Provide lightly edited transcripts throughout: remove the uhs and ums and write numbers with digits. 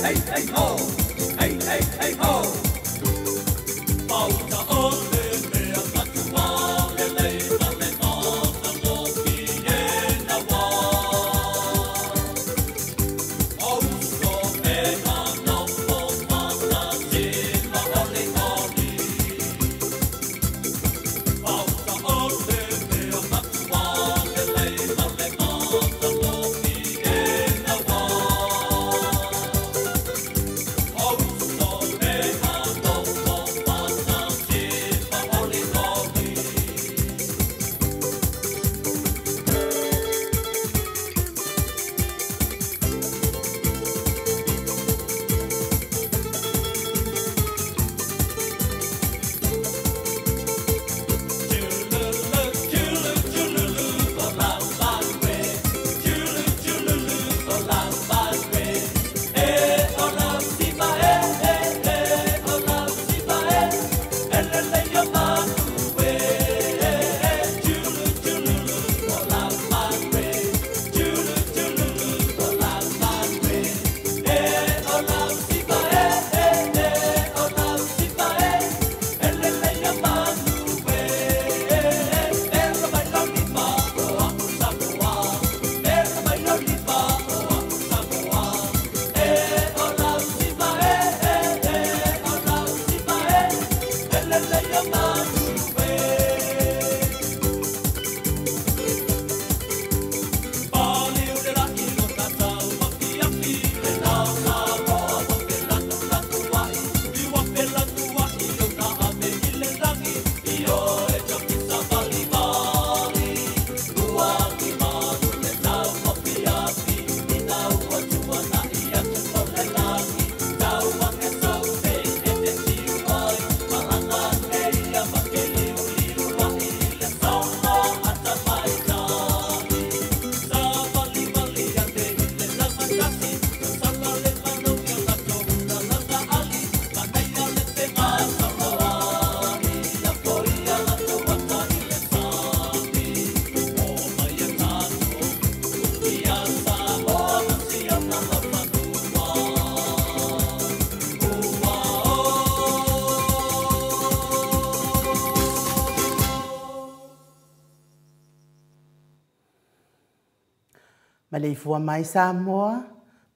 Hey, hey, ho! Hey, hey, hey, ho! Pauta o le mea matua lelei ma le matagofie na wā. O uso e a nofo fatasi ma oli oli. Pauta o le mea matua lelei ma le matagofie na wā. O uso e a nofo fatasi ma oli oli. Maleifua mai Samoa,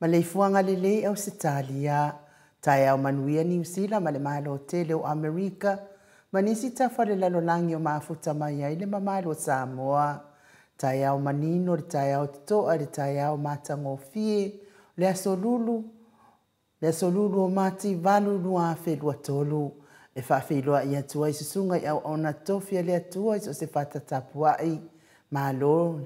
maleifua ngalelei Ausetalia, taeao manuia Niu Sila ma le Malo tele o Amerika, ma nisi tafa o le lalolagi o mafuta mai ai le mamalu o Samoa. Taeao manino le taeao totoa le taeao matagofie, le aso lulu, le aso lulu o Mati 8 2023. E faafeiloai atu ai susuga i auauna tofi a le Atua i so o se fatatapuai. Malo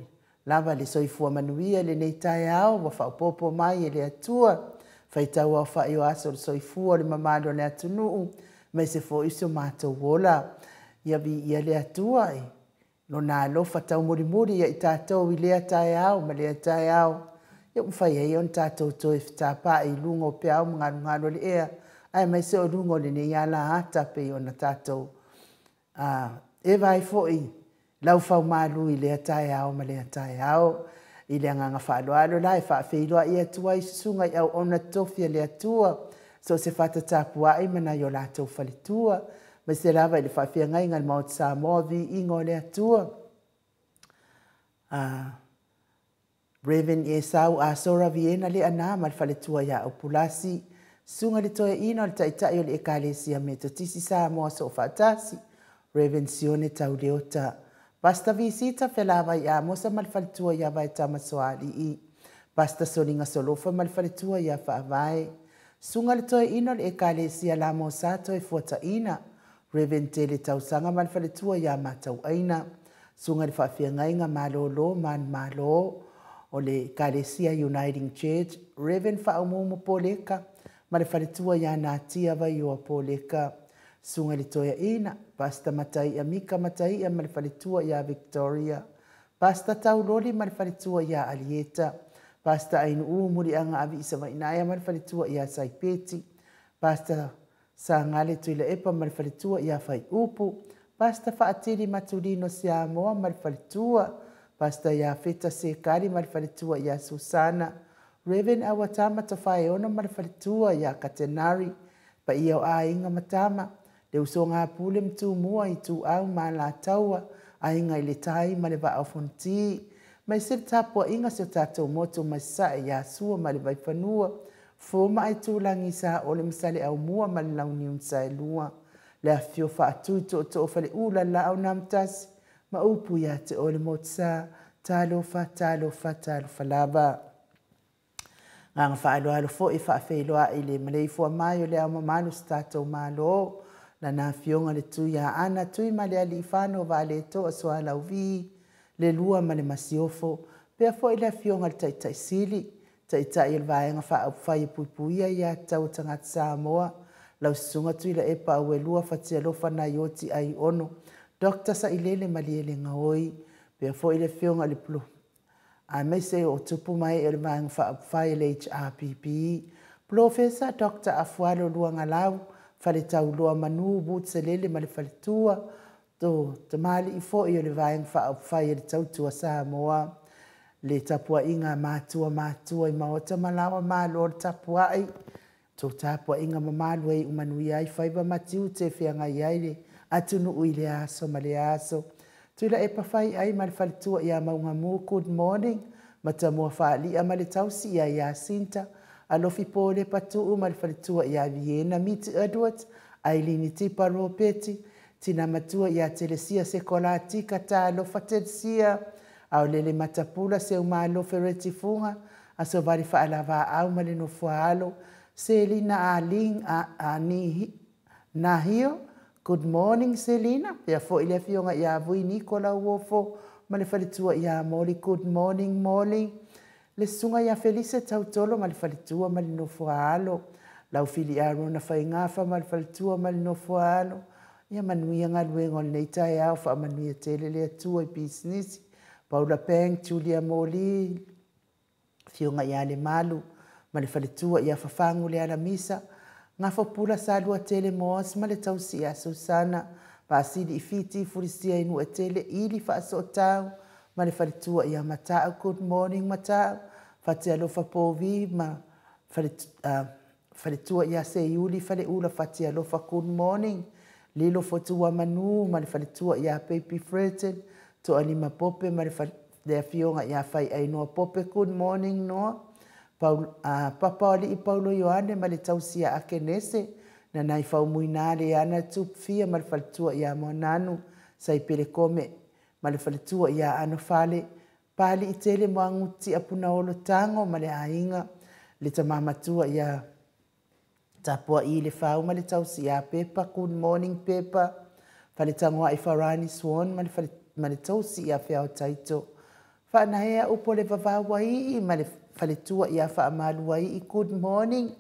lava le soifua manuia lenei taeao ua faaopoopo mai e le Atua. Faitau aofai o aso o le soifua o le mamalu o le atunuu, mai se fo'i so matou ola. Ia viia le Atua e lona alofa taumulimuli ia i tatou i lea taeao ma lea taeao. Ia ua mafai ai ona tatou toe fetapa'i i luga o peau ma galugalu o le ea, aemaise o luga o lenei ala ata pei ona tatou eva ai fo'i laufaumalu i lea taeao ma lea taeao. I le agaga faaaloalo la e faafeiloai atu ai susuga i auauna tofi a le Atua, so o se fatatapuai ma nai o latou faletua, mai se lava i le faafeagaiga i le Maota Samoa viiga o le Atua. Reverend Esau Asora Viena le ana ma le faletua ia Aupulasi, susuga le toeaina o le taitai o le Ekalesia Metotisi Samoa Soofaatasi, Reverend Sione Tauleota, Pastor Visita Felavai Amosa ma le faletua ia Vaetama Soali'i, Pastor Solinga Solofa ma le faletua ia Faavae, susuga le toeaina o le Ekalesia Lamosa Toefuataiina, Reverend Tele Tausaga ma le faletua ia Matauaina, susuga le faafeagaiga Malolo Manumalo o le Ekalesia Uniting Church, Reverend Faaumuumu Poleka ma le faletua ia Natia Vaioa Poleka, susuga le toeaina, Pastor Mataia Mika Mataia ma le faletua ia Victoria, Pastor Tauloli ma le faletua ia Alieta, Pastor Ainuu Muliaga Aviisa Vainaia ma le faletua ia Saipeti, Pastor Sangale Tuilaepa ma le faletua ia Faiupu, Pastor Faatili Matulino Siamoa ma le faletua, Pastor Iafeta Sekali ma le faletua ia Susana, Reverend Auatama Tofaeono ma le faletua ia Katenari, paia o aiga ma tama, le usoga a Pule ma Tumua, Ituau ma Alataua, Aiga i le Tai ma le Vaa o Fonoti, aemaise le tapuaiga a si o tatou motu mai Sasae ia Sua ma le Vaifanua, Fofo ma Aitulagi, Saole ma Saleaaumua ma le Launiu na Saelua, le afifio o Faatui, Tootoo o Faleula, Laau na Amotasi ma upu ia te oe le Motusa. Talofa, talofa, talofa lava. Agaga faaaloalo foi e faafeiloai le maleifua mai o le Ao Mamalu o si tatou Malo, lana Afioga le Tuiaana Tuimalealiifano Vaaletoa Sualauvi le Lua ma le Masiofo, pea foi le Afioga i le Taitai Sili, Taitai o le Vaega Faaupufai e Puipuia Aia Tatau a Tagata Samoa, lau Susuga Tuilaepa Auelua Fatialofa Naioti Aiono, Dr. Sailele Malielegaoi, pea foi le Afioga i le aemaise o tupu ma ee o le Vaega Faaupufai a le HRPP, Polofesa Dr. Afualo Luagalau, Faletauloa Manu Woods-Selele ma le Faletua, to tamalii foi o le Vaega Faaupufai a le Tautua Samoa, le tapuaiga a matua i maota ma laoa, malo le tapuai, tou tapuaiga mamalu e iu manuia ai faiva ma tiute e feagai ai le atunuu i lea aso ma lea aso. Tuilaepa Faiai ma le faletua ia Maugamu, good morning. Matamua Faalia ma le tausi ia Iasinta, Alofi Polepa Tuu ma le faletua ia Viena Miti Edwards, Ailini Tipa Ropeti, Tina Matua ia Telesia Sekolatika, Talofa Telesia, Aolele Matapula, Seumalo Fereti Fuga, Asovali Faalavaau ma le Nofoaalo, Selina Aling Ani Nahio, good morning Selina, pea foi le afioga ia Vui Nikola Uofo ma le faletua ia Moli, good morning Moli, le susuga ia Felise Tautolo ma le faletua ma le nofoaalo, Laufili Arona Faigafa ma le faletua ma le nofoaalo, ia manuia galuega o lenei taeao, faamanuia tele le Atua i pisinisi, Paula Pang, Julia Moli, Afioga ia Lemalu ma le faletua ia Fafagu le Alamisa, Gafopula Saluatele Moas ma le tausi ia Susana, Vaasili i Fiti Fulisia i Nuuetele Ili Faasootau ma le faletua ia Matau, good morning Matau, Fatialofa Povi ma faletua ia Seiuli Faleula Fatialofa, good morning, Lilo Fotuamanu ma le faletua ia Baby Freton, Toalima Pope ma le afioga ia Faiainoa Pope, good morning Noa, Papa o Alii Paulo Ioane ma le tausi ia Akenese, Nanai Faumuina Leana Tupufia ma le faletua ia Moananu, Saipele Kome ma le faletua ia Anofale, Paliitele Moaguti Apunaolo Tago ma le aiga, le tama matua ia Tapuai le Fau ma le tausi ia Pepa, good morning Pepa, Faletagoai Farani Swan ma le tausi ia Feao Taito, Faanaea Upo le Vavauaii ma le faletua ia Faamaluaii, good morning,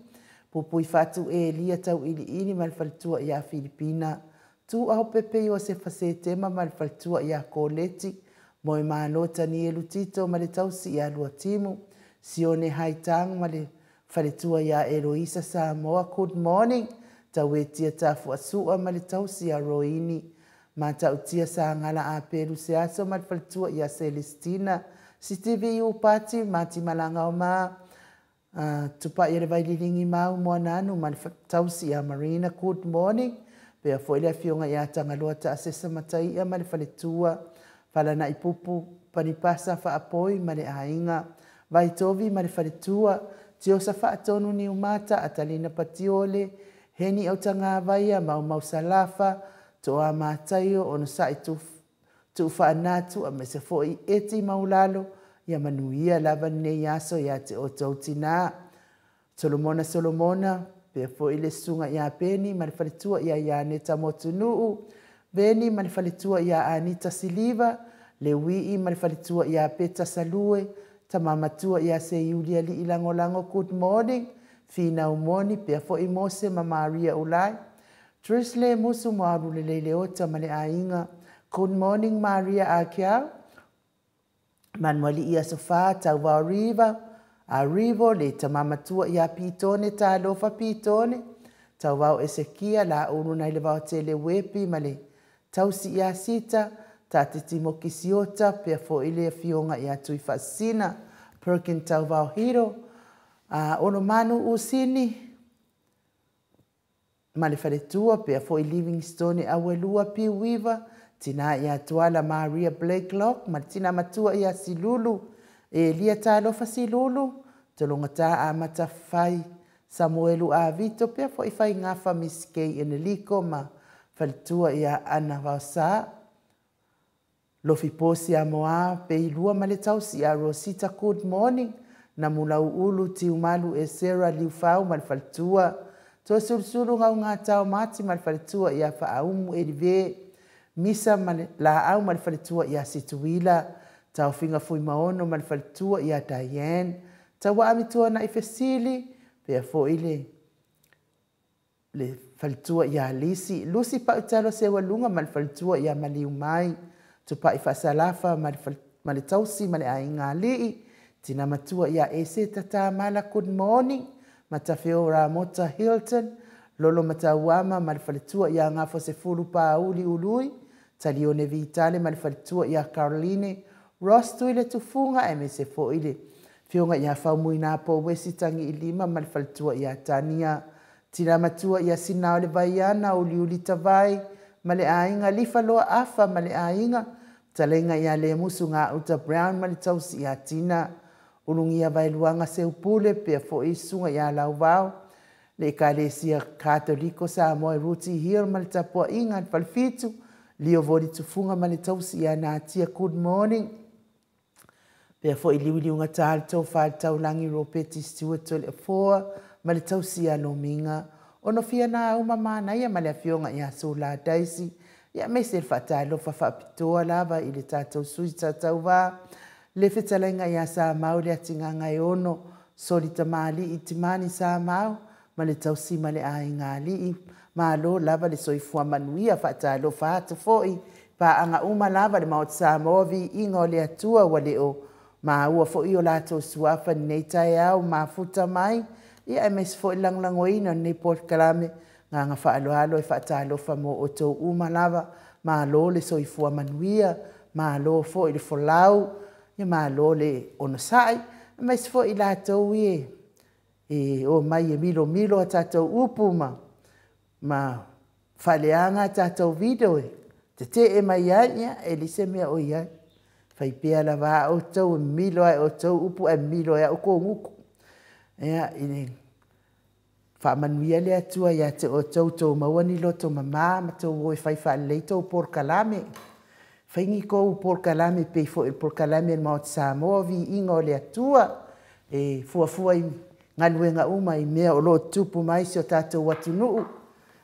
Pupui Fatu Elia Tauiliili ma le faletua ia Filipina, Tuau Pepe Iosefa Setema ma le faletua ia Koleti, Moemalo Tanielu Tito ma le tausi ia Luatimu, Sione Haitang ma le faletua ia Eloisa Samoa, good morning, Tauetia Tafuasua ma le tausi ia Roini, Matautia Sagala Apelu Seaso ma le faletua ia Celestina, Sitivi Upati Mati Malagaoma, Tupai le Vaililingi Mau Moananu ma le tausi ia Marina, good morning, pea foi le afioga ia Tagaloa Taasesa Mataia ma le faletua, Falanaipupu Panipasa Faapoi ma le aiga, Vaitovi ma le faletua, Tiosa Faatonu Niumata, Atalina Patiole, Heni Autagavaia, Maumau Salafa, Toa Mataio, Onosai Tuufaanatu, aemaise foi Eti Maulalo, ia manuia lava lenei aso ia te outou tinā. Solomona Solomona, pea foi le susuga ia Peni ma le faletua ia Ianeta Motunuu, Veni ma le faletua ia Anita Siliva, Leuii ma le faletua ia Peta Salue, Tama matua ia Seiuli Alii Lagolago, good morning, Finau Moni, pea foi Mose ma Maria Ulai, Trisle Musu Moalu Lelei Leota ma le aiga, good morning Maria Akiau, Manualii Asofa, Tauvao Riva, Arivo, le tama matua ia Pitone, Talofa Pitone, Tauvao Esekia, Laulu nai le Vaotele Wepi ma le tausi ia Sita, Tatiti Mokisiota, pea foi le afioga ia Tuifaasisina, Perkin Tauvao Hiro, Olomanu Usini ma le faletua pea fo'i Livingstone Auelua Piuiva, tina ia Tuala Maria Blakelock ma le tina matua ia Silulu Elia Talofa Silulu, tologata amata fai Samuelu Avito pea fo'i Faigafa Miss K Eneliko ma faletua ia Ana Vaosa, Lofi Posi Amoa Peilua ma le tausi ia Rosita. Good morning. Namulau Ulu Tiumalu e Sarah Liufau ma le faletua, Toasulusulu Gaugatao Mati ma le faletua ia Faaumu Elive, Misa ma le Laau ma le faletua ia Situila, Taofiga Fuimaono ma le faletua ia Diane, Tauaamitua na i Fesili pea fo'i le faletua ia Lisi, Lusi Pautalo Seualuga ma le faletua ia Maliu Mai, Tupai Faasalafa ma le tausi ma le aiga alii, tina matua ia Eseta Tamala. Good morning. Matafeo Ramota Hilton, Lolo Matauama ma le faletua ia Gafosefulu Pauli Ului, Talione Vitale ma le faletua ia Caroline Ross Tui le Tufuga, e mese fo'i le fioga ia Faumuina po Wesi Tangi Ilima ma le faletua ia Tania, tina matua ia Sinao le Vaiana Uliuli Tavai ma le aiga Lifa Loa Afa ma le aiga, taleiga ia Lemusu Gauta Brown ma le tausi ia Tina, Ulugia Vaeluaga Seupule pea fo'i susuga ia Lauvao, le Ekalesia Katoliko Samoa Ruti Hill ma le tapua'iga le falefitu, Lio Voli Tufuga ma le tausi ia Natia. Good morning. Pea fo'i Liuliugatā le tofa le taulagi Ropeti Stewart Toleafoa ma le tausi ia Lomiga, ono fia na uma manaia ma le afioga ia Sula Daisy, ia aemaise le faatalofa faapitoa lava i le tatou sui tautauvā le fetalaiga ia Samau le Atigaga e ono Soli Tamali'i Timani Samau ma le tausi ma le aiga alii, malo lava le soifua manuia. Faatalofa atu fo'i paaga uma lava le Maota Samoa, viiga o le Atua ua le o maua fo'i o latou suafa lenei taeao mafuta mai, ia aemaise fo'i lagolagoina o lenei polokalame. Gaga faaaloalo e faatalofa mo outou uma lava, malo le soifua manuia, malo fo'i le folau, ia malo le onosa'i, aemaise fo'i latou ia e o mai e milomilo a tatou upu ma faaleaga a tatou video e tete'e mai ai, ia e leai se mea o i ai, faipea lava a outou e milo ai outou upu ae milo ai au kogutu. Ia i faamanuia le Atua ia te outou, tou maua ni loto mamā ma tou o e fai faalelei tou polokalame, faigi kou polokalame pei foi le polokalame le Maota Samoa, viiga o le Atua e fuafua i galuega uma i mea o loo tutupu mai si o tatou atunuu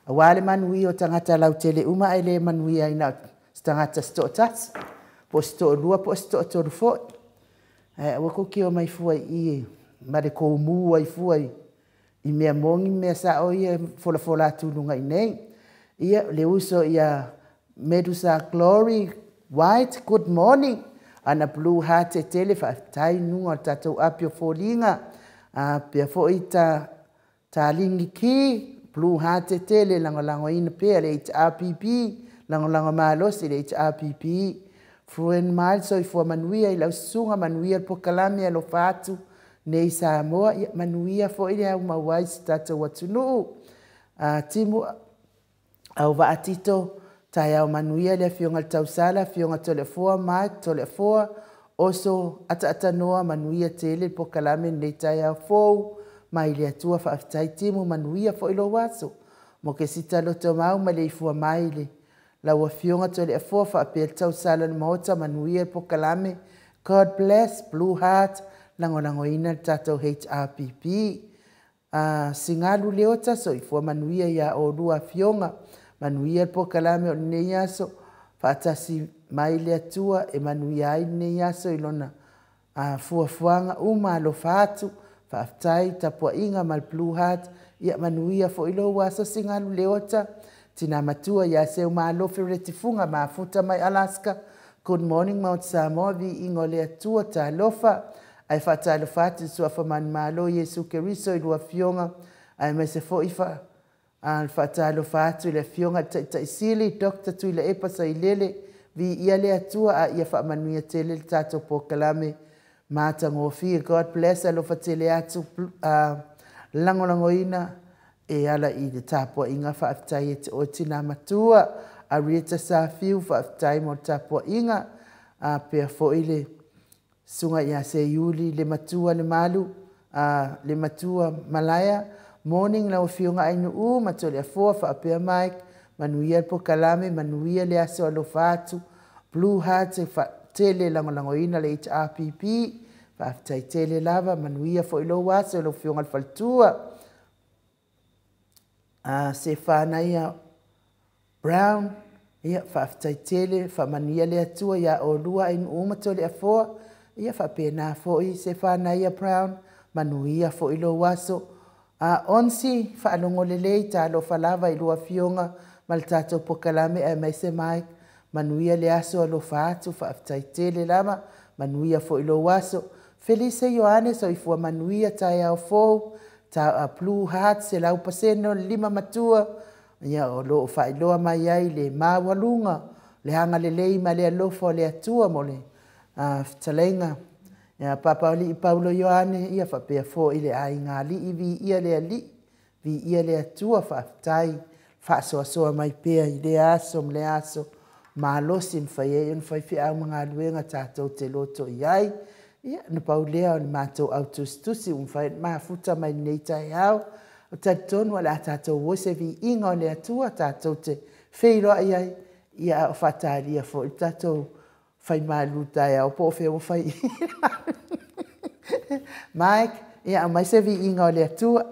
auā le manuia o tagata lautele uma, ae le manuia ai na o se tagata se to'atasi po o se to'alua po o se to'atolu fo'i. Ae aua kou te omai fua i i ma le koumū ai fua i mea moni mea sa'o ia folafola atu i luga i nei. Ia le uso ia Medusa Glory White, good morning. Ana blue heart e tele faafetai nuga o le tatou api o foliga a pea fo'i ta taligi ki blue heart e tele lagolagoina pea le HRPP, lagolago malosi le HRPP. Fluent Miles, soifua manuia i lau susuga, manuia le polokalame, alofa atu nei Samoa, ia manuia fo'i le aumau ai si tatou atunuu. Timu Auvaatito, taeao manuia le afioga le tausala afioga Toleafoa Mike Toleafoa Oso Ataatanoa, manuia tele le polokalame lenei taeao fou mai le Atua. Faafetai Timu, manuia fo'i lou aso. Mo ke sita loto mau ma le ifua mai le lau afioga Toleafoa faapea le tausala le maota, manuia le polokalame, God bless, blue heart, lagolagoina le tatou HRPP. Sigalu Leota, soifua manuia iā olua afioga, manuia le polokalame o lenei aso, faatasi mai le Atua e manuia ai lenei aso i lona fuafuaga uma, alofa atu, faafetai tapua'iga ma le blue heart, ia manuia fo'i lou aso Sigalu Leota. Tina matua ia Seumalo Feretifuga mafuta mai Alaska, good morning Maota Samoa, viiga o le Atua, talofa ae faatalofa atu i suafa manumalo Iesu Keriso i lua afioga, aemaise fo'i fa le faatalofa atu i le afioga i le Taitaisili Dr Tuilaepa Sailele, viia le Atua a ia faamanuia tele le tatou polokalame Matagofie. God bless. Alofa tele atu lagolagoina e ala i le tapuaiga. Faafetai ia te oe tinā matua Arieta Safiu, faafetai mo le tapuaiga. Pea foʻi le susuga ia Seiuli le matua le malu le matua Malaia. Morning lau afioga Ainuu ma Toleafoa faapea Mike, manuia le pokalame, manuia le aso, alofa atu. Blue Heart e tele lagolagoina le HRPP, faafetai tele lava, manuia foi lou aso lau afioga le faletua. Sefanaia Brown, ia faafetai tele, faamanuia le Atua ia olua Ainuu ma Toleafoa. Ia faapena foi Sefanaia Brown, manuia foi lou aso. Onsi faalogo lelei, talofa lava i lua afioga ma le tatou pokalame aemaise Mike, manuia le aso, alofa atu, faafetai tele lava, manuia foi lou aso. Felise Ioane, soifua manuia, taeao fou. Blue Heart 100% o le lima matua, ia o loo faailoa mai ai le maualuga le agalelei ma le alofa o le Atua mo le fetalaiga ia Papalii Paulo Ioane, ia faapea foi le aiga alii, viia le Alii, viia le Atua, faafetai faasoasoa mai pea i lea aso ma lea aso, malosi mafai ai ona fai feau ma galuega tatou te loto i ai. Ia na pau lea o le matou autusitusi ua mafai ona mafuta mai lenei taeao. O talitonu o le a tatou o i se viiga o le Atua tatou te feiloai ai, ia a o faatalia foi le tatou faimalu taeao po o fea ua fai. Mike, ia aumai se viiga o le Atua.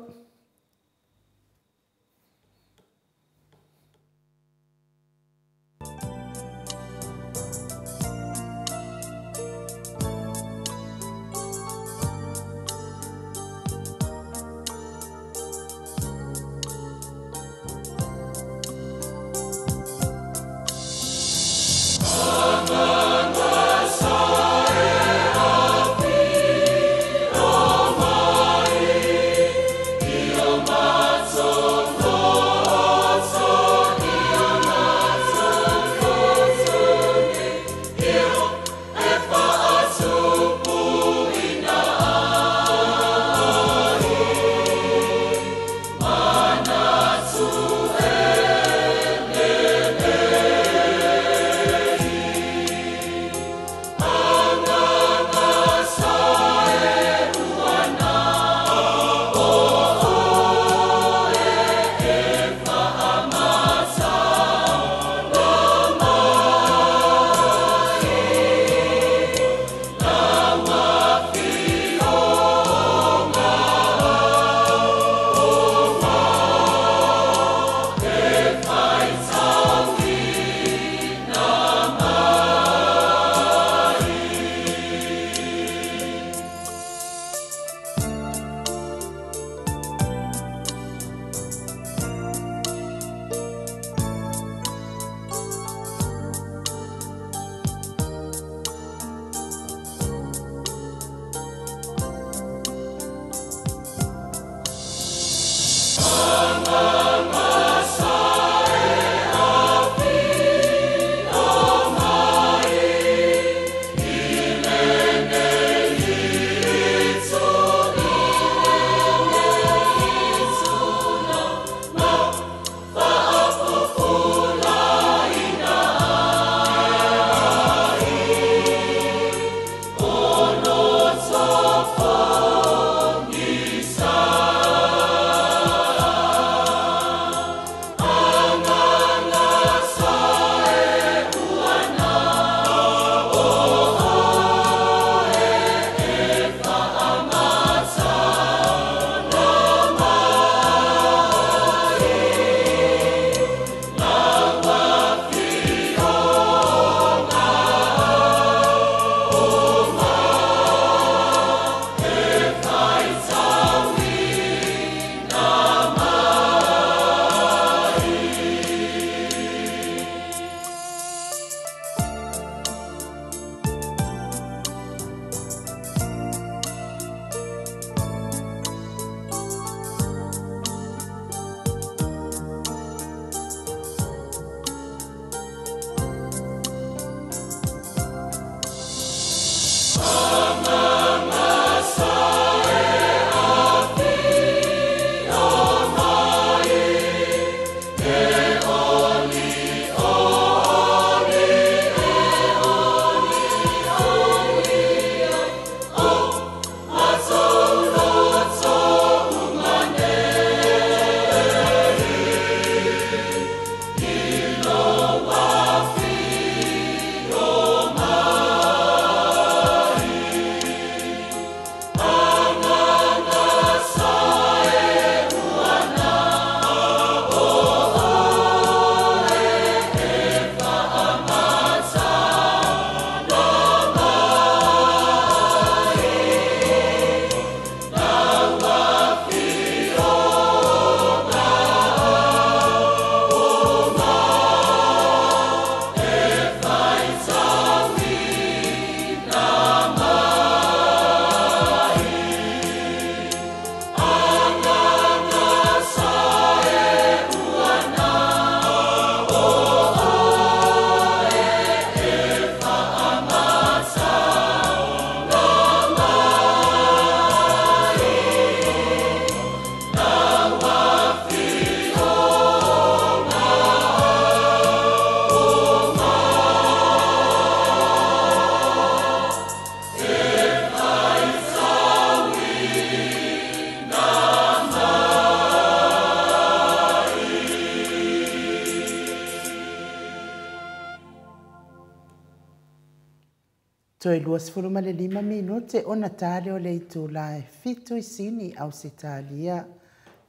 Toe 25 minute ona ta lea o le itula e 7 i Sini, Ausetalia.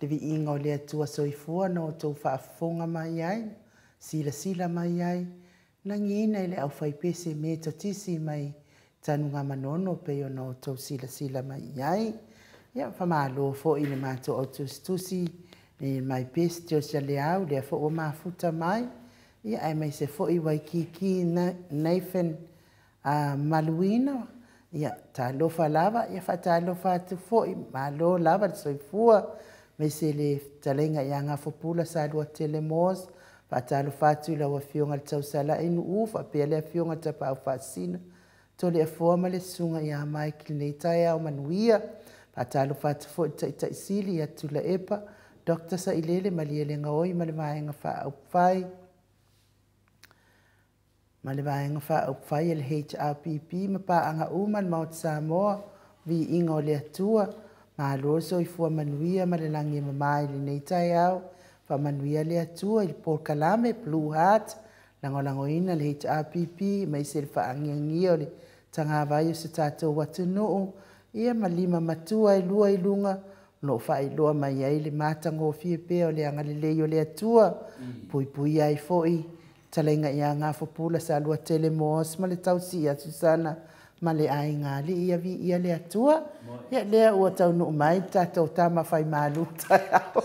Le viiga o le Atua soifua na outou faafofoga mai ai, silasila mai ai, lagiina i le aufaipese Metotisi mai Tanugamanono pei ona outou silasila mai i ai. Ia, faamalo foi i le matou autusitusi i My Best Josia Leau, lea foi ua mafuta mai, ia aemaise foi Waikiki Nathan Maluina, ia talofa lava, ia faatalofa atu foi, malo lava le soifua, aemaise le fetalaiga ia Gafopula Saluatele Moss, faatalofa atu i lau Afioga i le Tausala Inuu, faapea le Afioga i le Tapaau Faasisina, Toleafoa ma le Susuga ia Mike i lenei taeao manuia. Faatalofa atu foi i le Taitai Sili ia Tuilaepa, Dr. Sailele Malielegaoi ma le Vaega Faaupufai, ma le Vaega Faaupufai a le HRPP ma paaga uma le Maota Samoa, viiga o le Atua, malo le soifua manuia ma le lagi e mama i lenei taeao, faamanuia le Atua i le polokalame Blue Heart, lagolagoina le HRPP, aemaise le faagiagia o le tagavai o se tatou atunuu, ia ma lima matua e lua i luga, o lo o faailoa mai ai le matagofie pea o le agalelei o le Atua, puipuia ai foi talaiga ia Gafopula Saluatele Moss ma le tausi ia Susana ma le aiga alii, ia viia le Atua. Ia lea ua taunuu mai le tatou tama fai malu taeao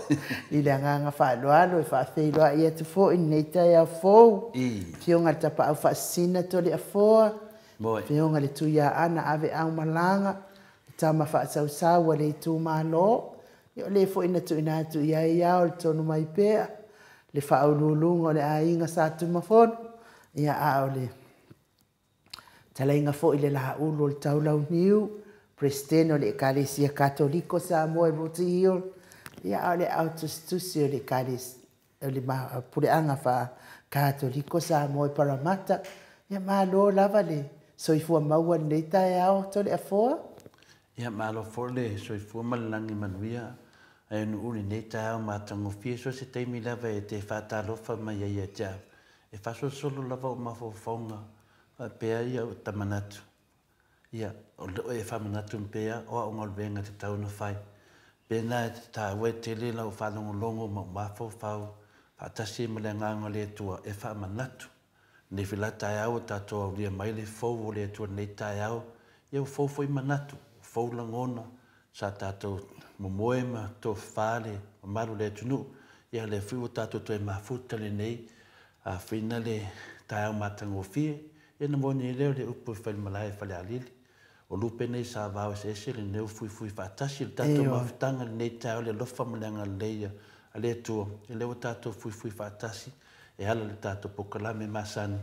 i le agaga faaaloalo e faafeiloai atu foi lenei taeao fou. Afioga i le Tapaau Faasisina Toleafoa, Afioga i le Tuiaana Ave Aumalaga, le tama faasausau a le itumalo, ia o le foi na tuuina atu i ai ao le tonu mai pea, le faauluuluga o le aiga Satumafono, ia a o le talaiga foi le laulu o le Taulauniu, Presidente o le Ekalesia Katoliko Samoa i Rota Hill, ia a o le autusitusi o le Ekalesia o le Puleaga Faa-Katoliko Samoa i Paramata. Ia malo lava le soifua maua lenei taeao Toleafoa. Ia malo foi le soifua ma le lagi manuia ae nuu lenei taeao matagofie so se taimi lava e te faatalofa mai ai ia te au. E faasolosolo lava o mafaufauga faapea ia o tamanatu. Ia, o leo e faamanatu pea o au galuega e tatau ona fai. Pena e taua e tele lau faalogologo ma ou mafaufau faatasi ma le agaga o le Atua e faamanatu. Nei fila taeao o tatou aulia mai le fou o le Atua nei taeao, ia ua fou foi manatu, fou lagona, sa tatou momoe ma tofafa le mamalu le atunuu. Ia le foi ua tatou toe mafuta lenei whina le taeao matagofie. Ia na moni lea o le upu e fai malae e Falealili. O lupe nei sa vao eseese le neu fuifui faatasi le tatou mafutaga lenei taeao le alofa ma le agalelei a le Atua. E lea ua tatou fuifui faatasi e ala le tatou polokalame masani.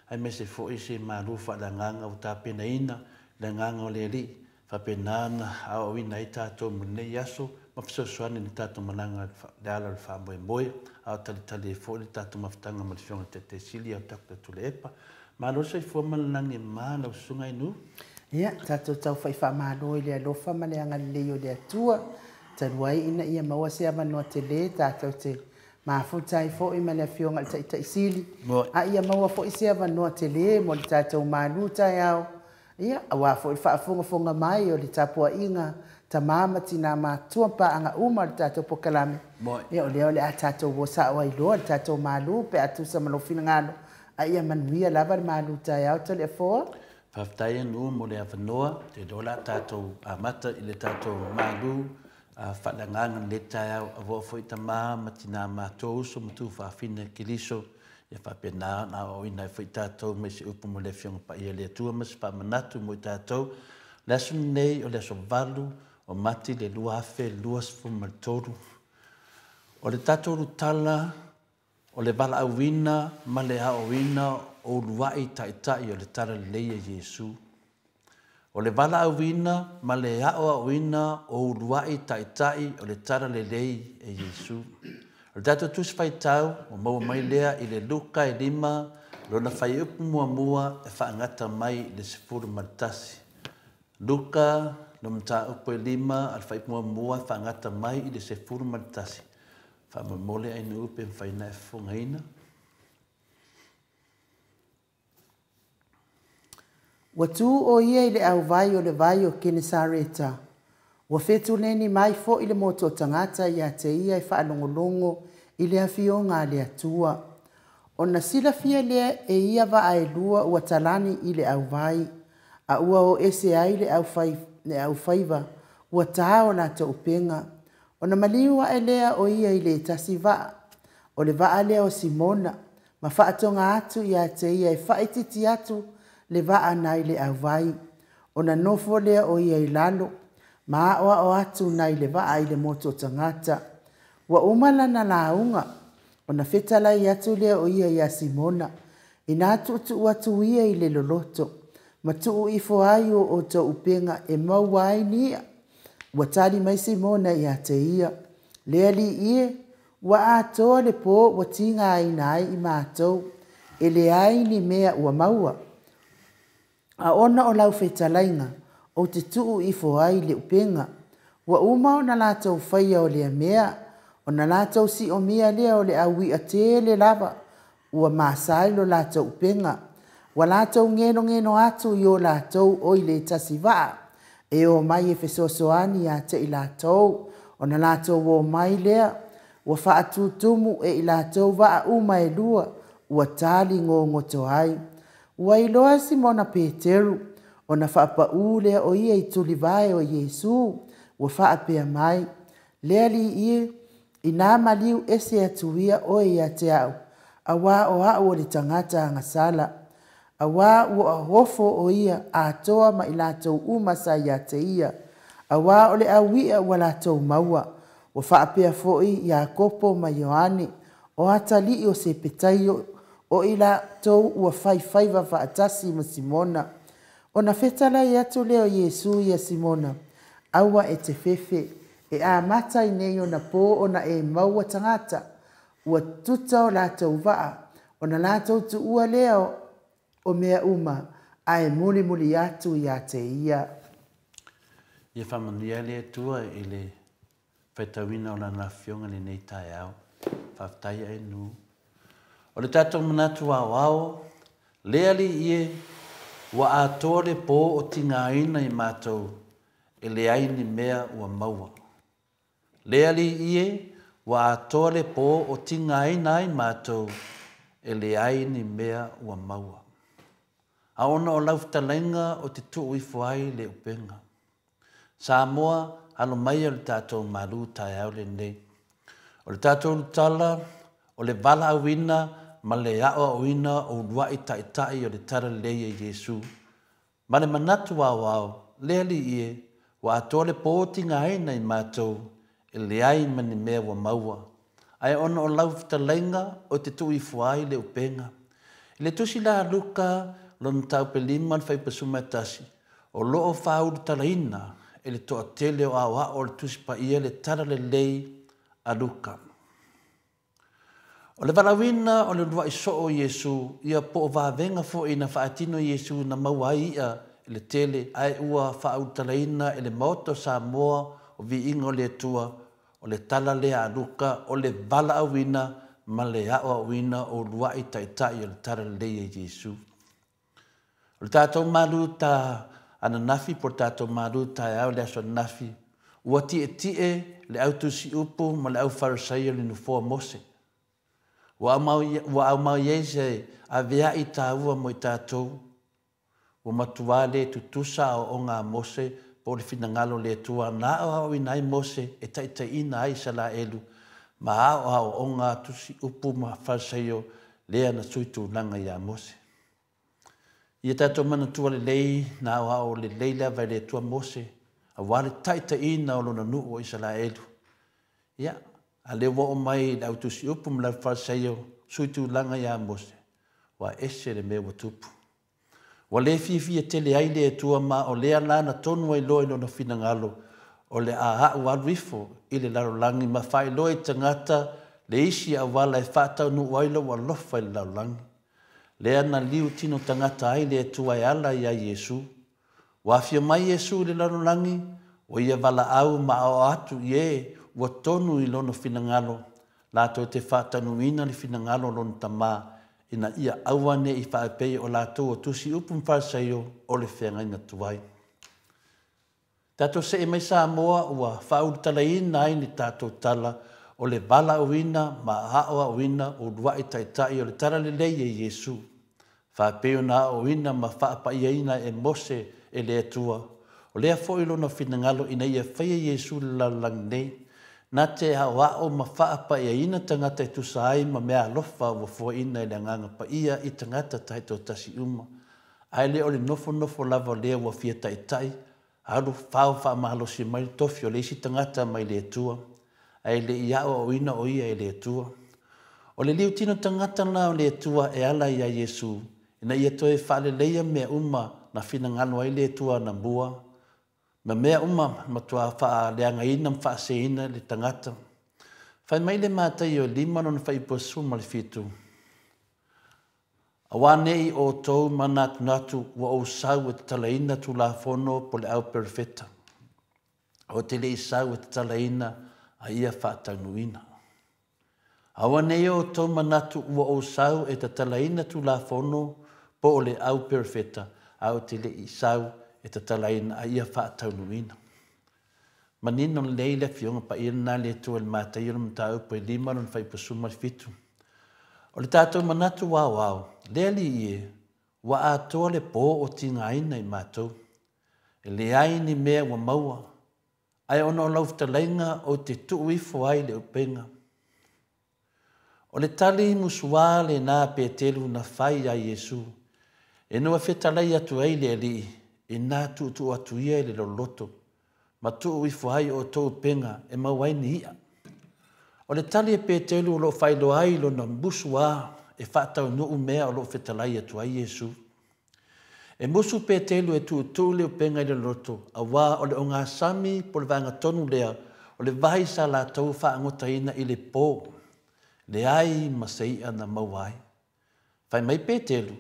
Aemaise foi se malu faaleagaga ua tapenaina le agaga o le Alii. Faapena na aoaoina ai tatou mo lenei aso ma fesoasoani i le tatou malaga le ala o le faamoemoe. A o talitali ai foi le tatou mafutaga ma le Afioga i le Taitai Sili ia Dr. Tuilaepa. Malo le soifua ma le lagi e mama lau susuga Inu. Ia, tatou taufai faamalo i le alofa ma le agalelei o le Atua, talu ai ina ia maua se avanoa tele tatou te mafuta ai foi ma le Afioga i le Taitai Sili, a ia maua foi se avanoa tele mo le tatou malu taeao, ia, aua foi le faafogafoga mai o le tapuaiga tamā ma tinā matua paaga uma o le tatou polokalame. Ia, o lea o le a tatou o sao ai loa le tatou malu pe a tusa ma lou finagalo, a ia manuia lava le malu taeao Toleafoa. Faafetai Anu mo le avanoa, te iloa la tatou amata i le tatou malu faaleagaga lenei taeao, aua foi tamā ma tinā matua uso ma tufaafine Keriso, ia faapena ona aoaoina ai foi tatou mai se upu mo le Afioga Paia le Atua ma se faamanatu mo i tatou. Le aso lenei o le aso 8 o Mati le 2023. O le tatou lutala o le valaauina ma le aoaoina o uluai taitai o le Talalelei a Iesu. O le valaauina ma le aoaoina o uluai taitai o le Talalelei a Iesu. O le tatou tusi faitau ua maua mai lea i le Luka e 5, lona fuaiupu muamua e faagata mai i le 11. Luka, le mataupu e 5, a le fuaiupu muamua e faagata mai i le 11. Faamolemole ai nuu pe mafai ona e fofogaina. Ua tu ʻo ia i le ʻauwai o le vai o Kenesareta. Ua fetuleni mai foi le motu o tagata iā te ia e faalogologo i le afioga a le Atua. Ona silafia lea e ia vaa e lua ua talani i le ʻauwai, a ua o ese ai le aufai, le aufaiva, ua tā o latou upega. Ona maliu aʻe lea o ia i le tasi vaa, o le vaa lea o Simona, ma faatoga atu iā te ia e faaitiiti atu le vaa nai le ʻauwai. Ona nofo lea o ia i lalo, ma aʻoaʻo atu nai le vaa i le motu o tagata. Ua uma lana lauga, ona fetalai atu lea o ia iā Simona, inā tuutuu atu ia i le loloto, ma tuu ifo ai o outou upega e maua ai ni iʻa. Ua tali mai Simona iā te ia, Le Alii e, ua atoa le pō ua tigaina ai i matou, e leai ni mea ua maua. A ona o lau fetalaiga, ou te tuu ifo ai le upega. Ua uma ona latou faia o lea mea, ona latou siomia lea o le au iʻa tele lava, ua masa ai lo latou upega. Ua latou genogeno atu i o latou o i le tasi vaa, e o mai e fesoasoani iā te i latou, ona latou o mai lea, ua faatutumu e i latou vaa uma e lua, ua tali gogoto ai. Ua iloa Simona Peteru, ona faapaū lea o ia i tulivae o Iesu, ua faapea mai, Le Alii e, inā maliu ese atu ia oe iā te aʻu, auā o aʻu o le tagata agasala. Auā ua ofo ʻo ia atoa ma i latou uma sa iā te ia, auā o le au iʻa ua latou maua. Ua faapea foi Iakopo ma Ioane, o atalii o Sepetaio, o i latou ua faifaiva faatasi ma Simona. Ona fetalai atu lea o Iesu ia Simona, Aua e te fefe, e amata i nei ona pō ona e maua tagata, ua tuta o latou vaa, ona latou tuua lea o mea uma, ae mulimuli atu iā te ia. Ia faamanuia le Atua i le faitauina o Lana Afioga i lenei taeao. Faafetai ae nu. O le tatou manatu aoao, Le Alii e, ua atoa le pō o tigaina i matou, e leai ni mea ua maua. Le Alii e, ua atoa le pō o tigaina ai matou, e leai ni mea ua maua. A ona o lau fetalaiga o te tuu ifo ai le upega. Samoa, alo maia le tatou malu taeao lenei. O le tatou ulutala, o le valaauina ma le aoaoina o uluai taitai o le Talalelei e Iesu. Ma le manatu aoao, Le Alii e, ua atoa le pō tigaina i matou, e leai ma ni mea ua maua. Ae ona o lau fetalaiga o te tuu ifo ai le upega. I le tusi la a Luka, lona mataupu e 5 le fuaiupu 11, o lo o faaulutalaina e le toatele o aoao o le Tusi Paia le Tala Lelei a Luka. O le valaauina o le uluai soo o Iesu, ia po o vavega foi na faatino Iesu na maua ai iʻa i le tele ae ua faaulutalaina e le Maota o Samoa o Viiga o le Atua, o le tala lea a Luka o le valaauina ma le aoaoina o uluai taitai o le Tala Lelei a Iesu. O le tatou malu ta ananafi po o le tatou malu taeao i le aso ananafi, ua tietie le au tusiupu ma le au Farisaio i le nofoa o Mose. Ua aumai ai se avea'i taua mo i tatou, ua matuā le tutusa aoaoga a Mose po o le finagalo o le Atua na aoaoina ai Mose e taitaiina ai Isalaelu ma aoaoga a tusiupu ma Farisaio lea na sui tulaga iā Mose. Ia tatou manatua lelei na aoao lelei lava e le Atua Mose aua le taitaiina o lona nuu o Isalaelu. Ia, a lea ua oo mai i le au tusiupu ma le au Farisaio sui tulaga iā Mose, ua ese le mea ua tupu. Ua le fiafia tele ai le Atua ma o lea la na tonu ai loa i lona finagalo o le a a'u alu ifo i le lalolagi ma faailoa i tagata le isi auala e faataunuu ai lou alofa i le lalolagi. Lea na liu tino tagata ai le Atua e ala iā Iesu. Ua afio mai Iesu i le lalolagi, ua ia valaau ma aoao atu i e ua tonu i lona finagalo, latou te faataunuuina le finagalo o lona Tama ina ia aua ne i faapea o latou o Tusi Upu ma Farisaio o le feagaiga tuai. Tatou se'e mai Samoa ua faaulutalaina ai ni tatou tala o le valaauina ma aoaoina o ulua'i taitai o le Talalelei e Iesu, faapei ona aoaoina ma faapaiaina e Mose e le Atua. O lea foi lona finagalo ina ia faia Iesu i le lalolagi nei, na te aoao ma faapaiaina tagata e tusa ai ma meaalofa ua foaina e le Agaga Paia i tagata taitoatasi uma, ae le o le nofonofo lava o lea ua fia taitai alu fao faamalosi mai le tofi o le isi tagata mai le Atua, ae le i aoaoina o ia e le Atua. O le liutino tagata la o le Atua e ala iā Iesu, ina ia toe faaleleia mea uma na finagalo ai le Atua anamua, ma mea uma matuā faaleagaina ma faaseseina le tagata. Fai mai le Mataio e 5 lona fuaiupu 17, Auā ne i outou manatunatu ua ou sau e tatalaina Tulafono po le au perofeta. Ou te le i sau e tatalaina a ia faataunuuina. Aua ne i outou manatu ua ou sau e tatalaina Tulafono po o le au perofeta, ae ou te le i sau e tatalaina a ia faataunuuina. Manino lelei le Afioga Paia lena a le Atua i le Mataio le mataupu e 5 lona fuaiupu 17. O le tatou manatu aoao, le Alii e, ua atoa le pō o tigaina i matou. E leai ni mea ua maua, ae ona o lau fetalaiga ou te tuu ifo ai le upega. O le tali musuā lena a Petelu na fai iā Iesu, ina ua fetalai atu ai le Alii, inā tuutuu atu ia i le loloto, ma tuu ifo ai outou upega e maua ai ni i'a. O le tali a Petelu o lo o faailoa ai lona musuā e faataunuu mea o lo o fetalai atu ai Iesu. E musu Petelu e tuutuu le upega i le loloto, auā o le ogasami po o le vaega tonu lea o le vai sa latou faagotaina i le pō, leai ma se i'a na maua ai. Fai mai Petelu,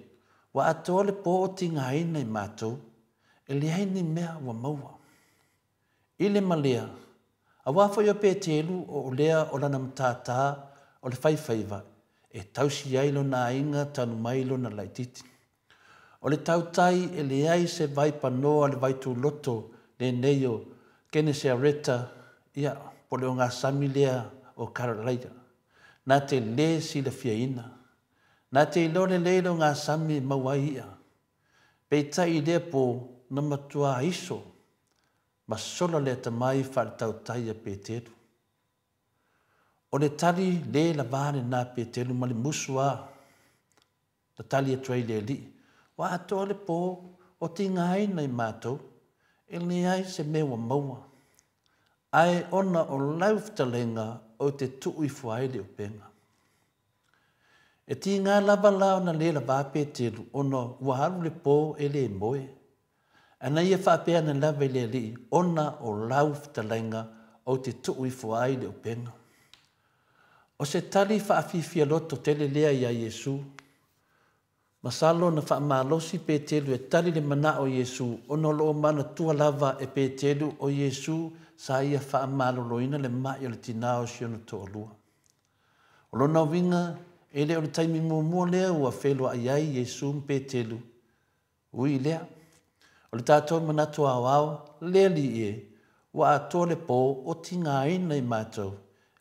Ua atoa le pō o tigaina i matou, e leai ni mea ua maua. I le ma lea, auā foi o Petelu o lea o lana matātā o le faifaiva e tausi ai lona aiga tanu mai lona laititi. O le tautai e leai se vai panoa o le vaituloto lenei o Keneseareta, ia, po o le ogasami lea o Karalaia, na te lē silafiaina. Na te iloa lelei le ogasami e maua ai i'a. Peitai i lea pō, na matuā iso ma sola le atamai faaletautai a Petelu. O le tali lē lavā lenā Petelu ma le musu a na tali atu ai le Alii, Ua atoa le pō o tigaina i matou, e leai se mea ua maua. Ae ona o lau fetalaiga ou te tuu ifo ai le upega. E tiga lava la ona lē lavā Petelu ona ua alu le pō e lē moe. Ae na ia faapea ane lava i le Alii, ona o lau fetalaiga ou te tuu ifo ai le upega. O se tali faafiafia loto tele lea iā Iesu. Masalo na faamalosi Petelu e tali le manao o Iesu ona o lo o manatua lava e Petelu o Iesu sa ia faamaloloina le ma'i o le tinā o si ona toalua. O lona uiga, e le o le taimi muamua lea ua feiloai ai Iesu ma Petelu. Ui i lea, o le tatou manatu aoao, le Alii e, ua atoa le pō o tigaina i matou,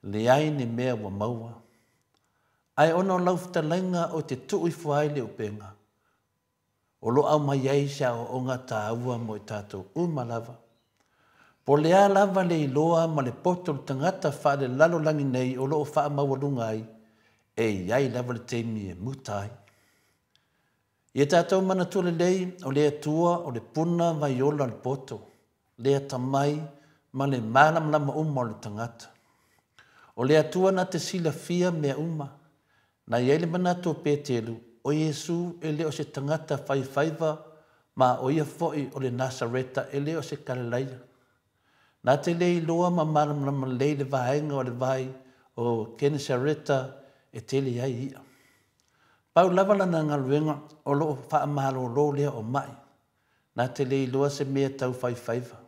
leai ni mea ua maua. Ae ona o lau fetalaiga ou te tuu ifo ai le upega, o lo o aumai ai se aoaoga taua mo i tatou uma lava. Po o le a lava le iloa ma le poto o le tagata faalelalolagi nei o lo o faamaualuga ai, e i ai lava le taimi e muta ai. Ia tatou manatua lelei, o le Atua o le puna vaiola o le poto, le atamai ma le malamalama uma o le tagata. O le Atua na te silafia mea uma. Na i ai le manatu o Petelu, o Iesu e le o se tagata faifaiva ma o ia foi o le Nasareta e le o se Kalelaia. Na te le iloa ma malamalama lelei le vaega o le vai o Kenesareta e tele ai i'a. Pau lava lana galuega o lo o faamalolo lea o ma'i. Na te le iloa se mea tau faifaiva.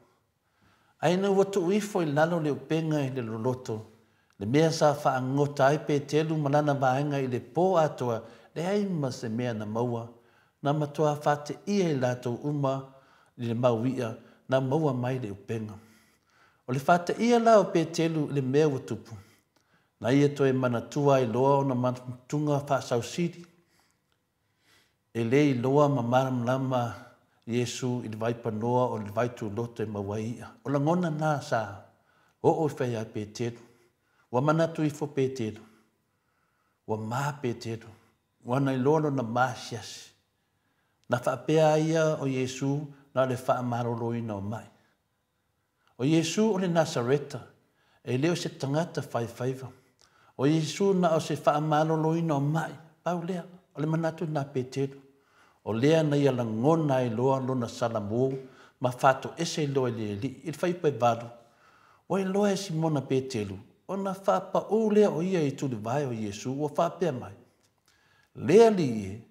Ae ina ua tuu ifo i lalo le upega i le loloto, le mea sa faagota ai Petelu ma lana vaega i le pō atoa, Leai ma se mea na maua, na matuā faateia i latou uma i le mau i'a na maua mai le upega. O le faateia la o Petelu i le mea ua tupu, na ia toe manatua ai loa ona manatuga faasausili, e le iloa ma malamalama Iesu i le vaipanoa o le vaituloto e maua ai i'a. O lagona na sa oo ifo ia Petelu. Ua manatu ifo Petelu, ua ma Petelu, ua na iloa lona maasiasi. Na faapea ai ia o Iesu na o le faamaloloina o mai. O Iesu o le Nasareta, e le o se tagata faifaiva. O Iesu na o se faamaloloina o mai, pau lea, o le manatu lena a Petelu. O lea na ia lagona ai loa lona salamu ma faatoese loa i le Alii. I le fuaiupu 8, ua iloa e Simona Petelu, ona faapaū lea o ia i tulivae o Iesu, ua faapea mai, Le Alii e,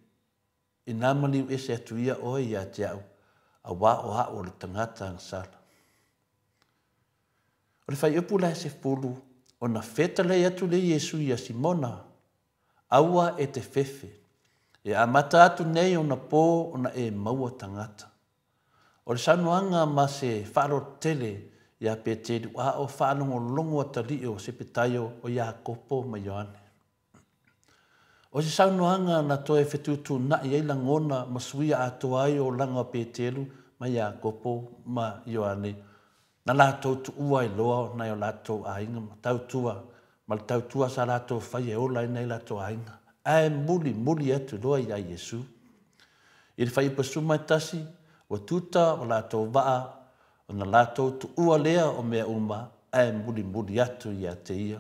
inā maliu ese atu ia oe ia te au, auā o a'u o le tagata agasala. O le fuaiupu la e 10, ona fetalai atu lea Iesu iā Simona, Aua e te fefe, e amata atu nei ona pō ona e maua tagata. O le saunoaga ma se faaaloalo tele iā Petelu a o faalogologo atalii o Sepetaio o Iakopo ma Ioane. O se saunoaga na toe fetuutuunai ai lagona ma suia atoa ai olaga o Petelu ma Iakopo ma Ioane, na latou tuua ai loa nai o latou aiga ma tautua ma le tautua sa latou faia e ola ai nai o latou aiga, ae mulimuli atu loa iā Iesu. I le fuaiupu 11, ua tuta o latou vaa ona latou tuua lea o mea uma ae mulimuli atu ia te ia.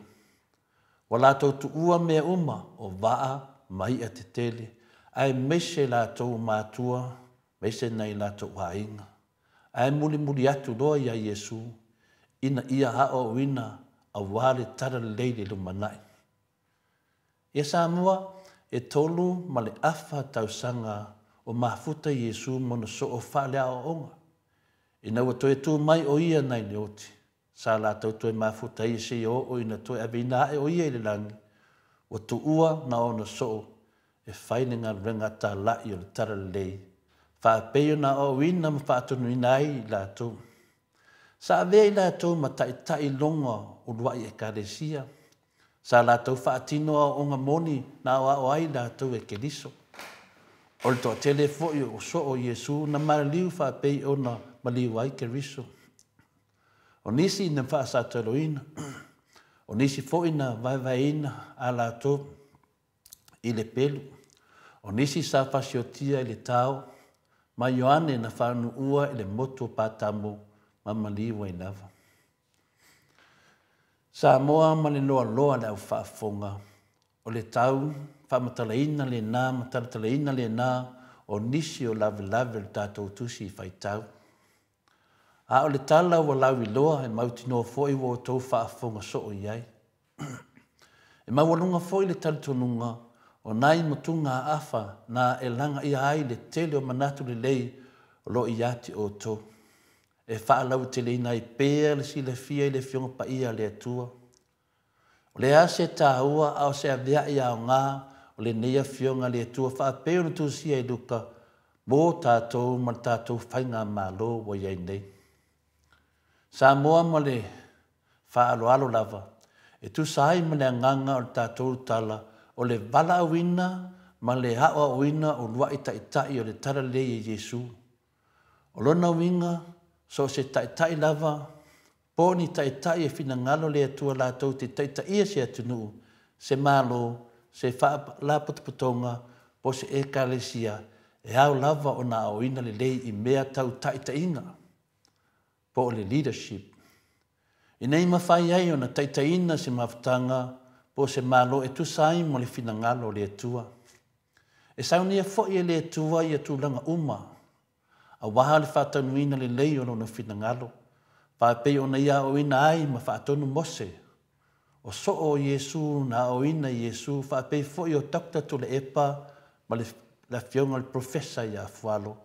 Ua latou tuua mea uma, o vaa ma i'a tetele, aemaise latou matua, aemaise nai latou aiga. Ae mulimuli atu loa iā Iesu ina ia aoaoina aua le talalelei i le lumanai. Ia Samoa, e 3.5 tausaga o mafuta Iesu ma ona soo faaleaoaoga. Ina ua toe tu mai o ia nai le oti, sa latou toe mafuta ai seia oo ina toe aveina ae o ia i le lagi, ua tuua na ona soo e fai le galuega atala'i o le talalelei, faapei ona aoaoina ma faatonuina ai i latou. Sa avea i latou ma taitai loga uluai ekalesia, sa latou faatino aoaoga moni na aoao ai i latou e Keriso. O le toatele foi o soo o Iesu na maliliu faapei ona maliu ai Keriso. O nisi na faasataloina, o nisi foi na vaevaeina a latou i le pelu, o nisi sa fasiotia i le tao, ma Ioane na faanuua i le motu o Patamo ma maliu ai lava. Samoa ma le loaloa le au faafofoga, o le tau faamatalaina lena ma talatalaina lena o nisi o lavelave o le tatou tusi faitau. A o le tala ua lauiloa e mautinoa foi ua outou faafofoga soo i ai. E maualuga foi le talitonuga o nai motugaafa na e lagaia ai le tele o manatu lelei o lo o ia te outou, e faalauteleina ai pea le silafia i le Afioga Paia a le Atua. O le a se taua a o se avea'i aoga o lenei Afioga a le Atua faapei ona tusia i Luka mo tatou ma le tatou faigamalo ua i ai nei. Samoa ma le faaaloalo lava, e tusa ai ma le agaga o le tatou tala o le valaauina ma le aoaoina o uluai taitai o le Talalelei e Iesu. O lona uiga, so o se taitai lava, po o ni taitai e finagalo le Atua latou te taitaia se atunuu, se Malo, se faalapotopotoga, po o se ekalesia, e ao lava ona aoaoina lelei i mea tau taitaiga, po o le leadership. Ina ia mafai ai ona taitaiina se mafutaga po o se Malo e tusa ai ma le finagalo o le Atua. E saunia foi e le Atua ia tulaga uma, aua le faataunuuina lelei o Lona finagalo, faapei ona Ia aoaoina ai ma faatonu Mose, o soo o Iesu na aoaoina i Iesu, faapei foi o Doctor Tuilaepa ma le Afioga i le Professor ia Fualo,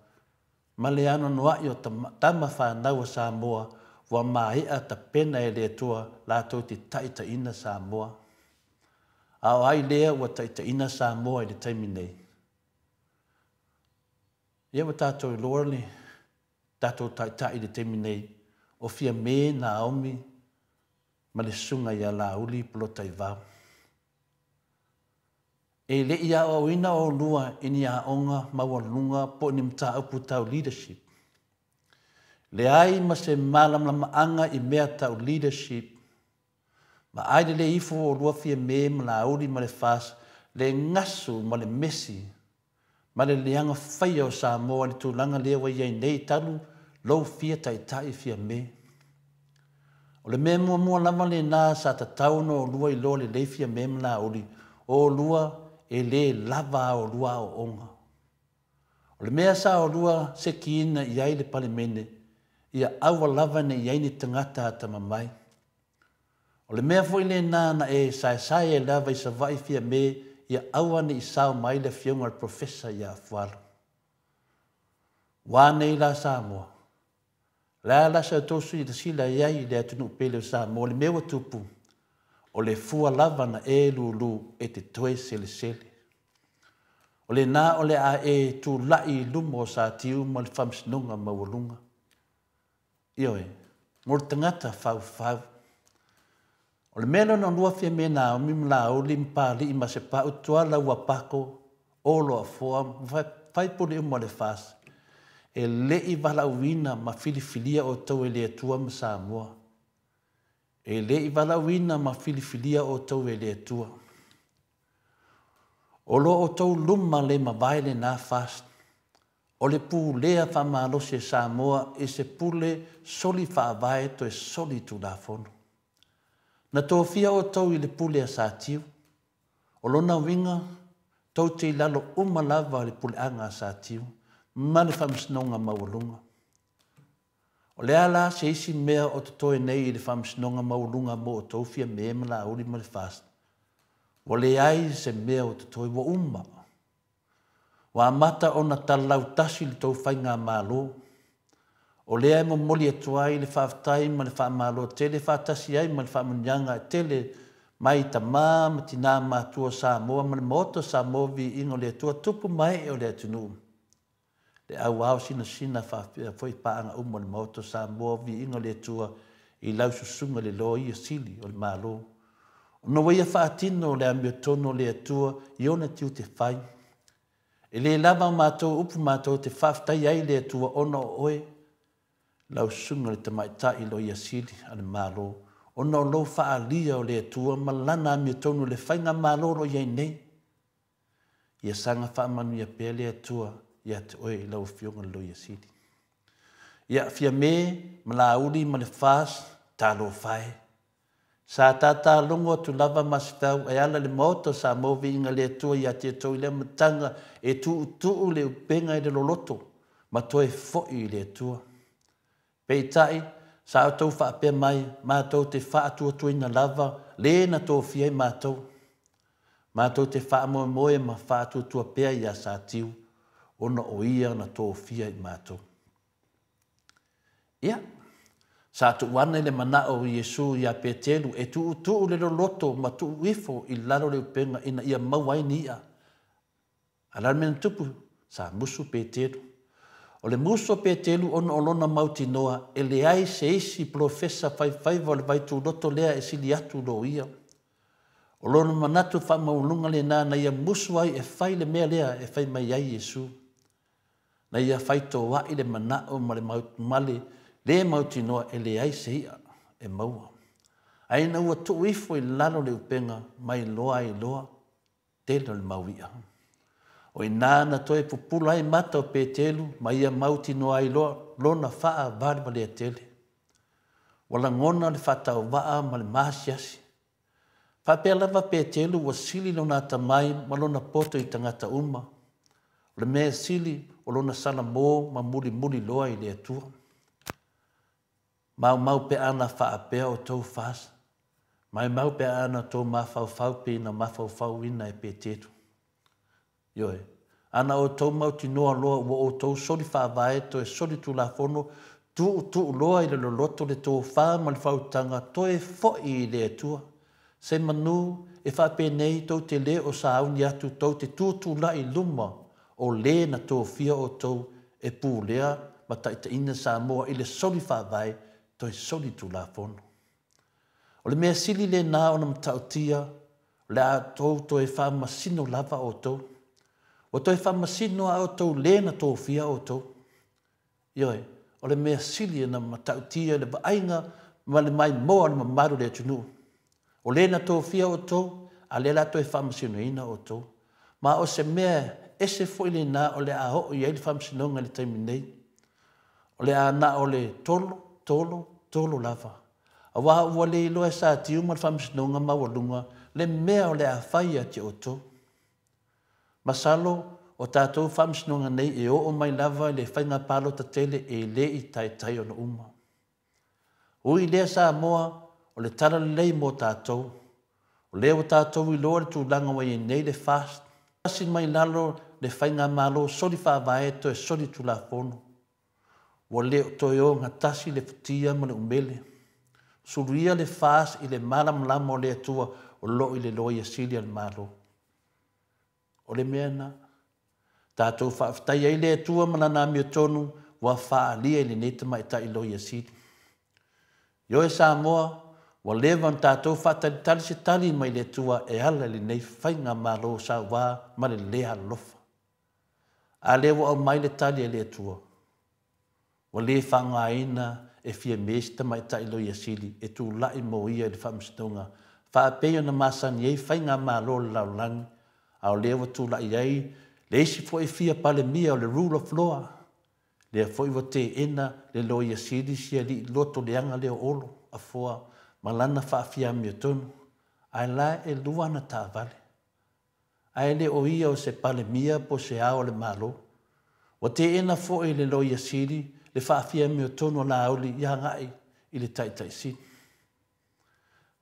ma le anoanoai o tama fanau a Samoa ua maea tapena e le Atua latou te taitaiina Samoa. A o ai lea ua taitaiina Samoa i le taimi nei? Ia ua tatou iloa le tatou Taitai i le taimi nei, o Fiame Naomi ma le Susuga ia Laauli Polataivao. E le i aoaoina oulua i ni aoga maualuluga po o ni mataupu tau leadership. Leai ma se malamalamaaga i mea tau leadership. Vaai lelei ifo oulua Fiame ma Laauli ma le FAST le gasu ma le mesi ma le leaga faia o Samoa i le tulaga lea ua i ai nei talu lou fia taitai Fiame. O le mea muamua lava lena sa tatau ona oulua iloa lelei Fiame ma Laauli, o oulua e le lava a oulua aoaoga. O le mea sa oulua sekiina i ai le Palemene, ia aua lava ne i i ai ni tagata atamamai. O le mea foi lena na e saesae ai lava i Savaii Fiame ia aua ne i sao mai le afioga i le Professor ia Afualo. Ua a nei la Samoa? O le a la sa outou silasila i ai i le atunuu pele o Samoa i le mea ua tupu? O le fua lava na e lulu e te toe selesele. O lena o le a e tulai i luma o Satiu ma le Faamasinoga Maualuga. Ioe, mo le tagata faufau. O le mea lona lua Fiame Naomi ma Laauli ma Papalii ma Asepau Tuala ua pako Olo Afoa ma faipule uma o le FAST, e le i valaauina ma filifilia outou e le Atua ma Samoa. E le i valaauina ma filifilia outou e le Atua. O lo outou luma le mavae lena FAST. O le pulea faamalosi e Samoa i se pule soli faavae toe soli tulafono. Na tofia outou i le pule a Satiu. O lona uiga, tou te i lalo uma lava o le puleaga a Satiu ma le Faamasinoga Maualuga. O le a la se isi mea o totoe nei i le Faamasinoga Maualuga mo outou Fiame ma Laauli ma le FAST? Ua leai se mea o totoe, ua uma. Ua amata ona talautasi le tou faigamalo. O lea e momoli atu ai le faafetai ma le faamalo tele faatasi ai ma le faamanuiaga e tele mai tama ma tina matua o Samoa ma le Maota o Samoa Viiga o le Atua tupu ma ee o le atunuu. Le au ao sinasina faapea foi paaga uma o le Maota o Samoa Viiga o le Atua i lau susuga i le Loia Sili o le Malo. Ona ua ia faatino le amiotonu o le Atua i ona tiute fai. E le lava a matou upu matou te faafetaia ai le Atua ona o oe, lau susuga i le Tamaitai Loia Sili a le Malo, ona o lou faaalia o le Atua ma Lana amiotonu i le faigamalo o lo o i ai nei. Ia saga faamanuia pea le Atua ia te oe i lau Afioga i le Loia Sili. Ia, Fiame ma Laauli ma le FAST, talofa e! Sa tātā logo atu lava Masefau e ala i le Maota o Samoa Viiga le Atua ia te outou i le amataga e tuutuu le upega i le loloto ma toe foi i le Atua. Peitai, sa outou faapea mai, matou te faatuatuaina lava le na tofia ai matou. Matou te faamoemoe ma faatuatua pea iā Satiu ona o ia na tofia i matou. Ia, sa tuu ane le manao o Iesu iā Petelu e tuutuu le loloto ma tuu ifo i lalo le upega ina ia maua ai ni i'a. A o le a le mea na tupu? Sa musu Petelu. O le musu o Petelu ona o lona mautinoa e leai se isi polofesa faifaiva o le vaituloto lea e sili atu lo ia. O lona manatu faamaualuga lena na ia musu ai e fai le mea lea e fai mai ai Iesu. Na ia faitoai le manao ma le ma le lē mautinoa e leai se i'a e maua. Ae ina ua tuu ifo i lalo le upega mai loa ai loa, tele o le mau i'a. O i ina na toe pupula ai mata o Petelu ma ia mautinoa ai loa lona faavalevalea tele. Ua lagona le faatauvaa ma le maasiasi. Faapea lava Petelu ua sili lona atamai ma lona poto i tagata uma. O le mea sili o lona salamo ma mulimuli loa i le Atua. Maumau pe ana faapea outou FAST. Maumau pe ana outou mafaufau pei na mafaufauina e Petelu. Ioe. Ana outou mautinoa loa ua outou soli faavae toe soli tulafono, tuutuu loa i le loloto le tofa ma le faautaga toe foi i le Atua. Semanu e faapenei tou te lē o sauni atu tou te tutulai i luma o lē na tofia outou e pulea ma taitaiina Samoa i le soli faavae toe soli tulafono. O le mea sili lena ona matautia o le a outou toe faamasino lava outou. Ua toe faamasino lava outou lē na tofia outou. Ioe, o le mea sili ona matautia i le vaaiga ma le maimoa a le mamalu o le atunuu. O lē na tofia outou, a o lea o le a toe faamasinoina outou. Ma o se mea ese foi lena o le a oo i ai le faamasinoga i le taimi nei. O le a na o le tolo, tolo, tolo lava. Aua ua le iloa e Satiu ma le Faamasinoga Maualuga le mea o le a fai ia te outou. Masalo o tatou faamasinoga nei e oo mai lava i le faiga palota tele e le i taitai ona uma. Ui i lea Samoa, o le tala lelei mo tatou. O lea ua tatou iloa le tulaga ua i ai nei le FAST. Tasi mai lalo le faigamalo soli faavae toe soli tulafono. Ua le o toe ogatasi le futia ma le umele. Suluia le FAST i le malamalama o le Atua o lo o i le Loia Sili a le Malo. O le mea lena. Tatou faafetai ai le Atua ma Lana amiotonu ua faaalia i lenei tamaitai Loia Sili. Ioe Samoa, ua leva ona tatou faatalitali se tali mai le Atua e ala i lenei faigamalo saua ma le le alolofa. A lea ua aumai le tali a le Atua. Ua le faaaogaina e Fiame se tamaitai Loia Sili e tulai mo ia i le Faamasinoga, faapei ona masani ai faigamalo a le lalolagi, a o lea ua tulai ai le isi foi fia Palemia o le Rule of Law, lea foi ua teena le Loia Sili si alii loto leaga lea o Olo Afoa ma lana faafiamiotonu, ae la e lua ana taavale. Ae le o ia o se Palemia po o se Ao o le Malo. Ua teena foi e le Loia Sili le faafiamiotonu a Laauli i agai i le Taitai Sili.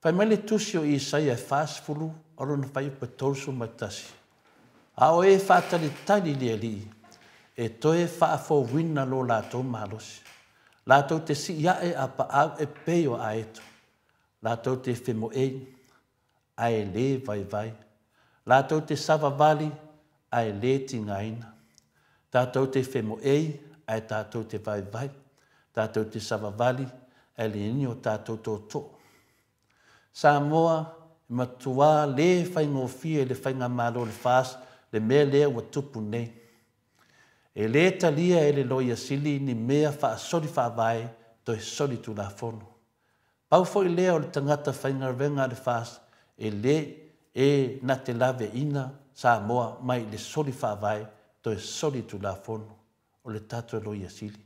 Fai mai le Tusi o Isaia e 40 a o lona fuaiupu e 31, A o e faatalitali i le Alii, e toe faafouina lo latou malosi. Latou te sii ae a paau e pei o aeto, latou te femoei, ae lē vaivai. Latou te savavali, ae lē tigaina. Tatou te femoei, ae tatou te vaivai. Tatou te savavali, ae leai ni o tatou tootoo. Samoa, e matuā lē faigofie i le faigamalo o le FAST le mea lea ua tupu nei. E lē talia e le Loia Sili ni mea faasoli faavae toe soli tulafono. Pau foi lea o le tagata faigaluega a le FAST e le e na te laveina Samoa mai le soli faavae toe soli tulafono o le tatou Loia Sili.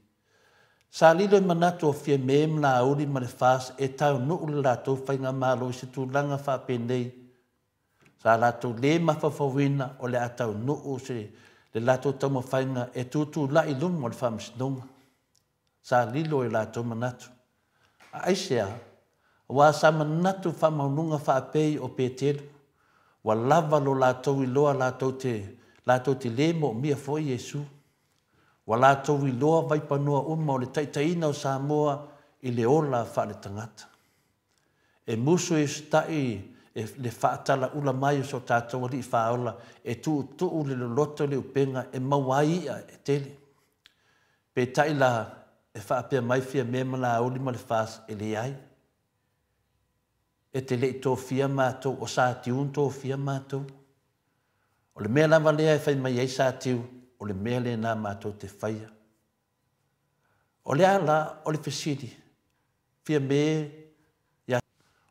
Sa lilo i manatu o Fiame ma Laauli ma le FAST e taunuu le latou faigamalo i se tulaga faapenei. Sa latou lē mafaufauina o le a taunuu se le latou taumafaiga e tutulai i luma o le Faamasinoga. Sa lilo i o latou manatu. A aisea? Aua sa manatu faamaualuga faapei o Petelu, ua lava lo latou iloa latou te, latou te lē moomia foi Iesu. Ua latou iloa vaipanoa uma o le taitaiina o Samoa i le ola faaletagata. E musu e usitai e le faatalaula mai o so tatou Alii Faaola e tuutuu le loloto i le upega e maua ai i'a e tele. Peitai la, e faapea mai Fiame ma Laauli ma le FAST, e leai. E te le i tofia matou, o Satiu na tofia matou. O le mea lava lea e fai mai ai Satiu, o le mea lena matou te faia. O le a la o le fesili, Fiame ia.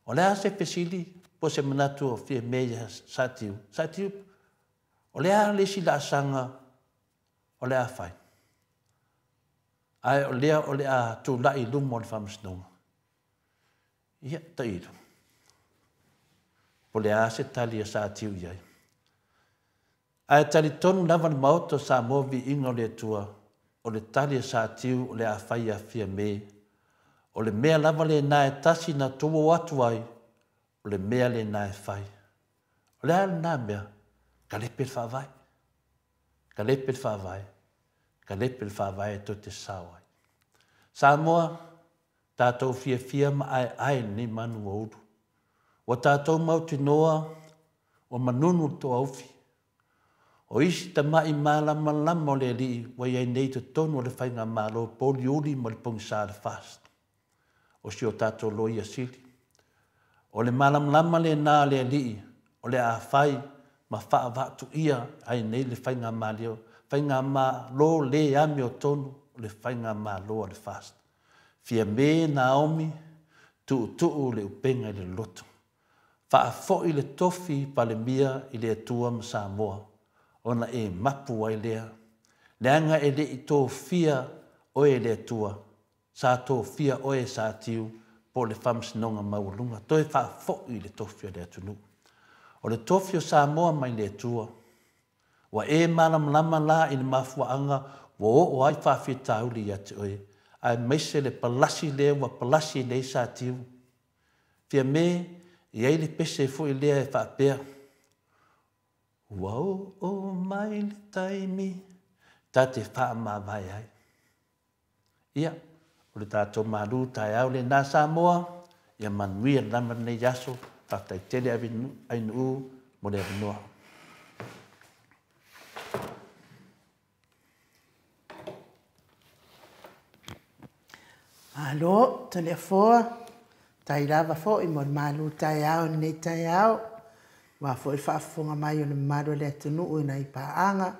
O le a se fesili po o se manatu o Fiame ia Satiu? Satiu, o le a le isi laasaga o le a fai? Ae o lea o le a tulai i luma o le Faamasinoga. Ia, tailo. Po o le a se tali a Satiu i ai. Ae talitonu lava le Maota o Samoa Viiga o le Atua, o le tali a Satiu o le a fai ia Fiame, o le mea lava lena e tasi na tou o atu ai, o le mea lena e fai. O le a lena mea? Kalepe le faavae. Kalepe le faavae. Kalepe le faavae tou te sao ai. Samoa, tatou fiafia ma aeae i lenei manu ua ulu. Ua tatou mautinoa ua manunu le toaufi. O isi tama'i malamalama o le Alii ua i ai nei i totonu o le faigamalo pouliuli ma le pogisa o le FAST, o si o tatou Loia Sili. O le malamalama lena a le Alii o le a fai ma faavaatuia ai nei le faigamalo le amiotonu o le faigamalo a le FAST. Fiame Naomi, tuutuu le upega i le loloto. Faafoi le tofi Palemia i le Atua ma Samoa, ona e mapu ai lea. Leaga e le i tofia oe e le Atua, sa tofia oe e Satiu po o le Faamasinoga Maualuga, toe faafoi le tofi o le atunuu. O le tofi o Samoa mai le Atua. Ua e malamalama la i le mafuaaga ua oo ai faafitauli ia te oe, aemaise le palasi lea ua palasi nei Satiu. Fiame, e i ai le pese foi lea e faapea, Ua oo mai le taimi ta te faamavae ai. Ia, o le tatou malu taeao lena Samoa, ia manuia lava lenei aso. Faafetai tele Ainuu mo le avanoa. Malo, Toleafoa, tai lava foi mo le malu taeao i lenei taeao. Aua foi le faafofoga mai o le mamalu o le atunuu i nai paaga,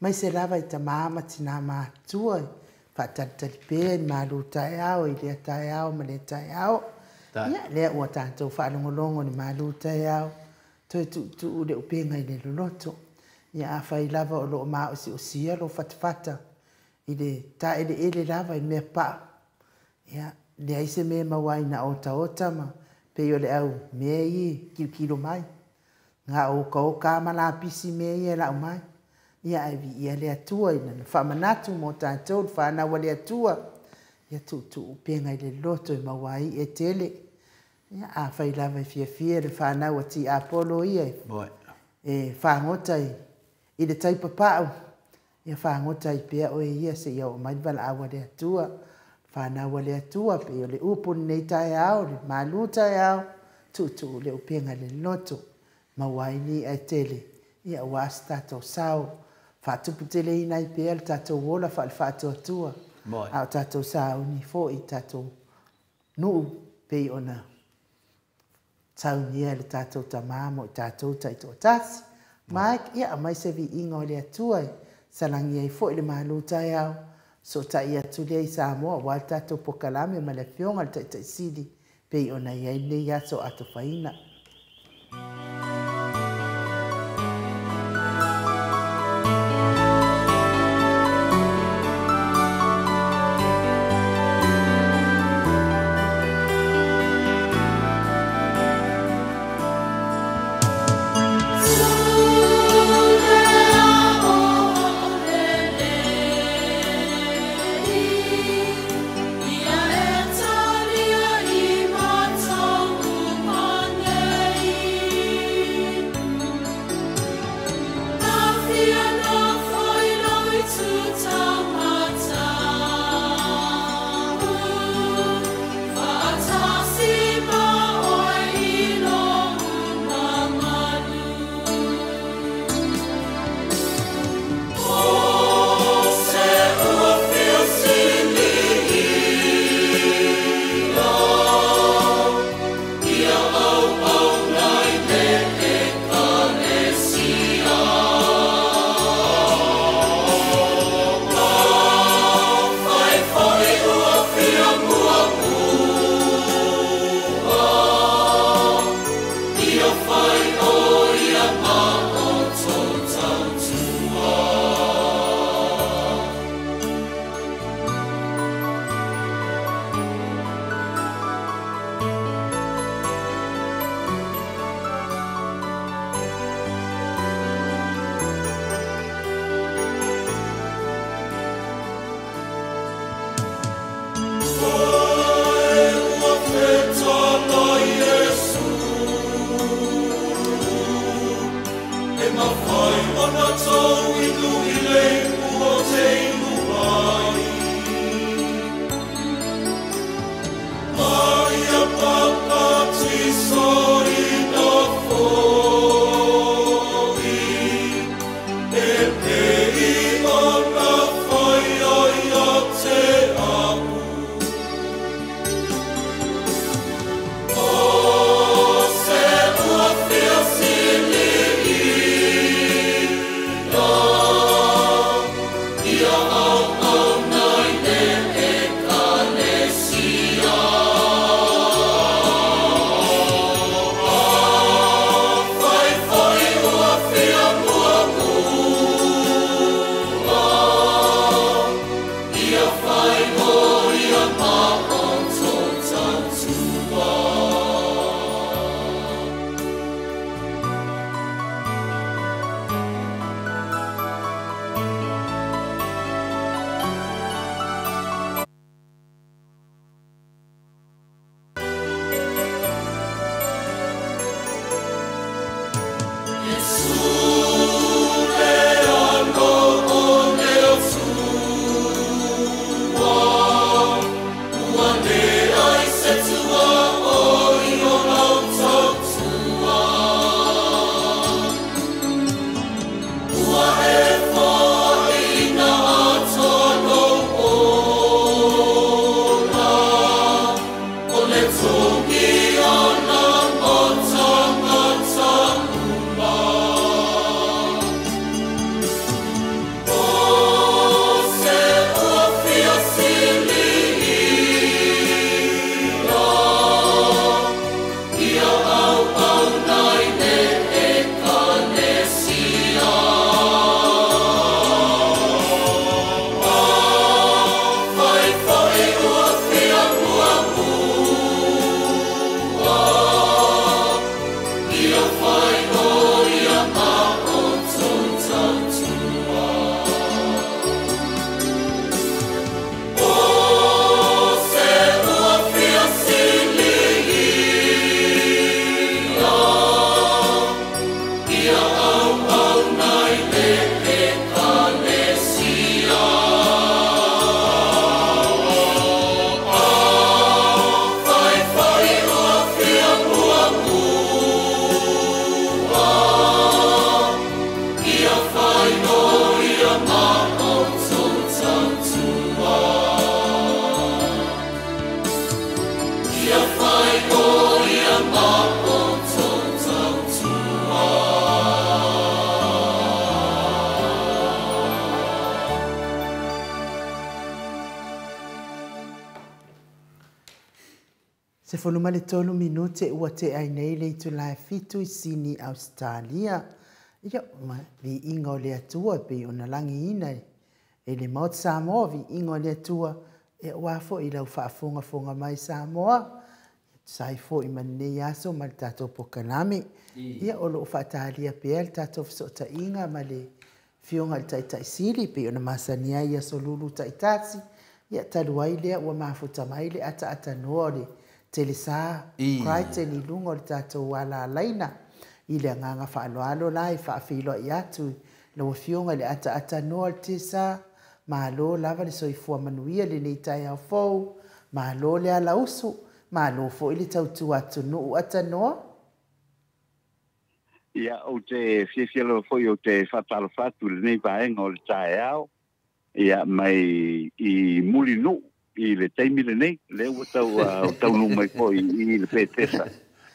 aemaise lava i tama ma tina matutua e faatalitali pea i le malu taeao i lea taeao ma lea taeao. Ia, lea ua tatou faalogologo i le malu taeao, toe tuutuu le upega i le loloto. Ia, afai lava o lo o maosiosia lou fatafata i le taeleele lava i mea paa, ia, leai se mea e maua ai na otaota ma pei o le au mea ia e kilokilo mai. Na o okaoka lava ma lapisi mea ia e lau mai. Ia, ae viia le Atua i lana faamanatu mo tatou le fanau a le Atua. Ia tuutuu upega i le loto e maua ai i'a e tele. Ia, afai lava e fiafia le fanau a Tiapolo ia e fagota i le tai papau, ia fagota ai pea oe ia seia oo mai le valaau a le Atua. Fanau a le Atua, pei o le upu lenei taeao, le malu taeao, tuutuu le upega i le loto, maua ai ni i'a e tele, ia aua se tatou sao, faatuputeleina ai pea le tatou ola faale-faatuatua, a o tatou sauni foi i tatou nuu pei ona saunia e le tatou tama mo i tatou taitoatasi. Mike, ia aumai se viiga o le Atua e salagi ai foi le malu taeao, fesootai atu lea i Samoa aua le tatou pokalame ma le afioga i le Taitai Sili pei ona i ai lenei aso atofaina. Se foluma le tolu minute ua te ai nei le itula e 7 i Sini, Australia. Ia, ma vi inga o le atua pe ona langi ina e le maot Samoa vi inga o le atua e ua fo i lau faafogafoga mai Samoa. Sai fo i manei aso ma le tatou pokalame. Ia o loo faatalia pea le tatou fesootaiga ma le fioga i le taitaisili pe ona masani ai aso lulu taitasi. Ia talu ai lea ua mafuta mai le ataatanoa o le telesa Crichton i luga o le tatou alalaina i le agaga faaaloalo la e faafeiloai atu lau afioga i le ataatanoa o le telesa. Malo lava le soifua manuia lenei taeao fou, malo le alausu, malo foi le tautua atunuu atanoa. Ia, ou te fiafia lava foi ou te faatalofa atu i lenei vaega o le taeao, ia mai i Mulinuu i le taimi lenei, lea ua tau taunuu mai foi i le Petesa.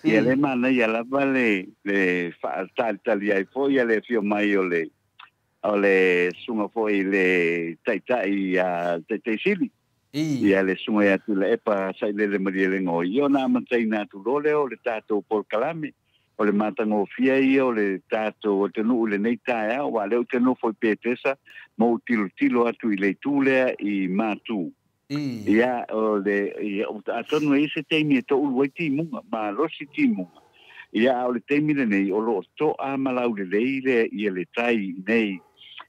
Ia le manaia lava le faatalitali ai foi ia le afio mai o le susuga foi le taitai taitaisili. Ia le susuga ia Tuilaepa Sailele Malielegaoi. Ia ona amataina atu loa lea o le tatou polokalame o le matagofia ia o le tatou atunuu i lenei taeao, aua lea ou te nofo i Petesa ma ou tilotilo atu i le itu lea i Matu. Ia, o le, ia, atonu e i se taimi e toulu ai timuga, malosi timuga. Ia, a o le taimi lenei, o loo to'a ma laulelei le, ia le tai nei,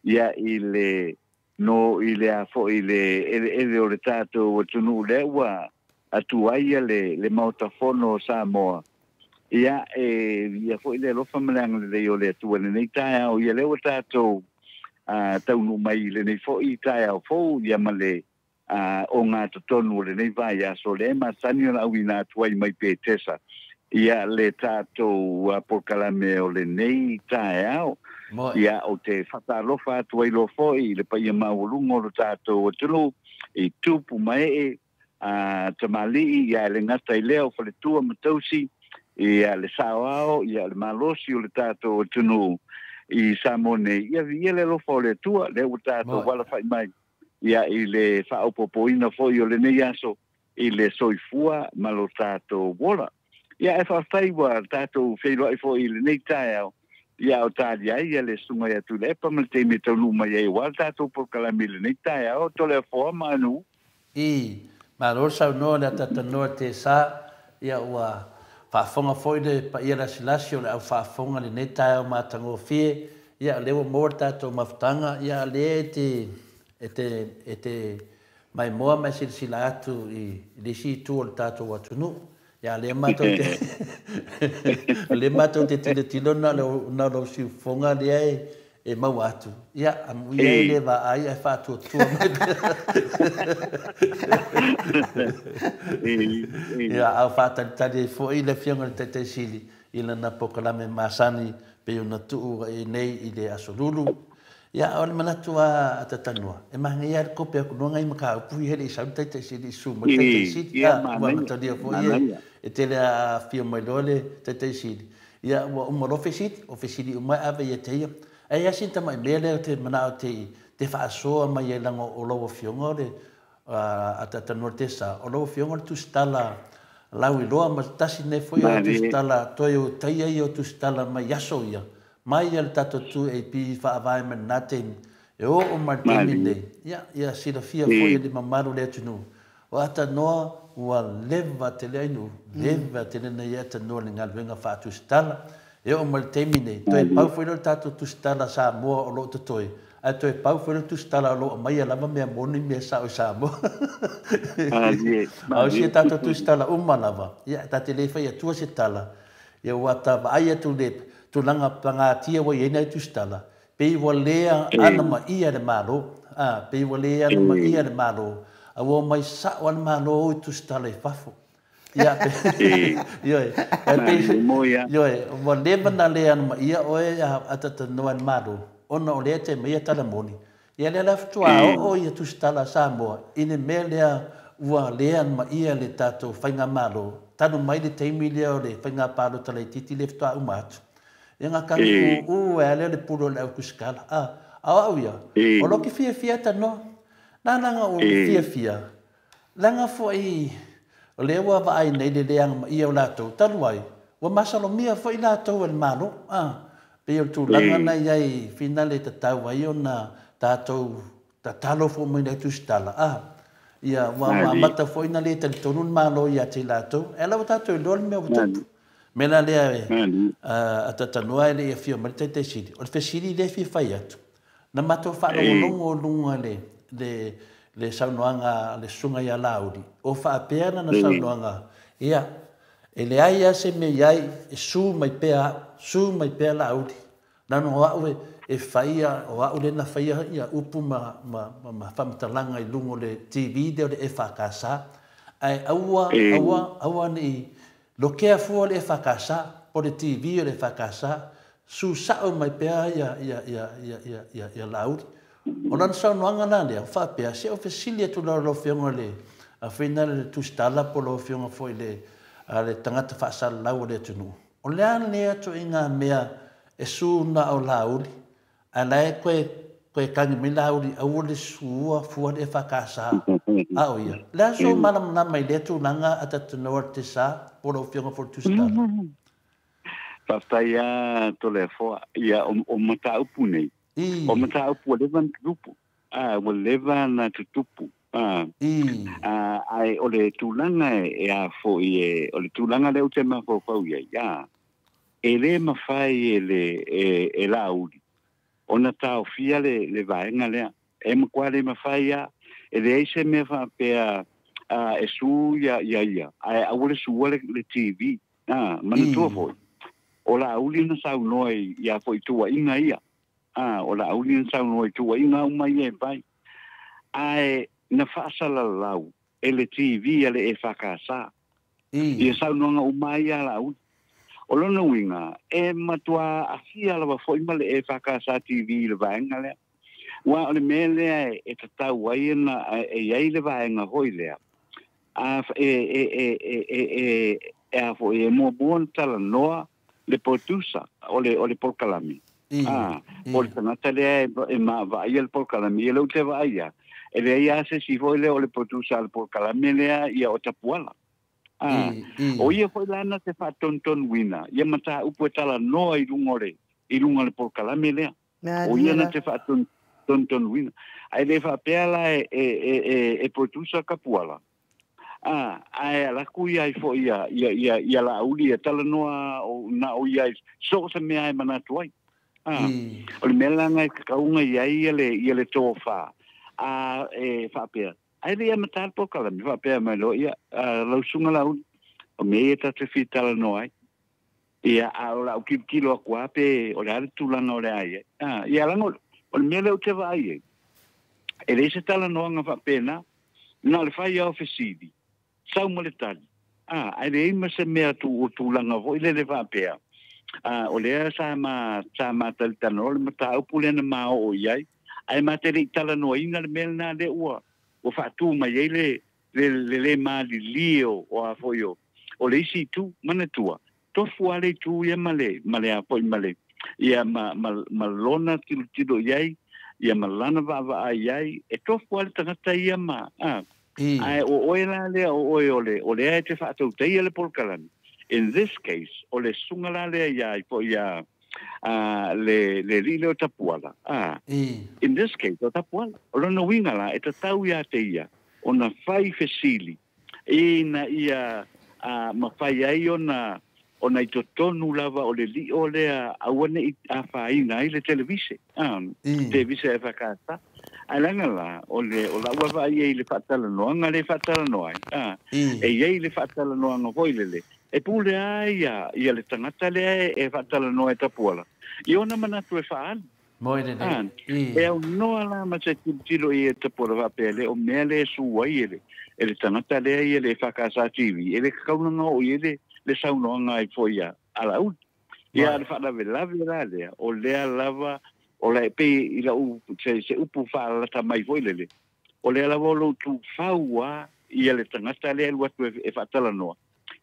ia i le, no i le a foi le eleele o le tatou atunuu lea ua atu ai ia le Maota Fono o Samoa. Ia, e, ia foi le alofa ma le agalelei o le Atua i lenei taeao, ia lea ua tatou taunuu mai i lenei foi taeao fou, ia ma le o ngā totonu o lenei vaiaso le masani ona auina atu ai mai Petesa. Ia le tatou polokalame o lenei taeao. Ia o te faatalofa atu ai loa foi i le paia maualuga o le tatou atunuu i tupu ma ee tamalii, ia e le gata i lea o faletua ma tausi, ia le saoao, ia le malosi o le tatou atunuu. i Samoa nei, ia viia le alofa o le Atua, lea ua tatou alafa'i mai ia i le faaopopoina fo'i o lenei aso i le soifua ma lo tatou ola. Ia e faafetai ua tatou feiloai fo'i i lenei taeao, ia o talia ai ia le susuga ia Tuilaepa ma le taimi e taunuu mai ai aua le tatou polokalame i lenei taeao. Toleafoa ma Anu. I Malo le saunoa le ataatanoa Tesa, ia ua faafofoga foi le paia lasilasi o le au faafofoga i lenei taeao matagofie, ia o lea ua maua le tatou mafutaga, ia lea e te e te e te maimoa ma e silasila atu i le isi itu o le tatou atunuu. Ia lea matou te lea matou te tilotilo na o lou siufofoga lea e maua atu. Ia, amuia e le vaai ae faatuatua mai pea. Ia, a o faatalitali ai foi le Afioga i le Taitai Sili i lana polokalame masani pei ona tuu ai nei i le Aso Lulu. Ia, o le manatu lava a Tatanoa, e manaia lava le kope atu loa nai mataupu ia e le i sau le Taitai Sili i susu mai le Taitai Sili. A, ua amatalia foi e tele a afio mai loa le Taitai Sili, ia ua uma loa fesili, o fesili uma e ave ia te ia. Ae i ai sina tamai mea lea ou te manao te faasoa mai ai leaga o lau Afioga o le a Tatanoa Tesa, o lau Afioga o le tusitala lauiloa ma se tasi lenei foi o tusitala toe o taia ia o tusitala mai aso ia, mai ia le tatou 2AP i faavae mai lena taimi, e oo mai le taimi lenei, ia, ia silafia foi e le mamalu o le atunuu, o Atanoa ua leva tele ai nuu, leva tele na ia Atanoa i le galuega faatusitala, e oo mai le taimi lenei, toe pau foi lea o le tatou tusitala Samoa o lo o totoe, ae toe pau foi lea o le tusitala o lo o aumaia lava mea moni mea sao i Samoa. A o isi a tatou tusitala uma lava, ia, ta te le fai atua se tala, Ia ua ta vaai atu i le tulaga pagatia ua i ai nai tusitala, pei ua le anamaia e le Malo, a, pei ua le anamaia e le Malo, a ua omai sao lava le Malo o i tusitala i fafo. Ia, ioe, e pei, ioe, ua leva ona le anamaia oe a talanoa e le Malo, ona o lea e te aumaia tala moni. Ia lea la faatoa oo ia tusitala a Samoa i le mea lea ua le anamaia le tatou faigamalo talu mai le taimi lea o le faiga palota laitiiti lea faatoa uma atu. Ia na tagi ū ai lava lea o le pule o le au tusitala. A, a o au ia, o lou ke fiafia tanoa. Na ala ona ou fiafia, leaga foi o lea ua vaai nei le le agamaia o latou, talu ai, ua masalomia foi latou e le Malo. A, pei o le tulaga na i ai finale e tatau ai ona tatou tatalo foi mai le tusitala, a, ia, ua amata foi ona le talitonu le Malo ia te i latou. E ala ua tatou iloa le mea ua tupu. Mea la lea e atatanoa e le i afio mai le Taitai Sili, o le fesili lea e fia fai atu, Na matou faalogologo luga le le saunoaga a le Susuga ia Laauli, o faapea lana saunoaga, ia, e leai lava se mea i ai, e su mai pea au, su mai pea Laauli, leaga o au e faia, o au lea na faia ia upu ma ma ma faamatalaga i luga o le TV lea o le EFKS, ae aua, aua, aua ne i lokea fua le EFKS, po o le TV o le EFKS, Su sao mai pea ia Laauli. O lana saunoaga la lea, faapea, se o fesili atu la lau Afioga i le Afioga le Tusitala po o lau Afioga foi i le tagata faasalalau o le atunuu, o le a lea ituaiga mea e su na o Laauli, ae la e toe tagi mai Laauli aua le suua fua le EFKS a o ia. O le a sou malamalama i lea tulaga a Tatanoa Tesa po o lau Afioga foi i le Tusitala? Faafetai a Toleafoa. Ia, o mataupu nei, o mataupu ua leva ona tutupu. A, ua leva ona tutupu. A, ae o le tulaga e a foi e, o le tulaga lea ou te mafaufau i ai, a, e le mafai e le e Laauli ona taofia le vaega lea. E matua le mafai lava. E leai se mea faapea e su ia ia, ae aua le sua le TV. A, manatua foi, o Laauli na saunoa i ia foi tuuaiga ia. A, o Laauli na saunoa i tuuaiga uma ia e fai. Ae na faasalalau e le TV a le EFKS ia saunoaga uma ia a Laauli. O lona uiga, e matua aafia lava foi ma le EFKS TV i le vaega lea. Aua o le mea lea e tatau ai ona e i ai le vaega foi lea, a e e e e e e e a foi e muamua ona talanoa le producer o le polokalame. O le tagata lea e maavaaia le polokalame ia lea ou te vaai a e leai lava se isi foi lea o le producer a le polokalame lea ia o Tapuala. O ia foi la na te faatonutonuina ia mataupu e talanoa i luga o le i luga o le polokalame lea. O ia na te faatonutonuina. Ae le faapea la e producer Tapuala. Ae alaku ia ai foi ia Laauli e talanoa o na o ia so o se mea e manatu ai. O le mea la ngai kakauga i ai ia le tofa. E faapea. Ai le ia matal polokalame faapea mai loa ia lau susuga Laauli. O mea ia ta te fia talanoa ai. Ia a o lau tilotilo atu lava pe o le a le tulaga o le a i ai. Ia laga o le mea lea ou te vaai ai. E leai se talanoaga faapena. Na o le fai lava o fesili, sau ma le tali. Ae leai ma se mea o tulaga foi lele faapea. O lea sa ma talitanoa le mataupu lea na ma oo i ai. Ae ma te le i talanoaina le mea lena lea ua faatu mai ai le le malilie o a foi o le isi itu manatua. Tofu lava le itu ia ma le a foi ma le ia ma lona tilotilo i ai ia ma lana vaavaai i ai e tofu lava le tagata ia ma ae o oe la lea o oe o lea e te faatautaia le polokalame. In this case o le susuga la lea ia ai foi ia le alii lea o Tapuala. In this case o Tapuala o lona uiga la e tatau ia te ia ona fai fesili ina ia mafai ai ona i totonu lava o le lio lea aua nei afaina ai le televise. Televise e whakata. Ae laga la, o lau vaavaai ai i le faatalanoaga le faatalanoa ai. E iai le faatalanoaga foi lele. E pule ai ia le tagata lea e faatalanoa e Tapuala. I ona manatu e faaali. E aunoa la ma se tilotilo i e Tapuala faapea le o mea le su ai e le tagata lea ia le Whakasa TV. E le kakaunanga o i e le saunoaga ai foi a Laauli. Ia le faalavelave la lea, o lea lava, o le pe i lau se upu faalalata mai foi lele, o lea lava o lou tufaua ia le tagata lea alu atu e faatalanoa.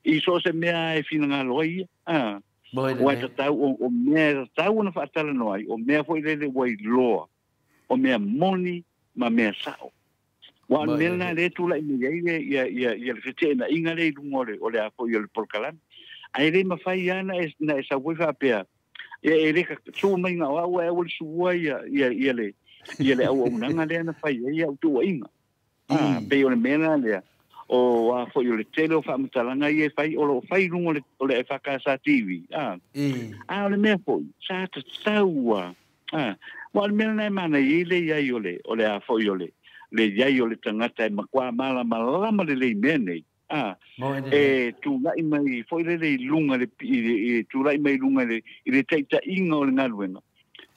I so se mea e finagalo ai ia. Ua e tatau, o mea e tatau ona faatalanoa ai, o mea foi lele ua iloa, o mea moni ma mea sao. Ua o le mea lena lea tulai mai ai ia le feteenaiga lea i luga o le a foi o le polokalame. Ae le mafai lava na e sau foi faapea. E le su mai ngā au e au le sua ia le auaunaga lea na fai ai au tuuaiga. Pei o le mea lena lea. O a foi o le tele o faamatalaga ia e fai, o loo fai luga o le FKS TV. A o le mea foi, sa tatau. Ua o le mea lena e mana i le iai o le a foi o le iai o le tagata e makuā malamalama lelei mea nei. E tulai mai foi lele i luga le tulai mai luga i le taitaiga o le galuega.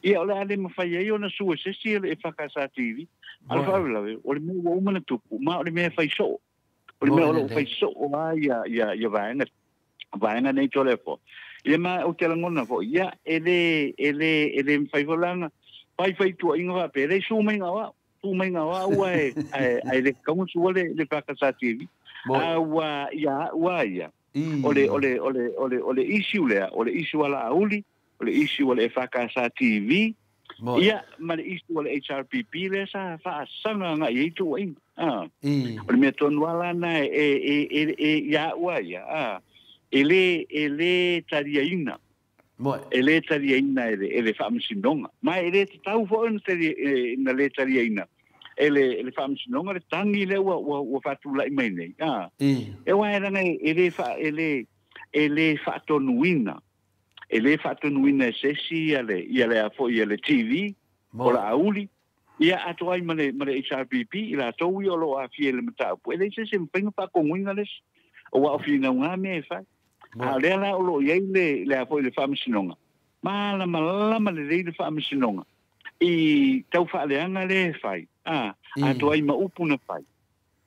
Ia o le a le mafai ai ona sua se isi e le FKS TV. A le faalavelave o le mea ua uma na tupu ma o le mea e fai soo. O le mea o loo fai soo lava ia vaega nei tolefo. Ia ma ou te lagona foi ia e le mafai foi laga fai tuuaiga faapea le su mai ngā au. Su mai ngā au ae le kauga sua le FKS TV. Ua ia ua ia. O le issue lea, o le issue a Laauli, o le issue a le FKS TV, ia ma le issue a le HRPP lea sa faasaga agai ai tuuaiga. O le mea tonu lava lana e ia ua ia. E le taliaina. E le taliaina e le faamasinoga. Ma e le tatau foi na le taliaina. E le faamasinoga le tagi lea ua faatulai mai nei. E ua e laga e le faatonuina. E le faatonuina e se isi ia le a foi ia le TV o Laauli. Ia atoa ai ma le HRPP i latou ia o loo aafia i le mataupu. E leai se isi e mafai ona faakogoina le isi. O ua o finauga mea e fai. A o lea la o loo i ai le a foi le faamasinoga. Malamalama lelei le faamasinoga. I tau faaleaga lea e fai. Atoa ai ma upu na fai.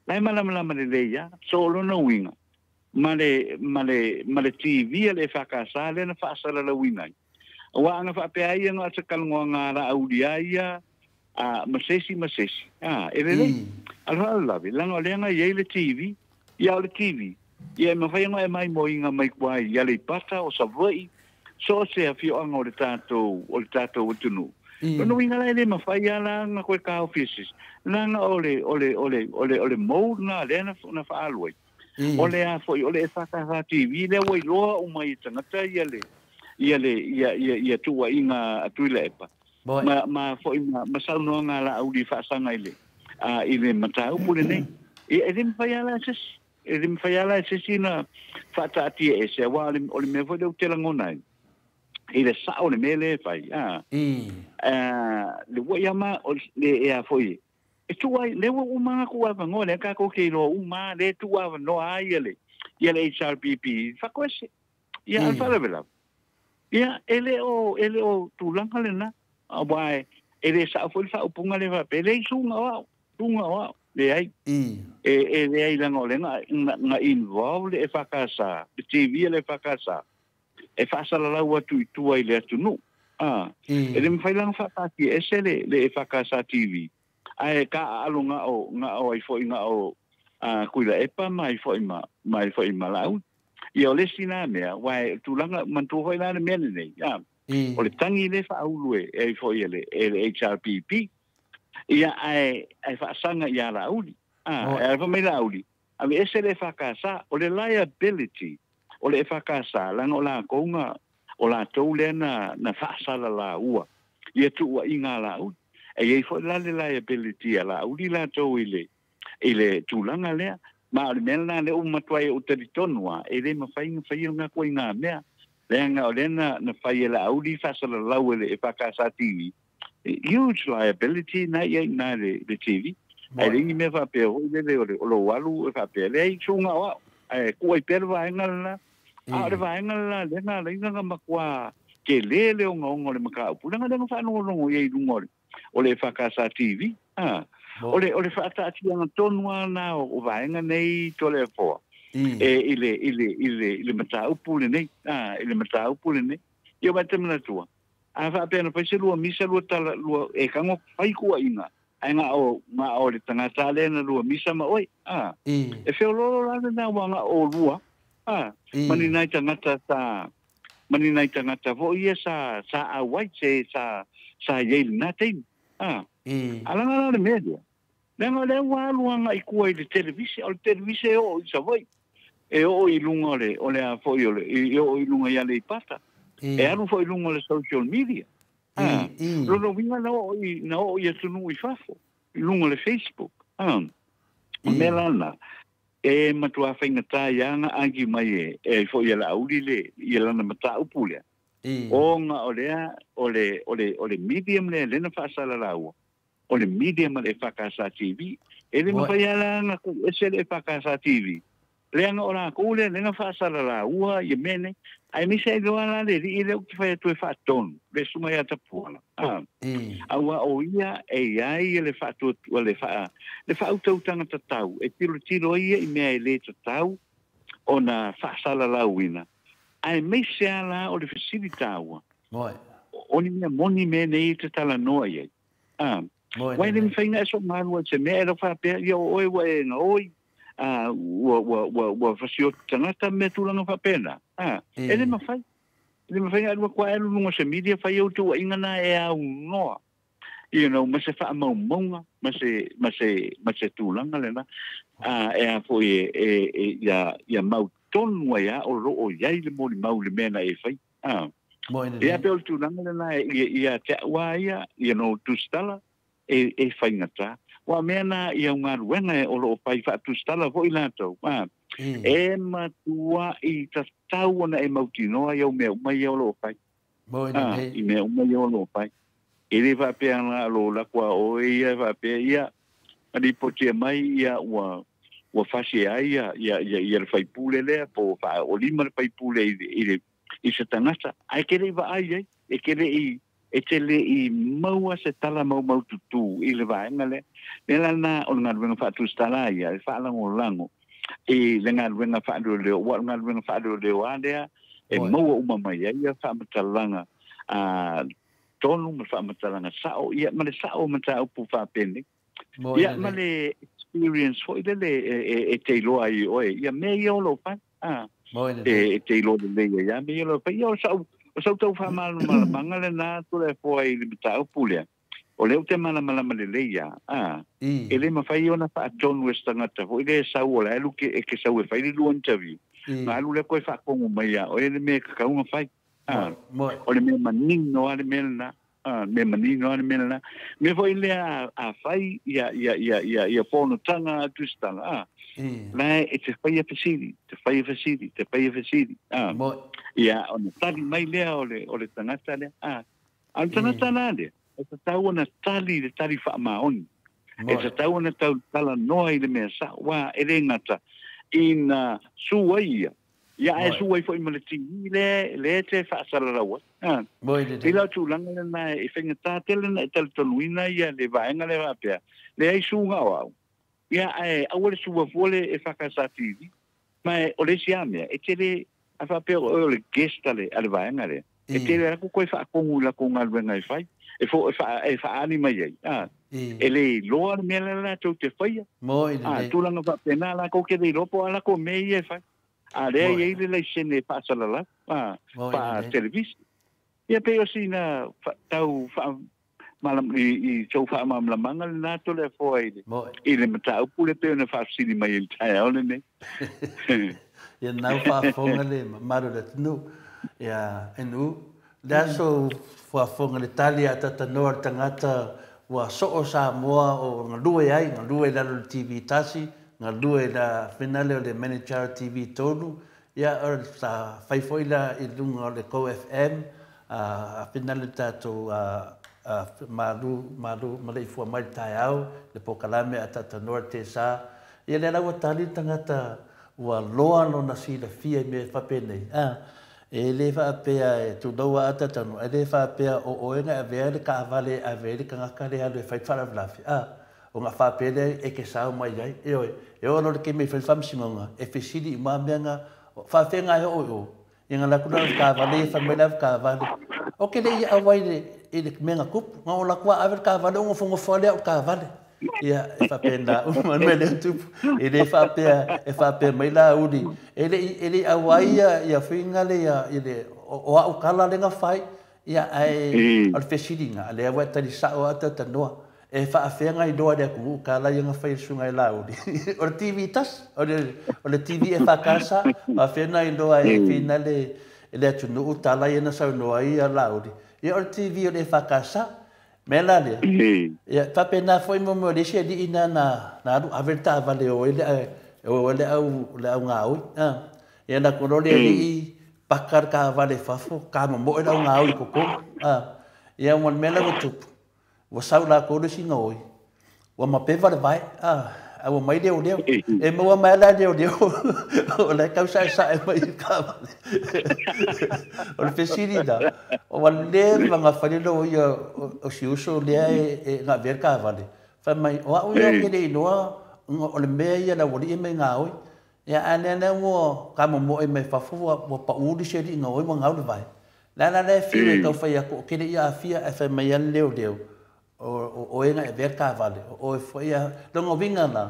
Lai malamalama lelei ia. So o lona uiga. Ma le TV a le FKS lea na faasalalauina ai. Ua aga faapea ai ia gata talanoaga a Laauli a ia ma se isi ma se isi. E lelei. A le faalavelave, laga o lea na i ai le TV, ia o le TV. Ia e mafai ona e maimoiga mai kua i Aleipata o Savaii, So se afioaga o le tatou atunuu. Lona uiga la e le mafai lava la ona toe taofi e se isi, leaga o le mode na lea na faaalu ai. O le a foi o le EFKS TV lea ua iloa uma i tagata ia le ia le ia ia ia tuuaiga a Tuilaepa ma foi ma saunoaga a Laauli faasaga i le mataupu lenei. Ia, e le mafai lava la e se isi, e le mafai lava la e se isi na faataatia ese, aua o le mea foi lea ou te lagona ai i le sao le mea lea e fai a le ua ia ma o le e a foi e tuu ai lea ua uma ona tuu avanoa lea tatou te iloa uma lea e tuu avanoa ai ia le HRPP faatoese ia a le faalavelave. Ia, e le o tulaga lena, aua e le sao foi le faaupuga le faapea e leai suga o ao, suga o ao, leai. E leai, leaga o lea na involve le EFKS, le TV a le EFKS e faasalalau atu i tua i le atunuu. E le mafai la ona faataatia ese le EFKS TV ae ka aalo nga o ai foi nga o Tuilaepa ma ai foi ma ai foi ma Laauli. Ia, o le isi na mea, uae tulaga manatua foi la le mea lenei o le tagi le faaulu e ai foi e le HRPP ia ae faasaga ia Laauli e fai mai Laauli ave ese le EFKS. O le liability o le EFKS, leaga o latou na o latou lea na faasalalaua ia tuuaiga a Laauli. E i ai foi la le liability a Laauli latou i le tulaga lea. Ma o le mea lena lea ua matuai ou talitonu a e le mafai ona faia lena ituaiga mea, leaga o lea na fai e Laauli faasalalau e le EFKS TV. Huge liability na i ai na le TV ae leai ni mea faapea foi lele o lou alu e faapea leai suga o ao ae tuu ai pea le vaega lena. A o le vaega lena lea na alaina na matua tele le ogaoga o le mataupu, leaga lea na faalogologo i ai i luga o le EFKS TV. O le faataatiaga tonu lava na o vaega nei Toleafoa e i le mataupu lenei i le mataupu lenei. Ia, ua te manatua a faapea na fai se lua misa lua tala lua e tago fai tuuaiga ae na o le tagata lea na lua misa ma oe e feololo la lena ua na o lua ma ni nai tagata sa ma ni nai tagata foi ia sa auai se sa i ai lena taimi alaga la le mea lea, leaga o lea ua alu agai tua i le televise. O le televise e oo i Savaii, e oo i luga o le a foi o le e oo i luga i Aleipata, e alu foi i luga o le social media. Lona uiga na oo i atunuu i fafo i luga o le Facebook. O mea la na e matua faigata ia na agi mai e foi e Laauli le ia lana mataupu lea ona o lea o le medium lea lea na faasalalaua o le medium a le EFKS TV. E le mafai lava ona tuu ese le EFKS TV, leaga o latou lea lea na faasalalaua ia mea nei, aemaise ai loa la le alii lea ou te fai atu e faatonu le susuga ia Tapuala aua o ia e i ai le faatuatua le faautautaga tatau e tilotilo ai ia i mea e le tatau ona faasalalauina, aemaise lava la o le fesili taua o ni mea moni mea nei e talanoa i ai. Uae le mafai ona e sogalu ai se mea e lau faapea ia o oe ua e gaoi ua fasioti tagata mea tulaga faapena. E le mafai, e le mafai alu atu ae alu luga o se media fai au tuuaiga na e aunoa ma se faamaumauga ma se tulaga lena e a foi e ia mautonu ai a o loo i ai le molimau le mea na e fai. Ia, pe o le tulaga lena ia te au a ia tusitala e faigata ua mea na ia galuega e o loo fai faatusitala foi latou e matua i tatau ona e mautinoa ia mea uma ia o loo fai i mea uma ia o loo fai. E le faapea na lo la kua oe ia faapea ia ripotia mai ia ua fasi ai ia le faipule lea po fa o lima le faipule i se tagata ae ke le vaai ai e ke le i e te le i maua se tala mau mau tutu i le vaega lea. Le la na o le galuega faatusitala ia e faalagolago i le galuega faaleoleo, ua o le galuega faaleoleo a lea e maua uma mai ai ia faamatalaga a tonu ma faamatalaga sao ia ma le sao mataupu faapenei ia ma le experience foi lele e te iloa ai oe ia mea ia o lou fai e te iloa lelei ai ia mea ia o lou fai ia o sau O sau tau faamalamalamaga lenā Toleafoa i le mataupu lea, o lea ou te malamalama lelei ia, a, e le mafai ona faatonu e se tagata foi lea e sau o le alu ke, e ke sau e fai le lua interview. Na alu lea koe faatogu mai ia oe le mea e tatau ona fai. A, o le mea manino lava le mea lena. A, mea manino lava le mea lena. Mea foi lea a fai ia, ia, ia, ia, ia fonotaga a Tusitala, a, la e te faia fesili, te faia fesili, te faia fesili. A, ia, ona tali mai lea o le tagata lea. A, a o le tagata la lea, e tatau ona tali le tali faamaoni. E tatau ona talanoa i le mea sa'o, uā e lē gata ina su ai ia, ia ae su ai foi ma le TV lea lea te faasalalau ai. A pei la o tulaga lenā e faigata tele ona e talitonuina ia le vaega lea faapea, leai suga o au, ia ae aua le sua fua le EFKS TV. Ma o le isi lava mea, e tele, a faapea o oe o le guest a le, a le vaega lea, e tele atu koe faatonu i latou galuega e fai, e fo, e, faa, e faaali mai ai, a, e le iloa le mea lea latou te faia. A, tulaga faapena, latou te le iloa po o a latou mea ia e fai. A lea e i ai le laisene e faasalalau, a, faa-televisi. Ia pei o sina tau faa, malam, i, i sou faamalamalamaga lenā Toleafoa i le, i le mataupu lea pei ona faafesili mai i le taeao lenei. Ia nau faafofoga le mamalu o le atunuu. Ia NU, le aso faafofoga le tali a tatanoa le tagata ua soo Samoa o galue ai, galue i lalo o le TV tasi, galue i la finale o le manager o le TV tolu, ia sa fai foi la i luga o le Go FM, a finale le tatou malu malu maleifua mai le taeao le pokalame a tatanoa le tesa, ia lea la ua tali le tagata ua loa lona silafia i mea faapenei, a e le faapea e tulou a tatanoa, e le faapea o oe na avea le taavale e ave ai le tagata lea e alu e fai le faalavelave, a ona faapea lea e te sao mai ai, ioe, e oo loa i le taimi e fai le faamasinoga, e fesili uma mea na faafeaga e oo i o. Ia na latou le avetaavale ia fai mai le avetaavale, Ou te le i auai i le mea na tupu. Na o latou ave le taavale ou nofonofo lava lea au taavale. Ia, e faapena uma le mea lea e tupu. E le faapea e faapea mai Laauli, e le i e le i auai ia ia fuiga le ia i le o au tala lea na fai. Ia ae o le fesiliga, lea ua e tali sa'o lava Talanoa. E faafea na iloa e le atunuu tala ia na fai e le susuga e Laauli? O le TV tasi, o le, o le TV EFKS, faafea na iloa e fina le, le atunuu tala ia na saunoa ai ia Laauli? Ia o le TV o le EFKS. Mea la lea, ia faapena foi mo mea o le isi alii na na, na alu ave le taavale o ai le, o ai le au, le au gaoi. Ah. Ia na kolo le alii paka le taavale i fafo, kamomoe le au gaoi i totonu. Ah. Ia ma le mea la ua tupu, ua sau latou le isi gaoi, ua mapeva le vae, a, a ua mai leoleo. E maua mai la leoleo, o la e tau saesae mai i le taavale. O le fesili la, ua leva ona fai le loia o si uso lea e avea le taavale. Fai mai, o au ia ou te le iloa o le mea ia le aualii e mai gaoi. Ia a lea lea ua kamomoe mai fafo ua, ua pau le isi alii gaoi ua gau le vae. Le a la lea e fiu e tau fai atu, ou te le i aafia ae fai mai lava le leoleo, o oe na e avea le taavale, o oe foi a... Lona uiga la,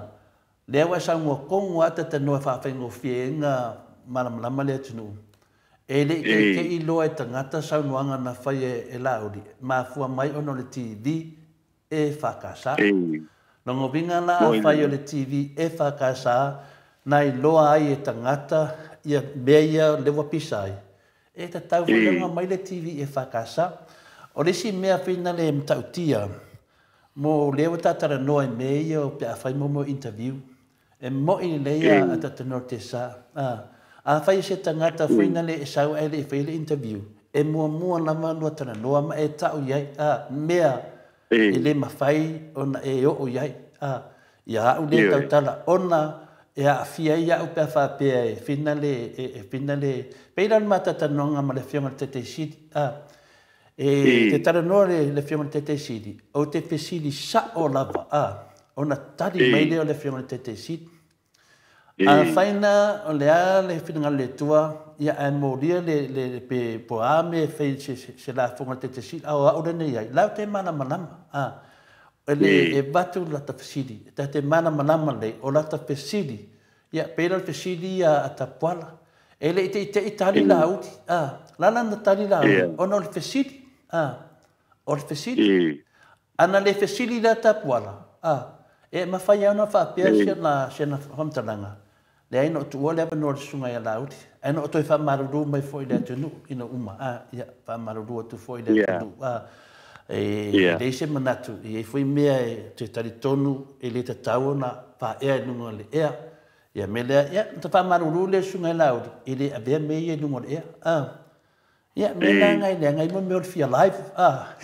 lea ua e saunoa tonu lava Talanoa e faafaigofie ai ona malamalama le atunuu. E le i teitei loa e tagata saunoaga na fai e Laauli, mafua mai ona o le TV EFKS. Lona uiga la afai o le TV EFKS na iloa ai e tagata ia mea ia lea ua pisa ai, e tatau foi ona aumai le TV EFKS. O le isi mea finale e matautia, mo lea ua tatalanoa i mea ia pe a fai mo mea o interview, e mo'i lelei a Talanoa Tesa. Afai se tagata finale e sau ae le i faia le interview, e muamua lava lua talanoa ma e ta'u i ai, a, mea e le mafai ona e oo i ai, a, ia au lea tautala ona e aafia ai au pe a faapea e finale e finale pei la le matatalanoaga ma le Afioga i le Taitaisili, a, e te talanoa le Afioga i le Taitaisili, ou te fesili sa'o lava, a, ona tali mai lea o le Afioga i le Taitaisili. Afai na o le a le finagalo o le Atua, ia ae molia le, le, pe po a mea e fai se, se, se lafoga a le Taitaisili, a o au lenei ai, la ou te malamalama, a, e le e avatu lata fesili, e ta te malamalama lelei, o lata fesili, ia, pei la o le fesili ia a Tapuala, E le i teʻiteʻi tali Laauli, a lala na tali Laauli ona o le fesili, a o le fesili. Ana le fesili lea Tapuala, a e mafai lava ona faapea si ana faamatalaga, leai na ou tuua le avanoa i le susuga ia Laauli, ae na ou toe faamalulu mai foi i le atunuu ina uma, a ia, faamalulu atu foi i le atunuu, a e leai se manatu, e i ai foi mea e te talitonu e le tatau ona faaea i luga o le ea. Ia mea lea, ia, na faamalulu lea i le susuga ia Laauli, e le avea mea ia i luga o le ea. A. Ia, mea la ngai leaga ai mo mea o le fia live. A.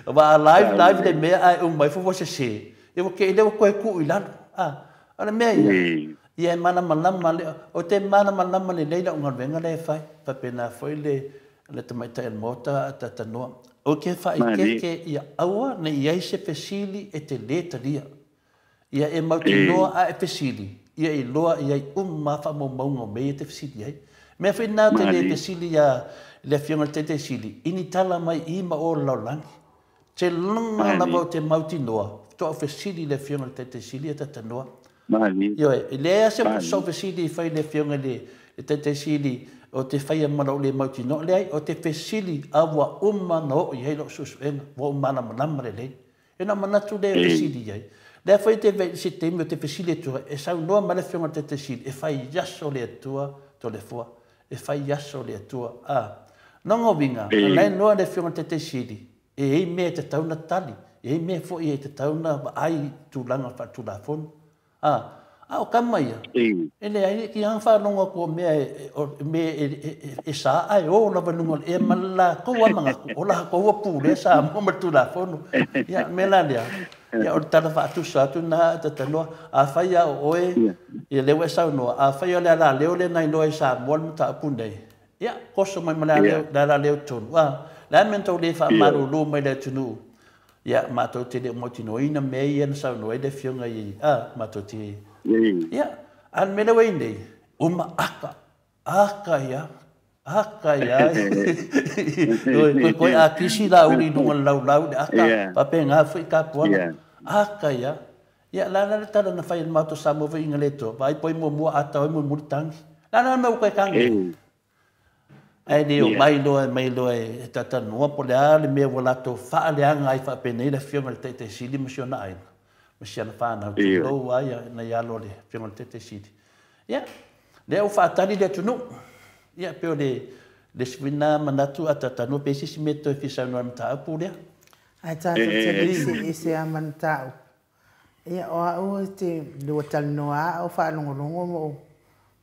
Aua a live, live le mea ae uma ifo ua sese, ia ua te i lea ua toe tuu i lalo. A. O le mea ia, ia e malamalama, ou te malamalama lelei lau galuega lea e fai. Faapena foi le tamaitai o le Maota a Tatanoa. Ou te faaeteete ia aua ne i ai se fesili e te lē talia. Ia e mautinoa a e fesili, ia iloa i ai uma lava faamaumauga o mea ia e te fesili ai. Mea foi lena ou te le fesili ia le Afioga i le Taitaisili i ni tala mai i ma o o le lalolagi. Seiloga lava ou te mautinoa, faatoa ou fesili i le Afioga i le Taitaisili ia Tatanoa. Ioe, e leai lava se sou fesili e fai i le Afioga i le Taitaisili ou te faia ma lou le mautinoa. Leai, ou te fesili a ua uma ona oo i ai lau suesuega, ua ou malamalama lelei. E na manatu lea e fesili i ai. Lea foi te vei se taimi o te fesili atu ai, e saunoa mai le Afioga i le Taitaisili, e fai aso le Atua Toleafoa, e fai aso le Atua. A. Lona uiga, o la e iloa le Afioga i le Taitaisili, e i ai mea e tatau ona tali, e i ai mea foi e tatau ona vaai i tulaga faale-Tulafono. A, a o tama ia, e leai, e tiga ona faalogo atu o mea e sa ae o lava i luga o le ea ma le latou lava manatu, o latou ua pulea Samoa ma le Tulafono. Ia, o le mea la lea, ia o le tala faatusa atu lena a Tatanoa. Afai lava o oe, ia lea ua e saunoa, afai o le alaleo lea na iloa e Samoa le mataupu lenei, ia, toso mai ma le alaleo tonu. A, o le a le mea na tou le faamalulu mai i le atunuu? Ia, matou te le o mautinoaina mea ia na saunoa ai le Afioga i, a, matou te, ia, a o le mea lea ua i ai nei, uma aka, aka ia, aka ia, toe toe akisi Laauli i luga o le laulau i le aka, faapena foi Tapuala, aka ia. Ia, o le a la le tala na fai e le Maota o Samoa foi ina le toa, vaai po o ai muamua ata o ai mulimuli tagi. O le a la le mea ua toe tagi ai? Ae le omai loa mai loa e talatalanoa po o le a le mea ua latou faaleaga ai faapenei le Afioga i le Taitaisili ma si ona aiga ma si ana fanau, tulou lava ia nai alo o le Afioga i le Taitaisili. Ia, lea ua faatali le atunuu. Ia, pei o le isi foi lena manatu a talatalanoa pe i ai se isi mea e toe fia saunoa i le mataupu lea. Ae tatou te le eseese lava ma le mataupu. Ia, o au ou te lua talanoa lava a o faalogologo ma ou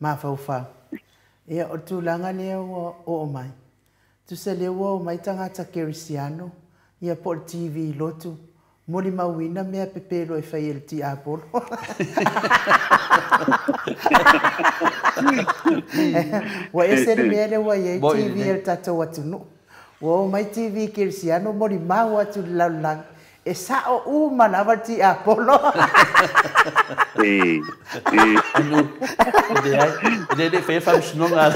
mafaufau. Ia, o le tulaga lea ua oo mai, tusa lea ua oo mai tagata kerisiano, ia po o le TV lotu, molimauina mea pepelo e fai e le tiapolo. Ua ese le mea lea ua i ai TV a le tatou atunuu. Ua oo mai TV kerisiano molimau atu i le lalolagi, E sao uma lava le tiapolo. E leai, e le le faia faamasinoga a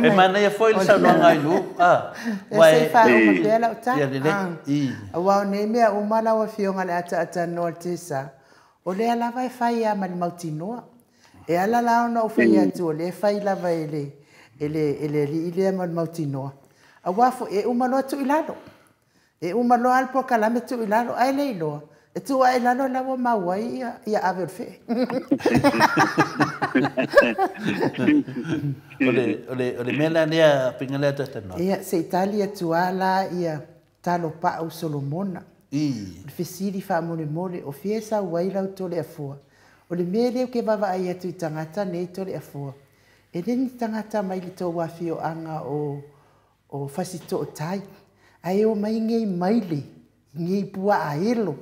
E manaia foi le saunoaga a Lu. E se i faauma pea lau tala. Ia lelei. Aua o nei mea uma lau Afioga o le a taatanoa i le tesa, o lea lava e fai lava ma le mautinoa. E ala la ona ou fai atu o lea e fai lava e le, e le, e le alii lea ma le mautinoa. Aua foi, e uma loa tuu i lalo. E uma loa lava le polokalame tuu i lalo, ae le iloa, e tuu ae i lalo la ua mau ai ia, ia ave o le fee. O le, o le, o le mea la lea, faiga lea talanoa. Ia, se i tali atu lava la ia Talo Pau Solomona. O le fesili faamolemole, o fia e sau ai lau Toleafoa? O le mea lea ou te vaavaai atu i tagata nei Toleafoa, e le ni tagata mai le tou afioaga o o Fasitootai, ae omai nei maile, nei puaa elo,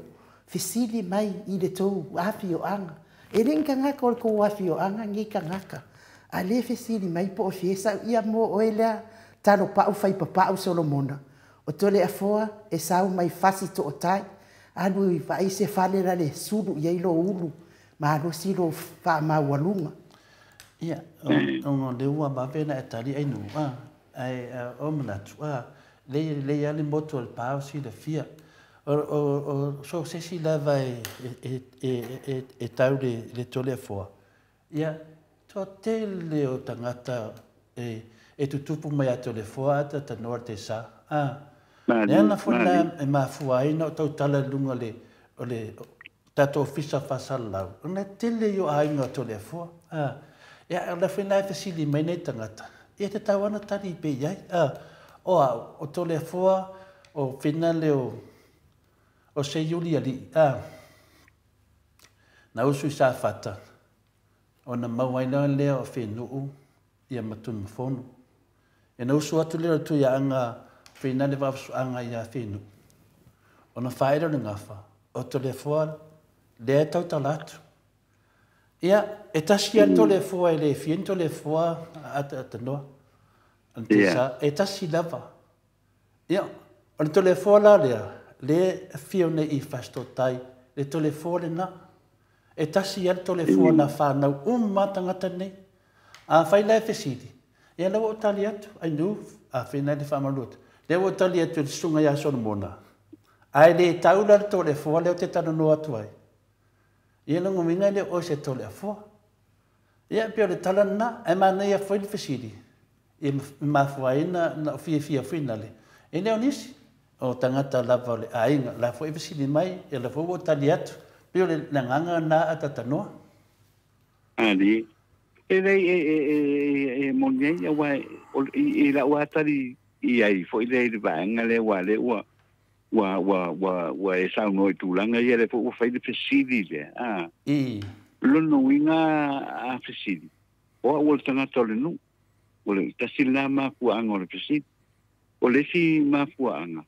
fesili mai i le tou afioaga. E le ni tagata o le tou afioaga nei tagata, a lea e fesili mai po o fia e sau. Ia mo oe lea Talo Pau Faipapau Solomona, O Toleafoa e sau mai Fasitootai, alu i vaai se fale la le sulu i ai lo ulu malosi lo faamaualuga. Ia, ona o lea ua vave ona e tali ai nuu, a, ae o manatu, a, lei lelei lava le motu o le pa o silafia. O so se isi lava e tau le Toleafoa, ia, toatele o tagata e tutupu mai ia Toleafoa ae talanoa le Tesa. Le ala foi lena e mafua ai ona ou tautala i luga o le tatou ofisa faasalalau, ona e tele i o aiga o Toleafoa. Ia, o le foi lena e fesili mai nei tagata, ia e tatau lava ona tali pea i ai. O au, o Toleafoa, o finale o Seiuli alii, na usu i Safata, ona maua ai loa lea o Fenuu ia ma Tunumafono. Ia na usu atu lea o le Tuiaana finale vaavasuaga ia Fenuu, ona faaele o le gafa, o Toleafoa lea e tautala atu. Ia, e tasi lava le Toleafoa e le fia ni Toleafoa atanoa. E tasi lava. Ia, o le Toleafoa la lea, lea e afio nei i Fasitotai, le Toleafoa lena. E tasi lava le Toleafoa na fanau uma tagata nei. Afai la e fesili, ia lea ua ou tali atu, ai nu, afai le faamalu atu. Lea ua ou tali atu i le susuga ia Solomona, ae le tau la le Toleafoa lea ou te talanoa atu ai. Ia lona uiga e le o oe se Toleafoa. Ia pei o le tala lena, ae manaia foi le fesili, e mafua ai na ou fiafia foi nale. E le o nisi, o tagata lava o le aiga, la foi e fesili mai, ia la foi ua ou tali atu. Pei o le agaga lena a talanoa. Ali. E lei e moni ai aua i lau atali i ai foi lea i le vaega lea ua lea ua e saunoa i tulaga ia lea foi ua fai le fesili lea. Lona uiga a fesili, o au o le tagata o le nuu. O le tasi lena mafuaaga o le fesili. O le isi mafuaaga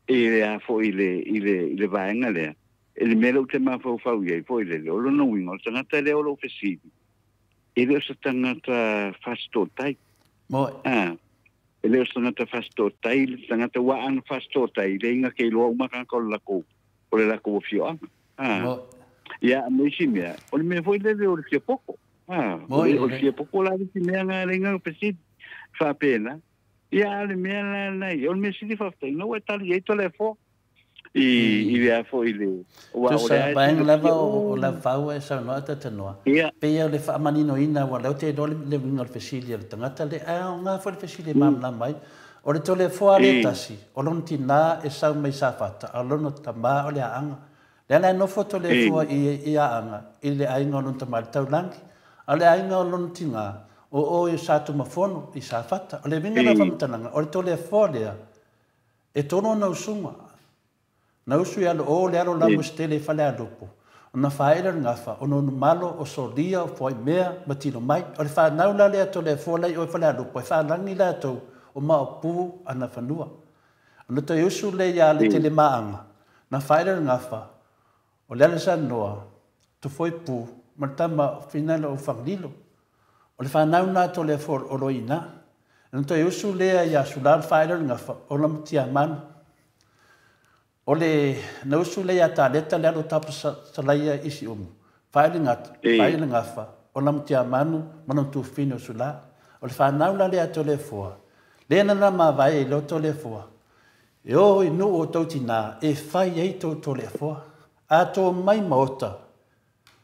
e le a foi i le vaega lea, e le mea lea ou te mafaufau i ai foi lele, o lona uiga o le tagata lea o lou fesili, e le o se tagata fasitotai. Mo. E le o se tagata fasitotai le tagata ua ana fasitotai le inga ke iloa uma tagata o le lakou afioaga. Mo. Ia, ma isi mea, o le mea foi lele o le fia poko. Mo. O le fia poko la le isi mea na le inga fesili. Faapena. Ia, le mea la na ia, o le mea sili faafetai, na ua e tali ai Toleafoa. I le a foi le ua o le Tusa, vaega lava o la fau e saunoa talanoa. Pei o le faamaninoina ua lea ou te iloa le uiga o le fesili a le tagata le ae aoga foi le fesili e malamalama ai. O le Toleafoa le tasi, o lona tinā e sau mai Safata, a o lona tamā o le Aana. Lea la e nofo Toleafoa i Aana, i le aiga o lona tamā i le taulagi. A o le aiga o lona tinā, o i Satumafono, i Safata. O le uiga la o faamatalaga, o le Toleafoa lea, e tolu ona usuga. Na usu i alo o le alo Lamositele i Falealupo, ona faaele o le gafa, o Nonumalo, o Solia, o Fuaimea, ma Tilomai. O le fanau la lea Toleafoa la i o i Falealupo, e faalagi latou o Maopu ana fanua. Ona toe usu lea ia Letelemaaga, na faaele o le gafa, o le Alesanoa, Tofoipu, ma le tama finale o Fagalilo. O le fanau na Toleafoa o lo ina. Ona toe usu lea ia Sula le faaele o le gafa, o Lamatiamanu. O le na usu lea ia Taleta le alo Tapusalaia i Siumu. Faaele gata, faaele gafa, o Lamatiamanu ma lona tufine o Sula. O le fanau la lea Toleafoa, lea na na mavae i lo Toleafoa. E o i nuu o tou tinā, e fai ai tou Toleafoa. A tou mai maota,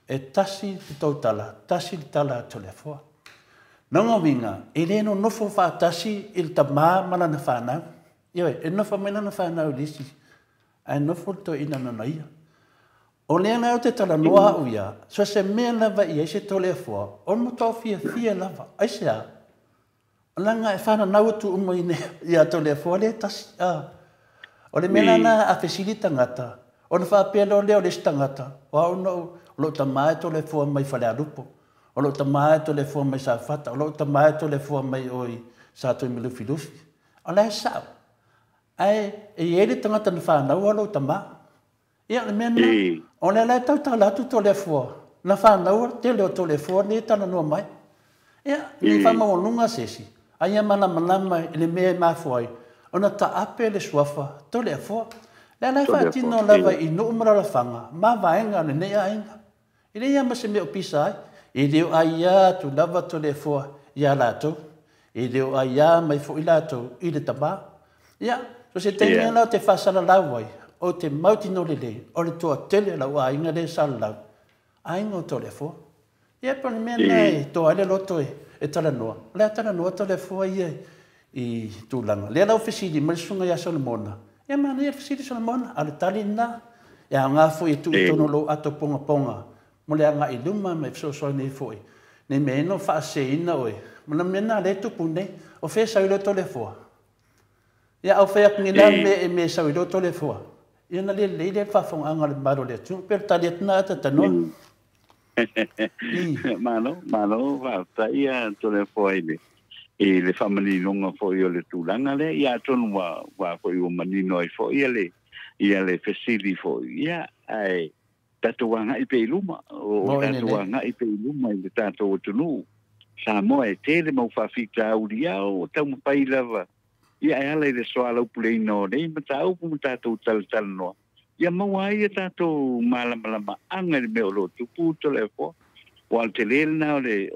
e tasi le tou tala, tasi le tala a Toleafoa. Lona uiga, e le nonofo faatasi i le tamā ma lana fanau. Ioe, e nofo mai lana fanau i le isi, ae nofo le toeaina nona ia. O lea la ou te talanoa au ia, so se mea lava i ai se Toleafoa, o le matua fiafia lava. Aisea? Leaga e fananau atu uma ia Toleafoa lea e tasi. O le mea la na a fesili tagata, ona faapea loa lea o le isi tagata, o au na o lou tamā e Toleafoa mai Falealupo, o lou tamā e Toleafoa mai Safata, o lou tamā e Toleafoa mai o i Satuimalufilufi. O la e sao. Ae e i ai le tagata na fanau lou tamā. Ia, le mea lena, o lea la e tautala atu Toleafoa, na fanau tele o Toleafoa nei e talanoa mai. Ia, nei faamaualuga se isi, a ia malamalama i le mea e mafua ai, ona taape le suafa Toleafoa. Lea la e faatino lava i nuu ma alaalafaga ma vaega o lenei aiga. E leai lava ma se mea o pisa ai. E le o aia atu lava Toleafoa ia latou. E le o aia mai foi latou i le tamā. Ia, so se taimi la o te faasalalau ai, Ou te mautinoa lelei, o le toatele o lau aiga lea e salalau, aiga o Toleafoa. Ia po o le mea lena e toa ai le loto e talanoa, o le a talanoa Toleafoa ia i tulaga. Lea la ua fesili mai le susuga ia Solomona, ia manaia le fesili Solomona, a o le tali lena, e aoga foi e tuu i totonu o lou ato pogapoga mo le agai i luma ma e fesoasoani ai foi, ne i mea ane ua faaseseina oe, ma le mea lena o lea e tupu nei. O fea e sau ai loa Toleafoa? Ia, a ou fai atu nei la mea e mea e sau ai loa Toleafoa, ia ona le lelei lea i le faafofogaaga a le mamalu o le atunuu. Pei o le tali atu lena Atatanoa. Malo, malo, faafetai ia Toleafoa i le faamaninoga foi o le tulaga lea. Ia atonu ua foi ua manino ai foi ia le fesili foi. Ia, ae tatou agai pea i luma. O tatou agai pea i luma i le tatou atunuu. Samoa e tele mau faafitauli ia o taumafai lava. Ia e ala i le soalaupuleina o nei mataupu ma tatou talatalanoa. Ia maua ai ia tatou malamalamaaga i le mea o lo o tupu Toleafoa. Ua o le tele lena o le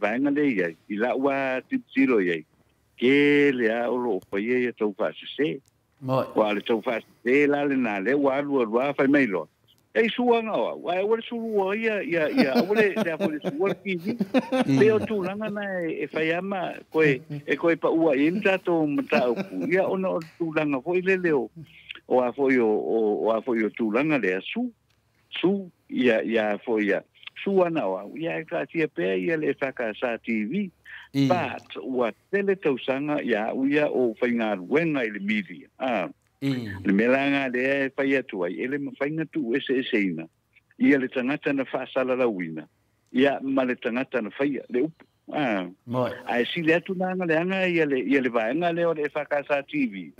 vaega lea i ai. I lau tilotilo i ai, tele lava o lo o faia ia tau faasese. Ua o le tau faasese la lena lea ua alu alu lava fai mai loa. E suaga o au, ae ua le sulua ia, ia, ia, aua le, le a foi le sua le TV. Pe o tulaga na e fai ama, koe, e koe paua i le tatou mataupu. Ia, ona o le tulaga foi lele o a foi o a foi o tulaga lea, su, su, ia, ia foi ia, su ana o au, ia e taatia pea ia le EFKS TV. But, ua tele tausaga ia au ia o faigaluega i le media. Ah. Le mea la nga lea e fai atu ai, e le mafai ona tuueseeseina ia le tagata na faasalalauina, ia ma le tagata na faia le upu. Ah. Ae sili atu la leaga ia le vaega lea o le EFKS TV.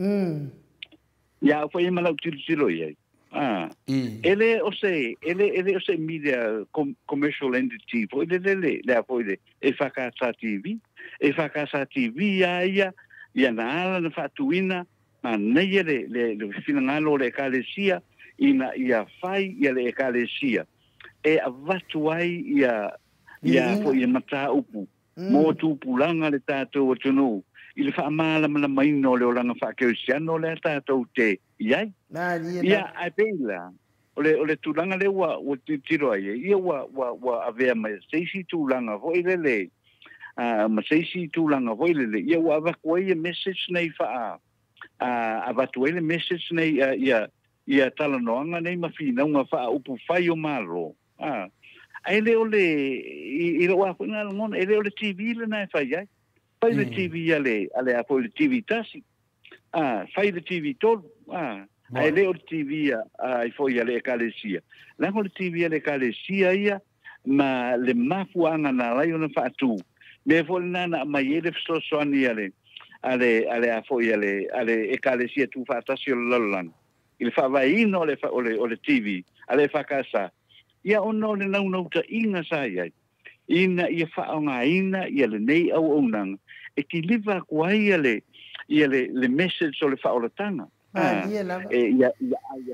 Ia au foi ma lau tilotilo i ai. Ah. E le o se media commercial entity foi le le le le a foi le EFKS TV. EFKS TV ia ia ia na ala na faatuina ma nei le finagalo o le ekalesia ina ia fai ia le ekalesia e avatu ai ia foi ia mataupu mo tupulaga le tatou atunuu i le faamalamalamaina o le olaga faakerisiano lea tatou te i ai. Ia, ae pei la, o le tulaga lea ua tilotilo ai, ia ua avea mai se isi tulaga foi lele, ma se isi tulaga foi lele, ia ua avatu ai ia message nei avatu ai le message nei ia talanoaga nei ma finauga faaupu fai o Malo. Ah. Ae le o le, i lou a foi lagona, e le o le TV lena e fai ai. Fai le TV a le a foi le TV tasi. Ah, fai le TV tolu. Ah, ae le o le TV a i foi a le ekalesia. Leaga o le TV a le ekalesia ia, ma le mafuaaga na alai ona faatu. Mea foi lena na aumai ai le fesoasoani a le a foi a le ekalesia tuufaatasi o le lalolagi. I le faavaeina o le TV a le EFKS. Ia ona o le naunautaiga sa i ai. Ina ia faaaogaina ia lenei auaunaga e kiliva atu ai ia le message o le faaolataga. E, ia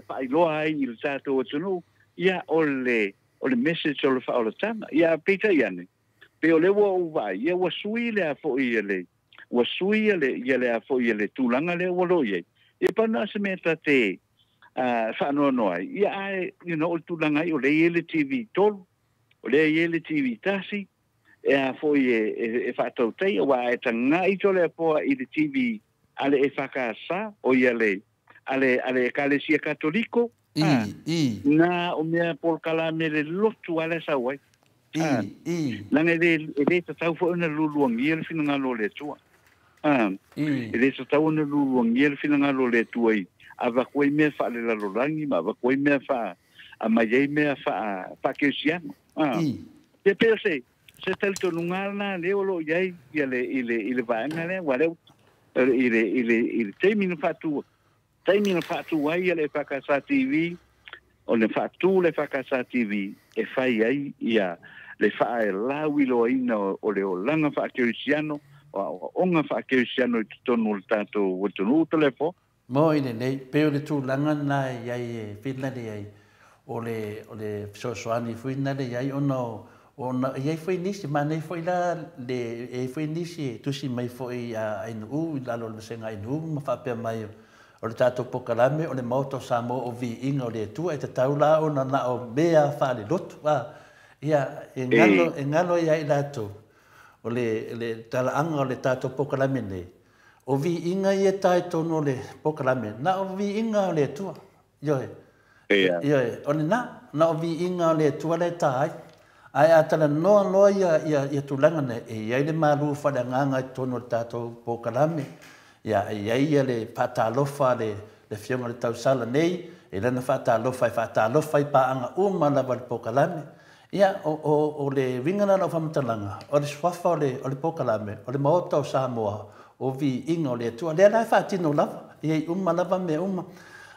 faailoa ai i le tatou atunuu, ia o le message o le faaolataga. Ia peitai ane, pe o le ua ou vaai, ia ua sui le a foi ia le, ua sui ia le, ia le a foi ia le tulaga lea ua lo i ai. Ia pa na se mea ta te faanoanoa ai. Ia ae, o le tulaga ai, o lea i ai le TV tolu, o lea i ai le TV tasi, e a foi e faatautai, aua e tagai Toleafoa i le TV a le EFKS, o ia le, a le Ekalesia Katoliko, na o mea polokalame le lotu ala sau ai. Leaga e le tatau foi ona luluagia le finagalo o le Atua. E le tatau ona luluagia le finagalo o le Atua i avatu ai mea faalelalolagi ma avatu ai mea aumai ai mea faakerisiano. Ia pei o se talitonuga lena lea o lo o i ai ia le, i le vaega lea, ua lea i le taimi na faatu ai ia le EFKS TV, o le faatu le EFKS TV e fai ai ia le faaelauiloaina o le olaga faakerisiano, o aoaoga faakerisiano i totonu o le tatou atunuu Toleafoa. Mo i lenei, pe o le tulaga na i ai e whina le ai, o le fesoasoani foi na le i ai ona i ai foi nisi, ma nei foi la le e foi nisi e tusi mai foi a ainuu i lalo o le vasega ainuu ma faapea mai O le tatou polokalame o le Maota o Samoa o Viiga o le Atua e tatau la ona na o mea faalelotu a. Ia e galo e galo ia i latou o le talaaga o le tatou polokalame nei. O viiga ia e totonu o le polokalame, na o viiga o le Atua. Ioe. Ioe, o lena, na o viiga o le Atua lea e ta ai. Ae a talanoa loa ia tulaga nei, e i ai le malu faaleagaga i totonu o le tatou polokalame. Ia, e i ai ia le faatalofa le Afioga i le tausala nei, e lana faatalofa e faatalofa i paaga uma lava i le polokalame. Ia, o le uiga lena o lau faamatalaga, o le suafa o le polokalame, o le Maota o Samoa, o viiga o le Atua. Lea la e faatino lava, e i ai uma lava mea uma.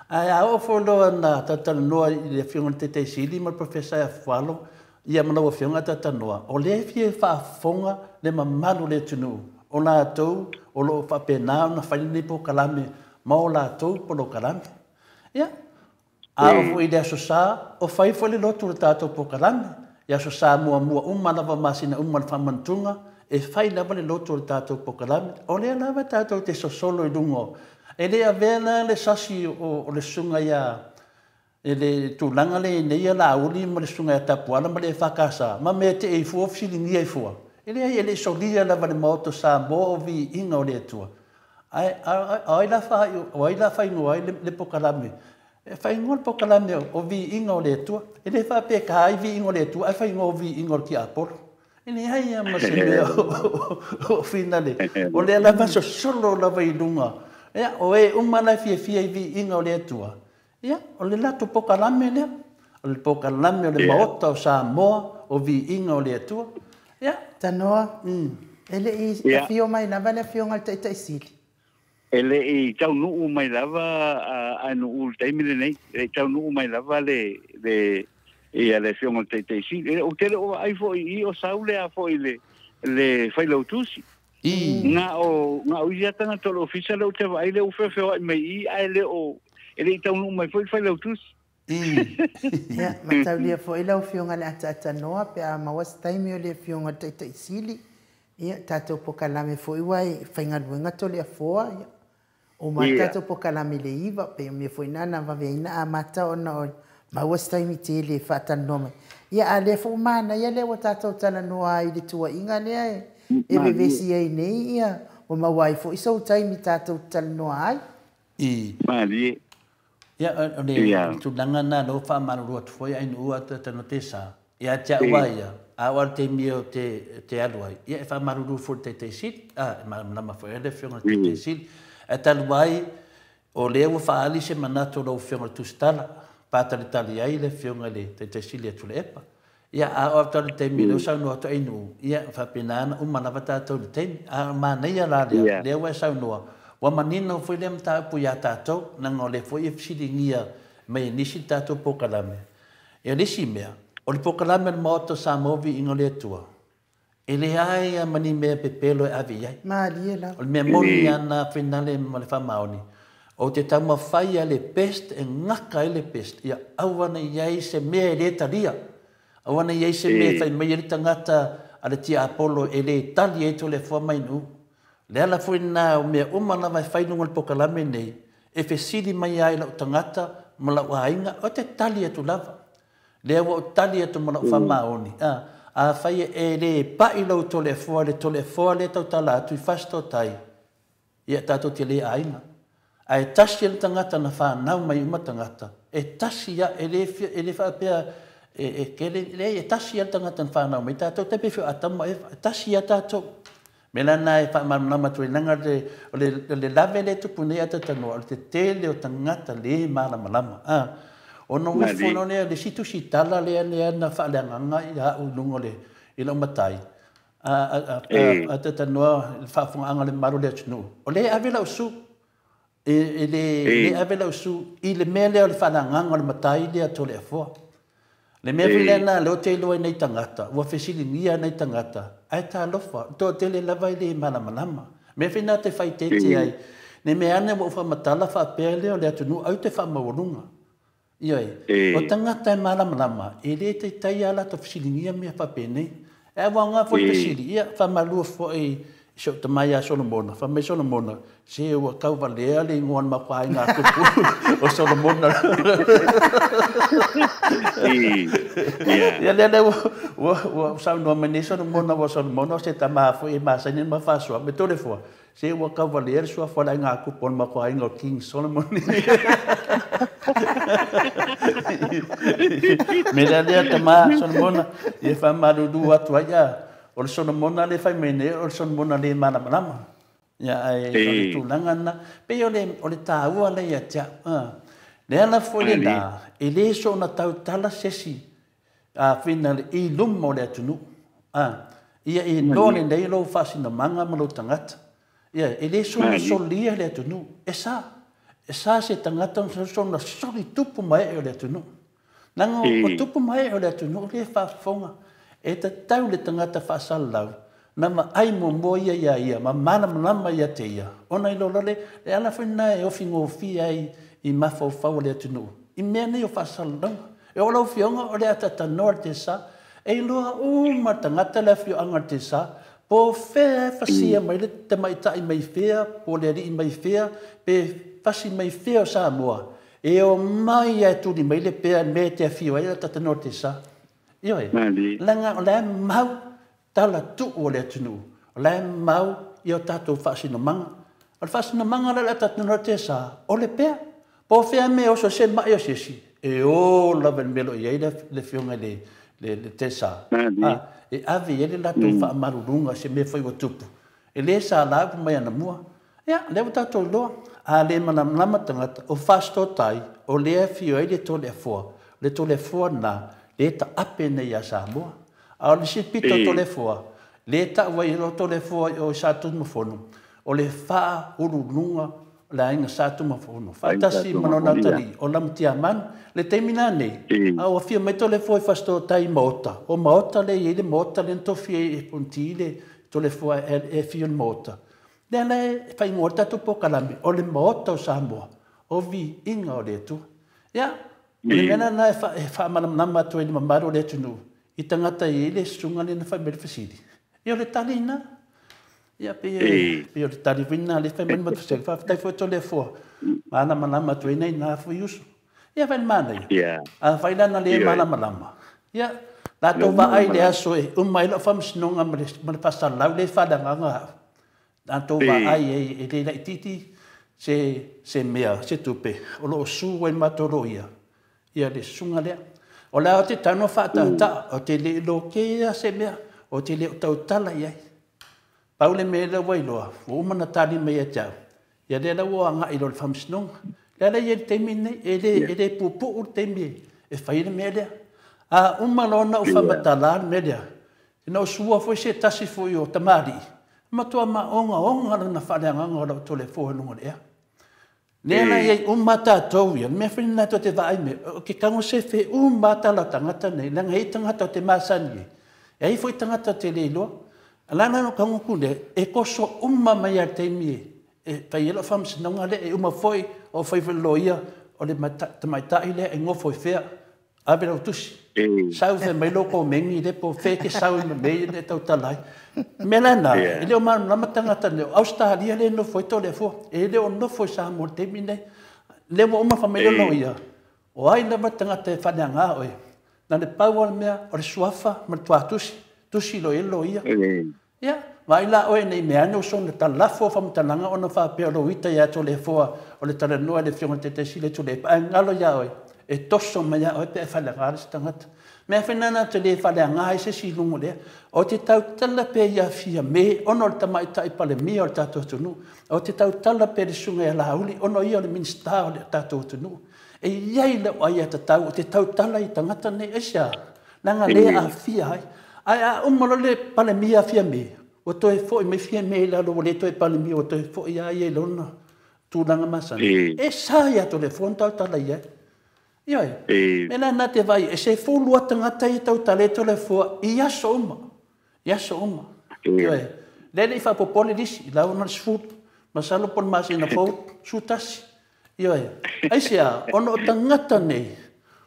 Ae a oo foi loa na talatalanoa i le Afioga i le Taitaisili ma le Profesa ia Fualo, ia ma lau Afioga talanoa, o lea e fia faafofoga le mamalu o le atunuu, o latou o loo faapena ona fai lenei polokalame ma o latou polokalame. Ia, a oo foi i le Aso Sa, o fai foi le lotu o le tatou polokalame. I Aso Sa muamua uma lava masina uma le faamanatuga, e fai lava le lotu o le tatou polokalame. O lea lava tatou te sosolo i luga. E le avea la le sasi o le susuga ia e le tulaga le nei ia Laauli ma le susuga ia Tapuala ma le EFKS, ma mea te e ifua fesiligia ifua. E leai e le solia lava le Maota o Samoa o viiga o le Atua. Ae o ai la faaigoa ai le polokalame? E faaigoa le polokalame o viiga o le Atua. E le faapea ka ai viiga o le Atua, ae faaigoa o viiga o le tiapolo. E leai lava ma se mea o finale. O lea lava sosolo lava i luga. Ia, o e uma la e fiafia i viiga o le Atua. Ia, o le latou polokalame lea. O le polokalame o le Maota o Samoa o viiga o le Atua. Ia. Tanoa, e le i afio mai lava le Afioga i le Taitaisili. E le i taunuu mai lava a nuu le taimi lenei. E le i taunuu mai lava le ia le Afioga i le Taitaisili. O tele o ai foi i o saule a foi le failautusi. Nga o ia tagata o le ofisa le o te vaai le ufeofeoai mai i ae le o e le i taunuu mai foi le failautusi. Ia, mataulia foi lau Afioga i le Ataatanoa pe a maua se taimi o le Afioga i le Taitaisili. Ia, tatou polokalame foi ua e faigaluega Toleafoa. Ia, o ma tatou polokalame le iva, pe o mea foi na vaveaina amata ona o maua se taimi tele e faatalanoa mai. Ia, a lea foi manaia lea ua tatou talanoa ai i le tuuaiga lea e vevesi ai nei, ia, ua maua ai foi sou taimi tatou talanoa ai. Malie. Ia, o le tulaga na lea ua faamalulu atu foi ai nuu a tanoa te sa. Ia te au ia, a o le taimi o te alu ai. Ia, e faamalulu foi i le Taitaisili, e malamalama foi ai le Afioga i le Taitaisili. Ae talu ai, o lea ua faaali se manatu o lau Afioga i le Tusitala, patalitali ai le Afioga i le Taitaisili a Tuilaepa. Ia, a o atu le taimi lea ua saunoa atu ai nuu, ia, faapena ona uma lava tatou i le taimi. A o manaia la lea, lea ua e saunoa, ua manino foi lea mataupu ia tatou, leaga o lea foi e fesiligia mai e nisi le tatou polokalame. Ia, le isi mea, o le polokalame o le Maota o Samoa o Viiga o le Atua, e leai lava ma ni mea pepelo e ave i ai. Malie lava. O le mea moni lava na finale ma le faamaoni, o te taumafai a le best e gaka ai le best, ia aua ne i ai se mea e le talia. Aua ne i ai se mea e fai mai ai le tagata a le tiapolo e le tali ai Toleafoa mai nuu. Le ala foi lena o mea uma lava e fai luga o le polokalame nei, e fesili mai ai lau tagata ma lau aiga, o te tali atu lava. Lea ua ou tali atu ma lau faamaoni. A fai e le pai lau Toleafoa, le Toleafoa lea tautala atu i Fasitotai, ia tatou te le aiga. Ae tasi le tagata na whanau mai uma tagata, e tasi ia, e le faapea, e kele, leai, e tasi ia le tagata na whanau mai tatou, te pe whio Atama Eva, e tasi ia tatou. Me la na e whaamalamalama atu ai langa o le lave le tupu nei atatanoa, o le te tele o tagata le malamalama. Ona ua fono lea, le si tusi tala lea lea na whaaleagaga i au lunga le, i lau matai, atatanoa le whaafongaanga le mamalu o le atunuu. O le ave lau su, e le ave lau su i le mea lea o le whaaleagaga o le matai lea Toleafoa. Le mea foi lea na leo te iloa nei tagata, ua fesiligia nei tagata, ae talofa, toa tele lava i le malamalama. Mea foi na te whaitete ai, ne mea ane ua whamatala whaapea lea o le atunuu au te whaamaualuga. Ioe, o tagata e malamalama, e le taitai a latou fesiligia mea faapenei. E aua ngā foi fesili, ia whamalua foi Si o'u tama iā Solomona, fai mai Solomona, se ua tauvalea le igoa o le matou aiga tupu o Solomona. Ia lea lea ua saunoa mai nei Solomona, ua Solomona o se tama foi e masani ona ma faasoa me Toleafoa, se ua tauvalea le suafa o le aiga tupu o le matou aiga o King Solomon. Me lea lea tama Solomona, ia faamalulu atu ai a o le Solomona le fai mai nei o le Solomona le malamalama. Ia ae o le tulaga lena, pei o le taua lea ia te au. Le ala foi lena, e le soona tautala se isi finale i luma o le atunuu. Ia e iloa lelei lou faasinomaga ma lou tagata. Ia e le soona solia le atunuu. E sa, e sa se tagata ona soona soli tupu ma ee o le atunuu. Leaga o tupu ma ee o le atunuu lea e faafofoga. E tatau le tagata faasalalau na vaai muamua ia ia ia ma malamalama ia te ia ona i loa le ala foi lena e ofigofie ai i mafaufau o le atunuu i mea nei o faasalalauga. E oo lau Afioga o le atatanoa le tesa e iloa uma tagata le afioaga o le tesa po o fea e fasia mai le tamaitai mai fea po o le alii mai fea pe fasi mai fea o Samoa e o mai e tuli mai le pea mea te afio ai le atatanoa le tesa. Ioe, leaga o la e mau tala tuu o le atunuu, o la e mau i o tatou faasinomaga. O le faasinomaga la le atatanoa le tesa, o le pea. Po o fea mea oso se mai o se isi, e o lava le mea o lo o i ai le afioga i le tesa. E ave i ai le latou faamaluluga se mea foi ua tupu. E le sa la upu mai anamua. Ia, lea ua tatou iloa. A le malamalama tagata, o Fasitotai, o lea e afio ai le Toleafoa. Le Toleafoa na, le taape nei ia Samoa. A o le isi pito o Toleafoa, le tau ai o Toleafoa o Satunumafono, o le faauluuluga o le aiga Satunumafono. Faatasi ma lona atalii, o Lamutiamanu. Le taimi la nei, a ua afio mai Toleafoa i Fasitotai i Maota, o Maota le i ai le Maota le na tofi ai e Ponti le Toleafoa e afio i le Maota. Lea la e faaigoa le tatou polokalame, o le Maota o Samoa, o viiga o le Atua. Ia, o le mea lena e faamalamalama atu ai le mamalu o le atunuu i tagata e i ai le susuga lea na fai mai le fesili. Ia o le tali lena. Ia pei o le tali foi lena lea fai mai le matusele. Faafetai foi Toleafoa, malamalama atu ai nai foi uso. Ia fai le manaia. A fai lana le malamalama. Ia, latou vaai le aso e uma ai lau faamasinoga ma le faasalalau le faaleagaga au. Latou vaai e le laitiiti se mea, se tupe, o loo su ai matou loia. Ia le susuga lea. O la o te tano faatataa, o te le lokea se mea, o te le o tautala i ai. Pau le mea lea ua iloa, ua uma na tali mai ia te au. Ia lea la ua agai loa i le faamasinoga. Lea la i ai le taimi lenei, e le puupuu le taimi e fai le mea lea. A uma loa ona ou faamatala le mea lea, ina o sua foi se tasi foi o tamalii, matua maogaoga lona faaleagaga o lau Toleafoa i luga o le ea. Lea la i ai uma tatou ia, le mea foi lena tou te vaai mai, o ke tago sefe uma tala tagata nei, leaga e i ai tagata o te masani ai, e ai foi tagata o te le iloa. La la no tago ku le, e toso uma mai a le taimi e fai ai lau faamasinoga lea, e uma foi o fai foi le loia o le tamaitai lea e nofo i fea, ave lau tusi. Sau fai mai lou komeni le po fe ke sau i mei le tautala ai. Mea la na, e le o malamalama tagata nei, o Australia le nofo ai Toleafoa, e le o nofo i Samoa i le taimi nei. Le ua uma fai mai le loia, o ai lava tagata e faaleaga oe. Na le pau o le mea, o le suafa ma le tuatusi, tusi loia le loia. Ia, vaai la oe nei mea ane o sona talafo o faamatalaga ona faapea o lou ita ia Toleafoa o le talanoa i le afioga i le Taitaisi le Tuilaepa, ae galo ia oe, e toso mai ia oe pe e faaleaga le isi tagata. Mea foi lena te le faaleaga ai se isi i luga o lea. O te tautala pe ia Fiame ona o le tamaitai palemia o le tatou atunuu. O te tautala pe le susuga ia Laauli ona ia o le Minisita o le tatou atunuu. E i ai lau aiatatau o te tautala i tagata nei, aisea, leaga le aafia ai. Ae a uma loa le palemia a Fiame, ua toe foi mai Fiame i lalo, ua le toe palemia, ua toe foi a ia i lona tulaga masani. E sa ia Toleafoa ona tautala i ai. Ioe, mea la na te vaai, e se fulu a tagata ia tautala i Toleafoa i aso uma. I aso uma. Ioe, lea le i faapopole lisi, i lau ona le 10, masalo po o le masina fou, 11. Ioe, aisea, ona o tagata nei,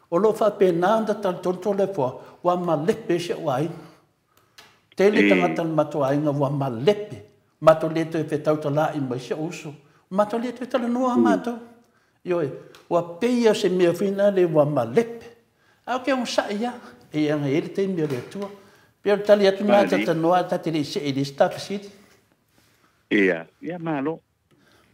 o loo faapena ona talitonu Toleafoa, ua malepe si ou aiga. Tele tagata o le matou aiga ua malepe. Matou le toe fetautala'i ma si o'u uso. Matou le toe talanoa matou. Ioe, ua pei o se mea foi lea ua malepe. Ae ou te onosa'i lava, e i ai le taimi o le Atua. Pei o le tali atu lena talanoa ae ta te le i se'e i le isi ta fesili. Ia, ia malo.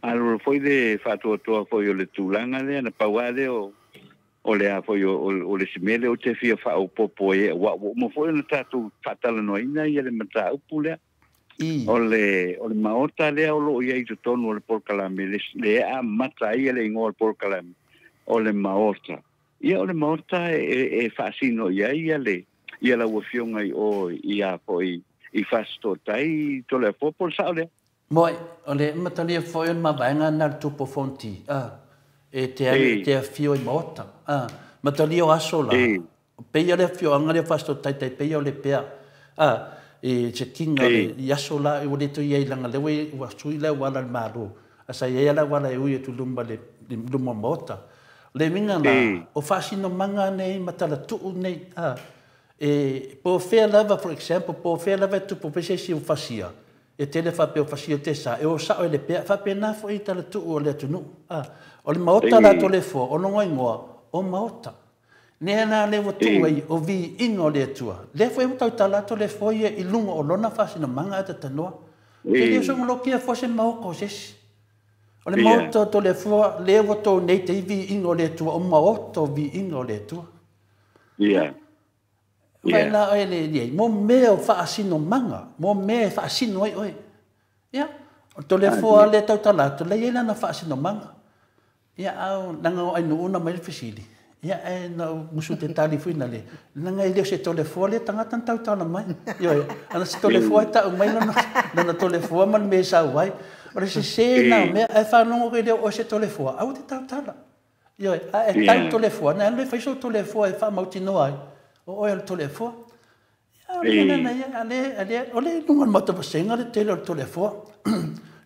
Malo foi le faatoatoa foi o le tulaga lea, na pau lava lea o le a foi o le isi mea lea ou te fia faaopoopo ai, aua ua uma foi ona tatou faatalanoaina le mataupu lea. O le maota lea o loo i ai i totonu o le polokalame, le amata ai le igoa o le polokalame, o le maota. Ia o le maota e faasino i ai ia lau afioga i o i a foi i Fasitoouta Toleafoa po o le sao lea. Moe, o le matalia foi o le mavaega na le tupu fonti, e te afio i maota. Matalia o aso la, peia le afioanga le Fasitoouta tai peia o le pea. E se kinga le i aso la e ua le toe iai laga lea ua sui le auala i le Malo. A sa iai lava le auala e ui atu i luma le luma o maota. Le uiga la, o faasinomaga nei ma talatuu nei, e po o fea lava, for example, po o fea lava e tupu ai se isi o fasia, e tele faapea o fasia te sa, e o sao e le pea, faapena foi i talatuu o le atunuu. O le maota la Toleafoa, o lona igoa, o maota. Lea la lea ua tuu ai o viiga o le Atua. Lea foi ua tautala Toleafoa ia i luga o lona faasinomaga ae tatanoa. Te le soga lokia fua se maota o se isi. O le maota o Toleafoa, lea ua tou nei te i viiga o le Atua, o maota o viiga o le Atua. Vai la oe le iai, mo mea o faasinomaga, mo mea e faasino ai oe. Ia, o Toleafoa lea tautala atu, lea e i ai lana faasinomaga. Ia, au, laga o ainuu na mai le fesili. Ia, e na musu te tali foi na le. Laga e le o se Toleafoa lea tagata na tautala mai. Ioe, ana se Toleafoa e ta'u mai lana Toleafoa ma le mea e sau ai. O le sesē na o mea, ae faalogo koe lea o oe se Toleafoa, aua te tautala. Ioe, a e tau Toleafoa, na alu e fai sou Toleafoa e faamautinoa ai, o oe o le Toleafoa. Ia, o le mea lena ia, ale, o le luga o le Maota Vasega le tele o le Toleafoa.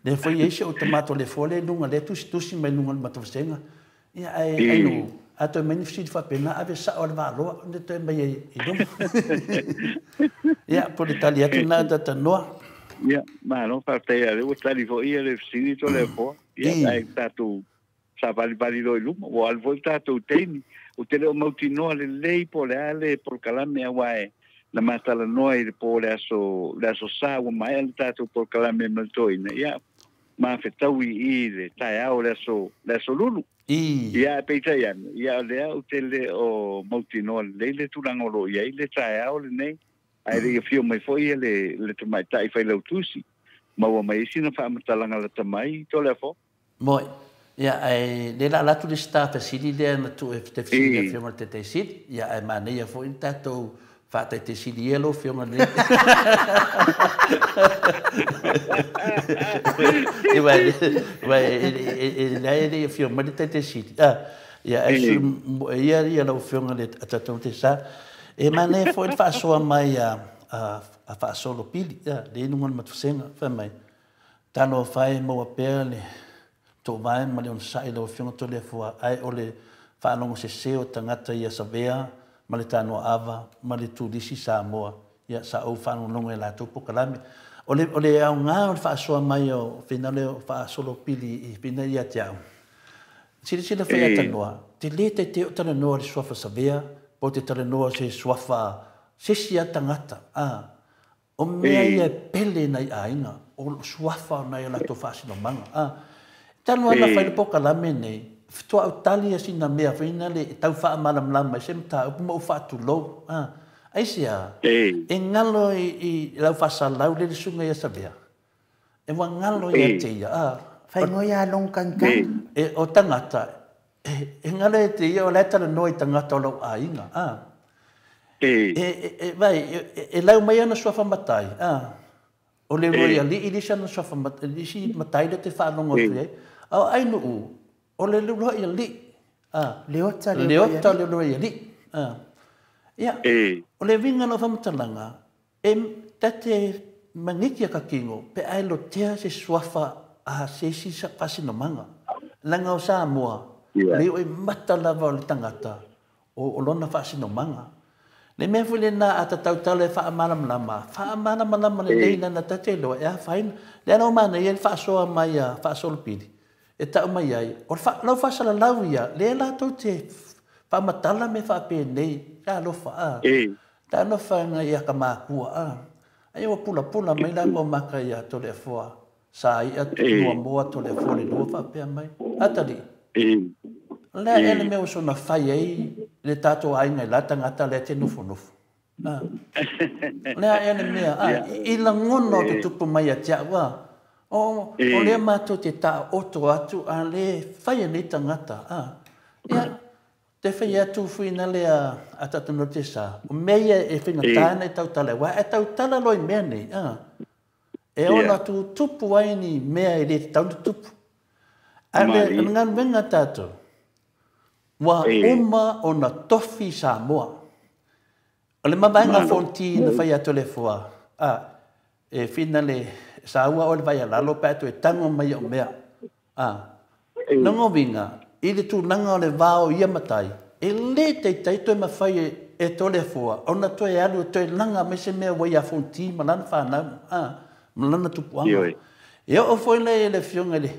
Lea foi e i ai si ou tama Toleafoa lea i luga, lea e tusitusi mai luga o le Maota Vasega. Ia, ae ainu, a toe mai ni fesili faapena, ave sao le vaaloa, ona toe mai ai i luma. Ia, po o le tali atu lena tatanoa. Ia, malo faafetai lea ua tali foi ia le fesili Toleafoa. Ia, ae tatou savalivali loa i luma, ua alu foi le tatou taimi. Ou te le o mautinoa lelei po o le a le polokalame aua e na matalanoa i le po o le aso Sa ua maea le tatou polokalame ma le toeaina. Ia, mafetaui i le taeao le aso Lulu. Ia, peitai ane, ia o lea ou te le o mautinoa lelei le tulaga o lo o i ai le taeao lenei. Ae le i afio mai foi ia le tamaitai failautusi. Maua mai ai sina faamatalaga lata mai Toleafoa. Moe. Ia, ae le la atu le isi ta fesili lea na tuu e te fesili i le afioga i le Taitaisili. Ia, ae manaia foi le tatou faataitaisili ia lau afioga nei. Ia, e leai e le i afio mai le Taitaisili. Ia, ae ia ia lau afioga le tatou te sa. E manaia foi le faasoa mai a faasolo pili, le inuga o le matusega, fai mai, talofa e maua pea le toovae ma le onosai lau afioga Toleafoa, ae o le faalogo sesē o tagata ia Savea ma le tanoa ava ma le turisi Samoa. Ia sa ou faalogologo i latou polokalame. O le aoga o le faasoa mai o fina le faasolo pili i fina ia te au. Silasila foi atanoa, te lē taitē o talanoa le suafa Savea, po te talanoa se suafa se isi a tagata. O mea ia e pele nai aiga, o suafa o nai o latou faasinomaga. Talu ana fai le polokalame nei, faatoa ou tali sina mea foi lea e tau faamalamalama ai se mataupu ma ou faatulou. Aisea, e galo i lau faasalau le susuga ia Savea. E ua galo ia te ia. Faigō ia long kangkang. E o tagata, e galo ia te ia o la e talanoa i tagata o lau aiga. E vai, e lau mai ana suafa matai. O le roi ali'i le isi ana suafa matai, le isi matai le te faalogo atu i ai. A o ainuu, o le leulua'i ali'i. Leota le Leota le leulua'i ali'i. Ia, o le uiga o lau faamatalaga, e tate maniki a kakino pe ae lotea se suafa a se isi faasinomaga. Laga o Samoa, le o e mata lava o le tagata o lona faasinomaga. Le mea foi lena a ta tautala e faamalamalama, faamalamalama lelei lana ta te iloa e afaina. Lea la ua manaia le faasoa mai a faasolopili e tau mai ai, o le lau faasalalau ia, lea latou te faamatala mea faapenei, talofa a. Talofa ia ka makua a. Ai ua pulapula mai la ko maka ia Toleafoa. Sa ia lua moa Toleafoa le lua faapea mai. Atali. Lea ele mea ua sona fai ai le tatou aiga i la tagata lea te nofonofo. Lea ele mea i lagona o te tupu mai ia te au a. O lea matou te taoto atu a le fai e nei tagata. Ia, te fai atu fuina lea a tatu te sa. O mea ia e faigata na e tautala. Wa e tautala loa i mea nei. E ona tutupu ai ni mea e le tatau ona tutupu. A le galuega tatou, ua uma ona tofi Samoa. O le mavaega Fonti na fai atu le foa. E fina le saua o le vai alalo pe atu e tango mai o mea. Nongo vinga, i le tulaga o le vao ia matai, e le taitai toe mawhai e Toleafoa, ona toe alu e toe langa mai se mea ua ia Fonti ma lana whanau, ma lana tupuaga. E oo foi le le afioga i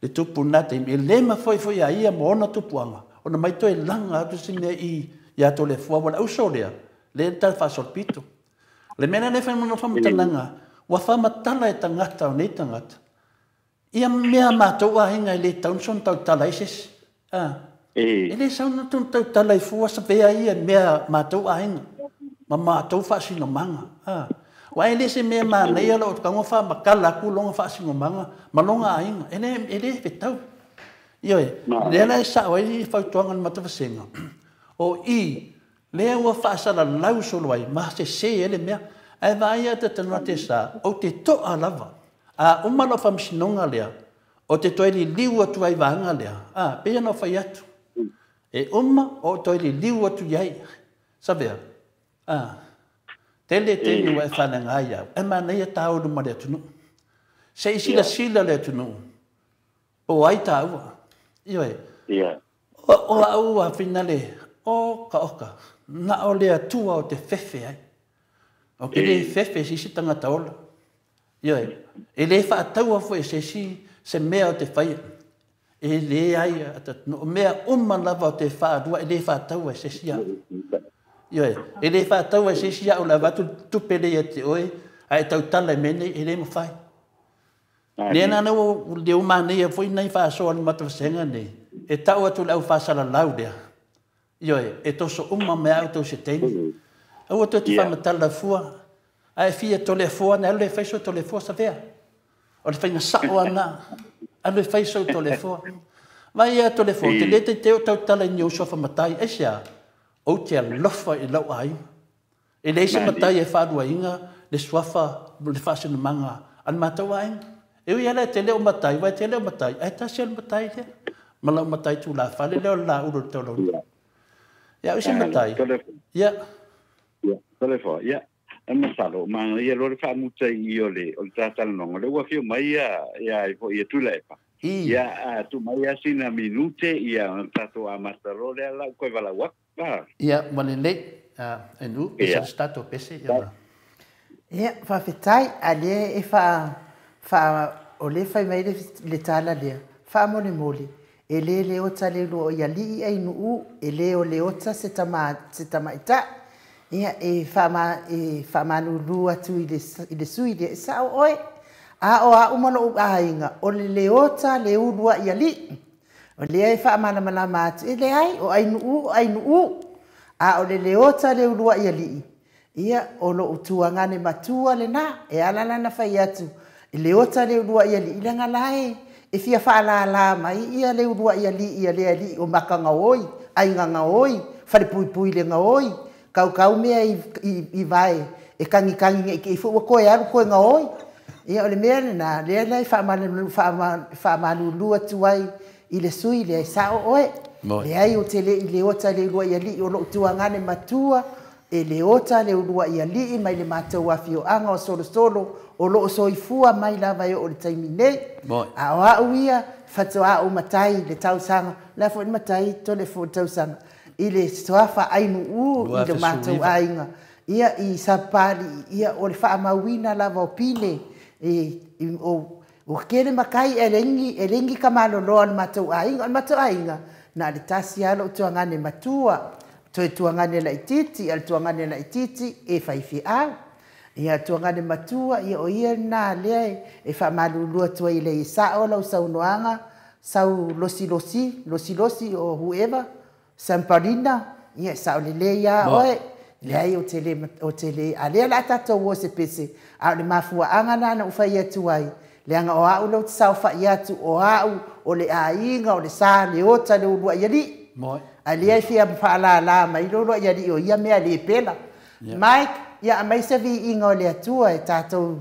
le tupu na taimi, e le mafai foi a ia ma ona tupuaga, ona mai toe langa atu se mea i ia Toleafoa, ua le auso lea, le tala faasolopito. Le mea lea fai mana whamatalaga, ua whamatala e tagata o nei tagata. Ia mea mātou aiga e le tau na sona tautala ai se isi. E le sau na tonu tautala i fua sa vea ia mea mātou aiga ma mātou faasinomaga. Ua e le se mea manaia loo tago faamakala atu loga faasinomaga ma loga aiga. E le fetau. Ioe, lea la e sao ai fautuaga le matavasega. O i, lea ua faasalalau solo ai, ma se se ele mea. Ae vaai a tatanoa te sa, o te toa lava. A uma lau faamasinoga lea, o te toe liliu atu ai vaega lea. Pei ona fai atu. E uma o toe liliu atu iai. Savea. Tele tele ua e faaleaga ai au. E manaia taulu ma le atunuu. Se i silasila le atunuu. O ai tāua. Ioe. O au a finale, o ka oka. Na o le atua o te fefe ai. O ke le fefe si tangata ola. Ioe, e le faataua foi se si se mea o te whaia. E le ai, no mea uma lava o te whaarua, e le faataua e se si au. Ioe, e le faataua e se si au la vatu tupe le ia te oe, a e tautala e mene, e le mawhai. Lea nana ua le umanaia foi nai faasoa le matavasenga nei, e tau atu le au faasalalau lea. Ioe, e toso uma mea au tau se teimi. Aua toe te whamatala fua, a e fia Toleafoa na alu e fai so Toleafoa sa vea. O le whainga sao ana, alu e fai so Toleafoa. Vai ia Toleafoa, te le te teo tautala i ni usofa matai, ai sea, o te alofa i lau aiga. E leai se matai e whaaluainga, le suafa, le whaasinamanga, a le mātou aiga. E ui ala e te leo matai, vai te leo matai, ai tasi al matai lea. Ma lau matai tū la whale leo la uro le taulauni. Ia, ui se matai. Ia. Toleafoa, ia. E masalo, ma ia loa le faamuta i o le tatalanoga, le ua fio mai ia ia foi ia Tuilaepa. Ia tu mai ia sina minute ia tatou amata loa lea lau koe valau atu. Ia, ua lelei, e nu, e sa stato pese. Ia, faafetai, a lea e faa o le fai mai le tala lea, faamolemole, e le le ota le lua o ia alii ai nuu, e le o le ota se tamaita. Ia, e faamalulu atu i le sui lea, e sao oe. A o a uma lou aiga, o le leota le ulua i alii. O lea e faamalamalama atu, e leai, o ainuu, o ainuu. A o le leota le ulua i alii. Ia, o lou tuagane matua lena, e ala lana fai atu, e leota le ulua i alii, leaga la e fia faalala mai ia le ulua i alii, ia le alii o makagaoi, aigagaoi, falepuipui le gaoi, kaukau mea i vae, e kangikangi ngai ke i fua koe alu koe gaoi. Ia, o le mea lena, lea la e faamalulu atu ai i le sui lea e sao oe. Leai o te le i leota le ulua i alii o lou tuagane matua, e leota le ulua i alii mai le mātou afioaga o Solosolo, o loo soifua mai lava e o le taimi nei. A o au ia, fatoa au matai le tausaga, la foi le matai Toleafoa le tausaga. I le suafa Ainu'u i le matou aiga ia i Sapapalii ia o le faamauina lava o pine e o kele makai e lengi ka maloloa o le matou aiga. O le matou aiga na le tasi lava lou tuagane matua toe tuagane laitiiti a le tuagane laitiiti e faifeau. Ia tuagane matua ia o ia lena lea e faamalulu atu ai le sao lau saunoaga sau losilosi losilosi o whoever Sampalina ia sao lelei ia oe leai o te le a lea la tatou o se pese a o le mafuaaga lena na ou fai atu ai leaga o au lou te saofai atu o au o le aiga o le sa leota le uluai alii a lea e fia faalala mai le uluai alii o ia mea le pela Mike ia aumai se viiga o le Atua e tatou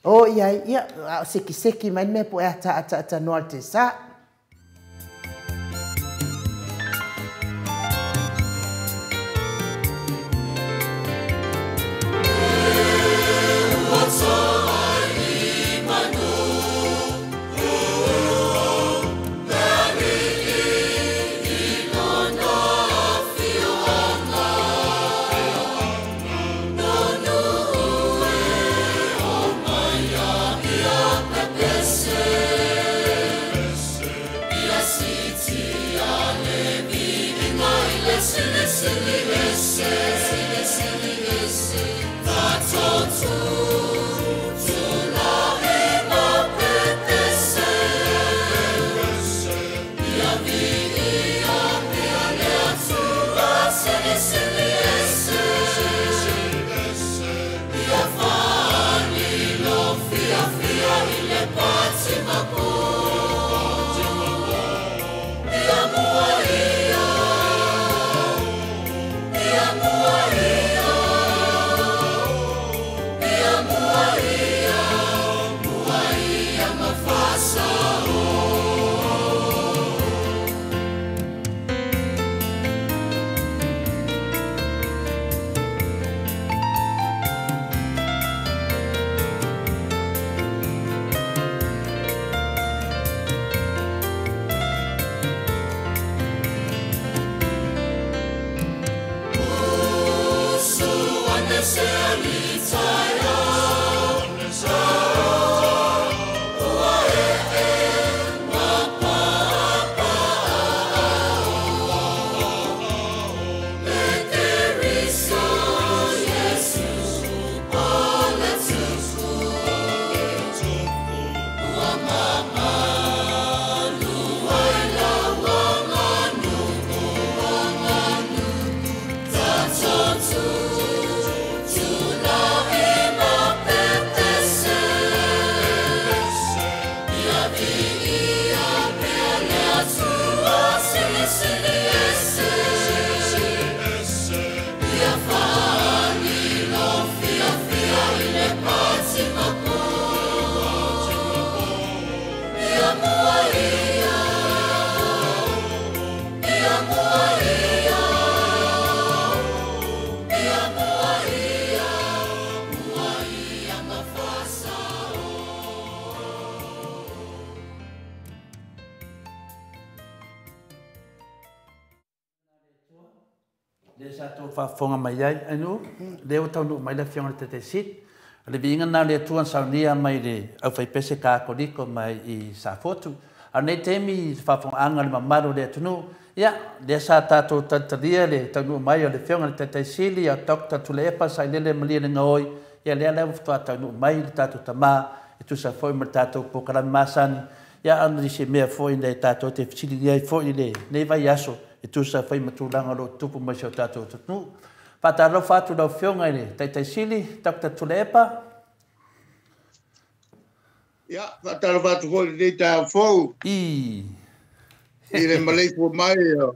o iai ia a o sekiseki mai le mea po o e ataataatanoa le tesa. Le sa tou faafofoga mai ai Ainu lea ua taunuu mai le afioga i le Taitaisit o le viiga lena o le Atua na saunia mai le aufaipese Kakoliko mai i Safotu. A o lenei taimi i le faafofogaaga a le mamalu o le atunuu ia lea sa tatou talitalia le taunuu mai o le afioga i le Taitaisili a Dr. Tuilaepa Sailele Malielegaoi ia lea la ua faatoa taunuu mai le tatou tamā e tusa foi ma le tatou polokalame masani ia a o nisi mea foi nei tatou te fesiligia ai foi i lenei vaiaso e tusa foi ma tulaga o lo o tutupu mai si o tatou atunuu. Faatalofa atu lau Afioga i le Taitaisili, Dr. Tuilaepa. Ia, faatalofa atu foi i lenei taeao fou i le maleifua mai o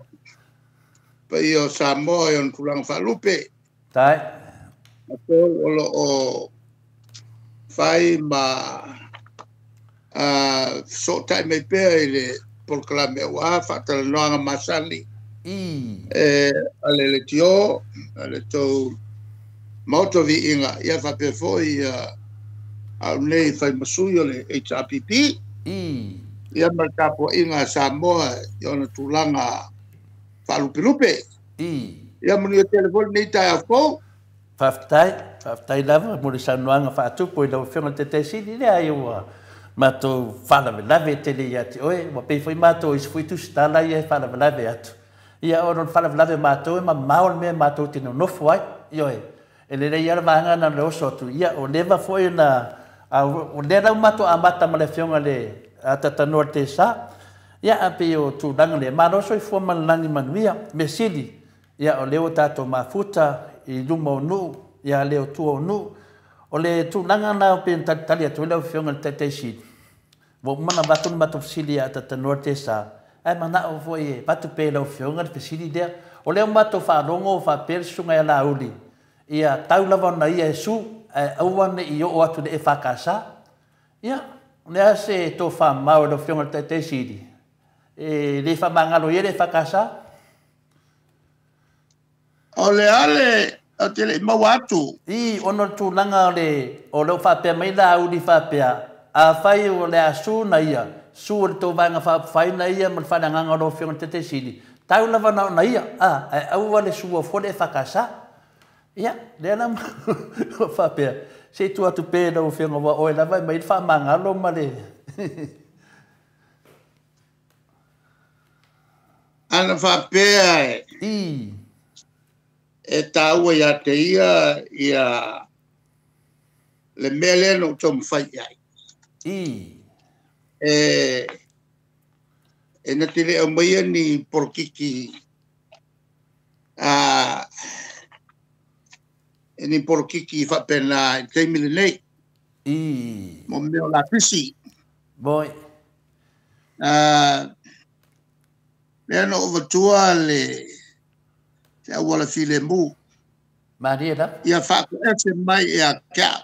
paia o Samoa i ona tulaga faalupe. Tai. Matou o lo o fai ma fesootai mai pea i le polokalame aua faatalanoaga masani e a le leitio, a le tou maota viiga, ia faapea foi au nei fai masui o le HRPP. Ia ma le tapuaiga a Samoa i ona tulaga faalupelupe. Ia manuia tele foi lenei taeao fou. Faafetai, faafetai lava mo le saunoaga faatupu i lau Afioga i le Taitaisili, lea ua matou faalavelave tele ia te oe, ua pei foi matou isi foi tusitala ia e faalavelave atu. Ia ona o le faalavelave matou e mamao le mea matou te nonofo ai. Ioe, e lelei lava le vaega na le oso atu. Ia o leva foi na o lea lau matou amata ma le Afioga le Atatanoa le Tesa. Ia a pei o tulaga lea, malo soifua ma le lagi manuia, mesili. Ia o lea ua tatou mafuta i luma o nuu, ia lea o tua o nuu. O le tulaga na o pe tali atu ai lau Afioga i le Taitaisili. Ua uma na avatu le matou fesili ia Atatanoa le Tesa, ae manao foi e avatu pea i lau Afioga le fesili lea. O lea ua matou faalogo faapea le susuga ia Laauli, ia tau lava ona ia e su, ae aua ne i oo atu le EFKS. Ia, o le a se tofamamao i lau Afioga i le Taitaisili, e le faamagalo ia le EFKS? O le ale o te le maua atu. I, ona o le tulaga o le o lea ua faapea mai Laauli faapea, afai o le a su na ia, su o le tou vaega faaupufai na ia ma le faaleagaga o lau Afioga i le Taitaisili, tau lava na ona ia, ae aua le sua fua le EFKS. Ia, lea la ua faapea, se i tuu atu pea i lau Afioga, ua oe lava e mai le faamagalo ma le... Ana faapea e. E tāua ia te ia ia le mea lea na ou taumafai i ai. E na te le aumaia ni polokiki e ni polokiki faapena i le taimi lenei. Mo mea o lapisi. Moi. Lea na ou avatua le te auala filemu. Marie la. Ia faatoese mai ia te au.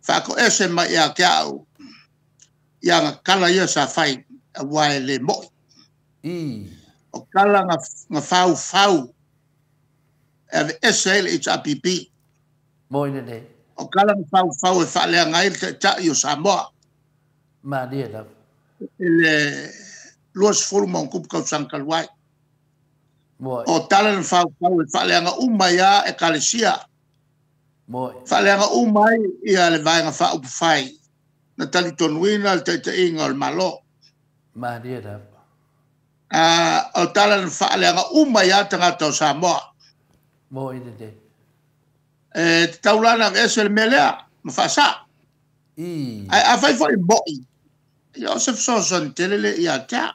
Faatoese mai ia te au. Ia nga kala ia sa fai aua e le moi. O kala nga fau fau. E ave ese ai le HRPP. Moi le le. O kala nga fau fau e whaalea ngai le ta'i o Samoa. Marie la. E le 20 ma kupu kausaga talu ai. O tala na faufau e faaleaga uma ia e kalesia. Faaleaga uma ai ia le vaega faaupufai na talitonuina le taitaiga o le Malo. Malie lava. O tala na faaleaga uma ia tagata o Samoa. Moi lelei. E tatau la na aveese le mea lea ma faasa'a. Ae afai foi mo'i, ia o se fesoasoani tele le ia te au.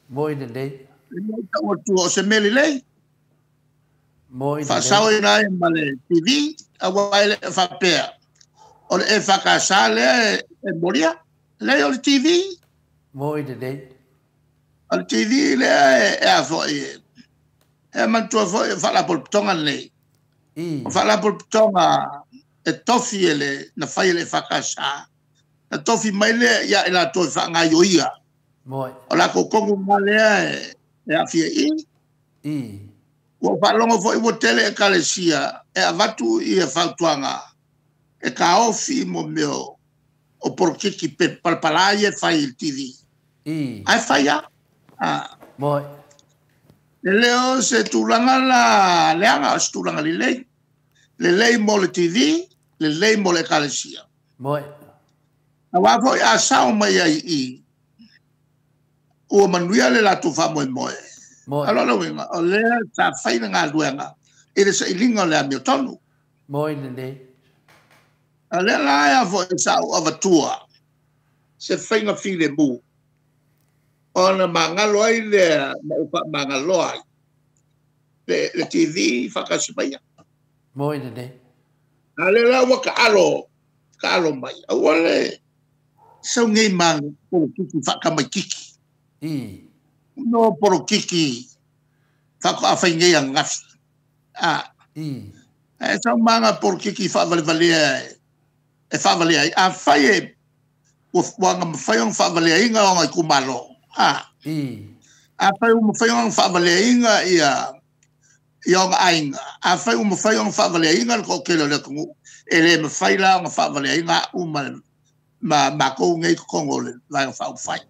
Moi lelei. Le mea tau atu o se mea lelei. Moi lelei. Faasao ina ai ma le TV, aua e le faapea. O le EFKS lea e molia, lea o le TV. Moi lelei. O le TV lea e a foi. E manatua foi o faalapotopotoga lenei. O faalapotopotoga e tofi e le na fai e le EFKS. Na tofi mai lea ia i latou e faagaioia. Moi. O lakou kogu ma lea e aafia i. Ua faalogo foi ua tele ekalesia e avatu ia fautuaga e kaofi mo mea o polokiki pe palapala ia e fai i le TV. Ae fai lava. Moi. E le o se tulaga la leaga, o se tulaga lelei. Lelei mo le TV, lelei mo le ekalesia. Moi. Aua foi a sao mai ai i ua manuia le latou faamoemoe. Alo le uiga, o lea sa fai le galuega i le sailiga o le amiotonu. Moi lelei. A lea la ea foi sa ou avatua se faiga filemu ona magalo ai lea ma ou faamagaloa ai le TV faatasi maia. Moi lelei. A lea la ua kaalo mai. Aua le saugei ma polokiki faakamaikiki. No polokiki faatoa nei ananafi. E sau maga polokiki faavalevalea e faavalea ai. Afai e ua mafai ona faavaleaina ona itumalo. Afai ua mafai ona faavaleaina ia ona aiga. Afai ua mafai ona faavaleaina le toatele o le atunuu. E le mafai la ona faavaleaina a'u ma matou nei totonu o le vaega faaupufai.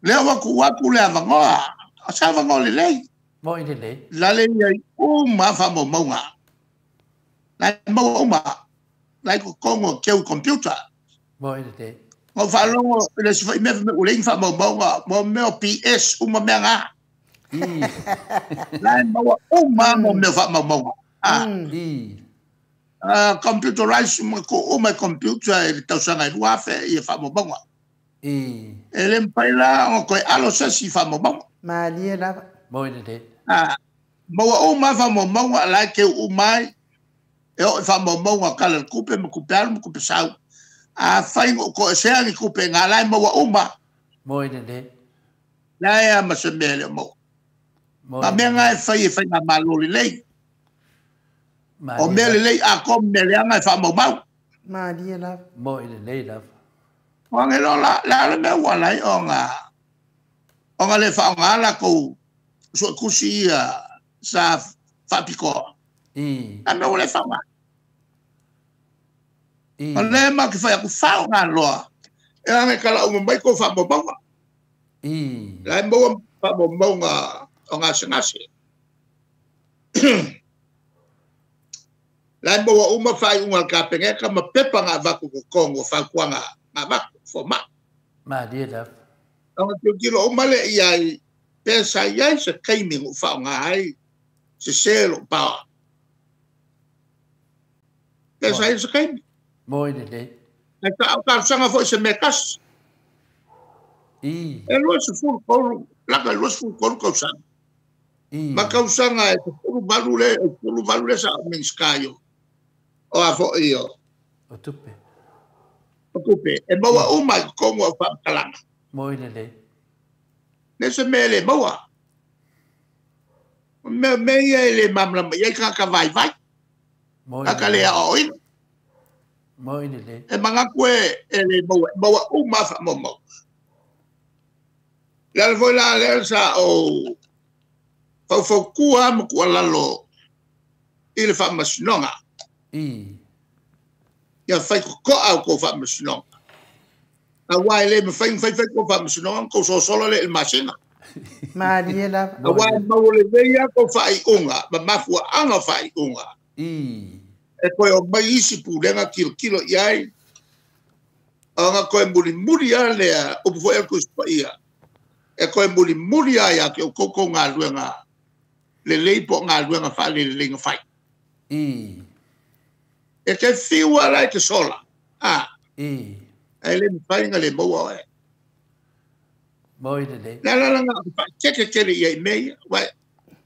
Lea ua tuu atu le avanoa O sa va ngole lei. Mo i lelei. La le ia uma faamaumauga. La e maua uma. La i kokogo o keu computer. Mo i lelei. Ngau faalogo i le si foi mea ua leai ni faamaumauga mo mea o PS uma mea gā. La e maua uma mo mea o faamaumauga. Computerize ma ku uma i computer i le tausaga e 2000 ia faamaumauga. E le mafai la ona toe alo se isi i faamaumauga. Malie lava. Mo i lelei. Maua uma faamaumauga la e teu uma ai e oo i faamaumauga kala le tupe ma tupe alu ma tupe sau. Afai na ou toesea ni tupe ga la e maua uma. Mo i lelei. Leai lava ma se mea e le o maua. Mo A i mea lelei. na e fai e faigamalo lelei. O Malie mea lava. lelei atoa ma mea leaga e faamaumau. Malie lava. Mo i lelei lava. O age loa la, le a le mea ua ala ai ona le faaaoga latou suetusi ia sa faapitoa. A mea ua le faaaoga. O lea matou te fai atu, faaaoga loa, e aga e kala uma mai tou faamaumauga. La e maua faamaumauga o gasegase. La e maua uma faaiuga a le Kapeneta ma pepa na avatu i totonu o fautuaga na avatu, fomai. Malie lava. Ona tilotilo uma lea i ai, pe sa i ai se taimi na ou faaaoga ai sese lou power. Pe sa i ai se taimi. Mo i lelei. Ae sa ou talosaga foi i se mea e tasi. E 23, lata i le 23 tausaga. Ma tausaga e 18 le, 18 lea sa ou Minisita ai o, o a foi o, O tupe. o tupe. E maua uma i totonu o au faamatalaga. Mo i lelei. Le se mea e le maua. O mea, mea ia e le malamalama i ai tagata vaivai. Mo i Tagata le lelei. aoaoina. Mo i lelei. E manatu e, e le maua, e maua uma lava faamaumauga. O le ala foi la lea sa ou faufautua ma tuualalo i le faamasinoga. Ia fai totoa a outou faamasinoga. Aua e le mafai ona fai fai tou faamasinoga ona tou sosolo lea i le masina. Malie lava. Aua e maua lelei lava tou faaiuga ma mafuaaga o faaiuga. E toe omai isi pulega tilotilo i ai, ona toe mulimuli lava lea, upu foi a le Tusi Paia, e toe mulimuli lava ia te outou tou galuega lelei po o galuega faalelelei na fai. E te fiu lava la e te sola, a, ae le mafai ona le maua oe. Mo i lelei. Le ala lena ou te faaeteete tele i ai i mea ia, aua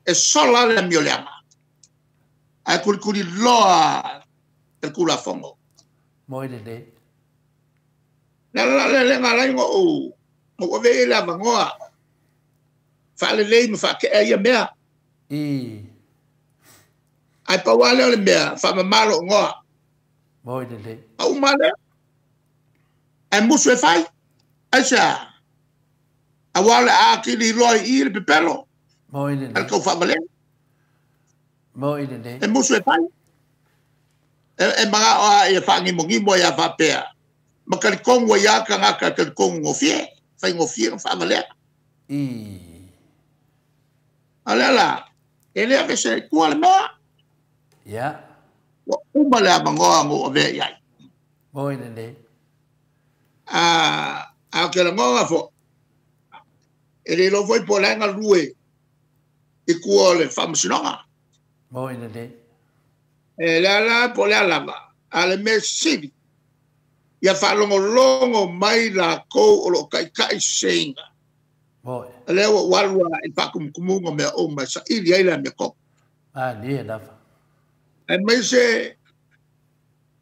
e sola lava le amioleaga, ae kulikuli loa e le Tulafono. Mo i lelei. Le ala la lea na ala ai ona ou ave i ai le avanoa faalelei ma faatea ia mea. Ae pau lava lea o le mea, faamama lou igoa. Mo i lelei. A uma lea, ae musu e fai. Aisea? Aua o le a atili loa i i le pepelo Mo i a le lelei. taufaavalega. Mo i lelei. E musu e fai. E manao lava ia faanimogimo ai lava faapea, ma talitonu ai lava tagata e talitonu gofie, faigofie ona faavalea. A o lea la, e le aveese ai i tua le mea. Ia. Ua uma le avanoa na ou avea i ai. Mo i lelei. A ou te lagona foi, e le iloa foi po o le a e galue i tua o le faamasinoga. Mo i lelei. E le a la po o le a lava, a o le mea sili, ia faalogologo mai lakou o lo o taitai seseina. Mo i. O lea ua ou alu lava i le faatumutumuga o mea uma e saili ai le amiotonu. Malie lava. Aemaise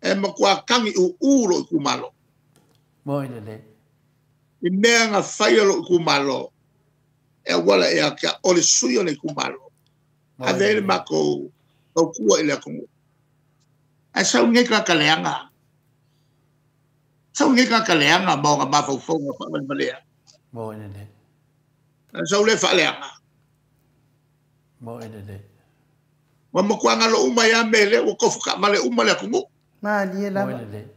e matua tagiuu lou itumalo. Mo i lelei. I mea na faia lou itumalo, e auala ia te au, o le sui o le itumalo. Mo i Ave ai le lelei. matou tautua i le atunuu. Ae sau lenei tagata leaga. Sau lenei tagata leaga ma ona mafaufauga faavalevalea. Mo i lelei. Ae sau lea faaleaga. Mo i lelei. Ua matua galo uma ai lava mea lea ua tofu taavale uma le atunuu. Malie Mo i lava. lelei.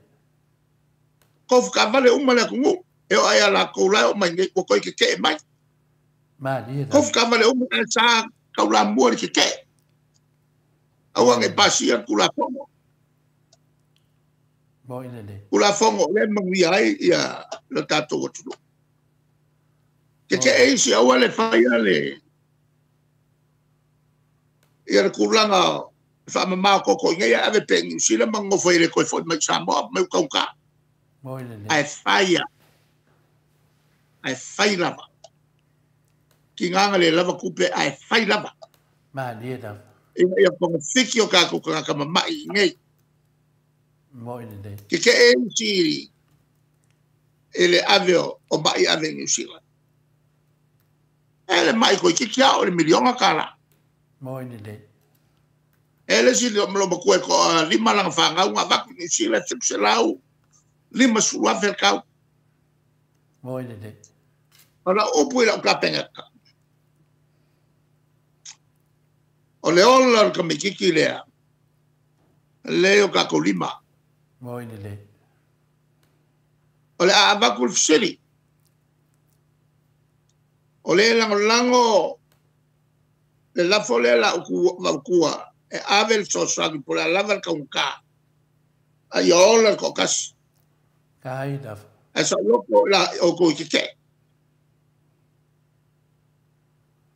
Tofu taavale uma le atunuu. E oo lava ia latou la e oo mai nei, ua toe tetee mai. Kofu ka vale uma e sa kaulamua le keke'e. Aua ne pasia Tulafono. Tulafono o lea e manuia ai ia le tatou atunuu. Keke'e isi aua le faia le ia le tulaga faamama o toto i nei ave pe Niu Sila ma nofo i le toe foi mai Samoa mai ukauka. Ae fai ae fai lava. Tigaga le lava tupe ae fai lava. Malie lava. Ina ia pagafiki o tatou tagata mama'i i nei. Mo'i lelei. Keke'e isi i le ave o ma'i ave i Niu Sila. E le ma'i toeitiiti a o le miliona tala. Mo'i lelei. E le isi lo matua e to'a 5 lana fanau na avatu i Niu Sila e 750,000 le tau. Mo'i lelei. O lau upu i lau Kapeneta. O le ola o le tamaitiiti lea, lea o tatou lima. Mo'i lelei. O le a avatu le fesili. O le lagolago le lafo lea la vautua e ave le fesoasoani po o le a lava le taugata a ia ola le toatasi. Kai lava. Ae saoloto la outou i keke'e.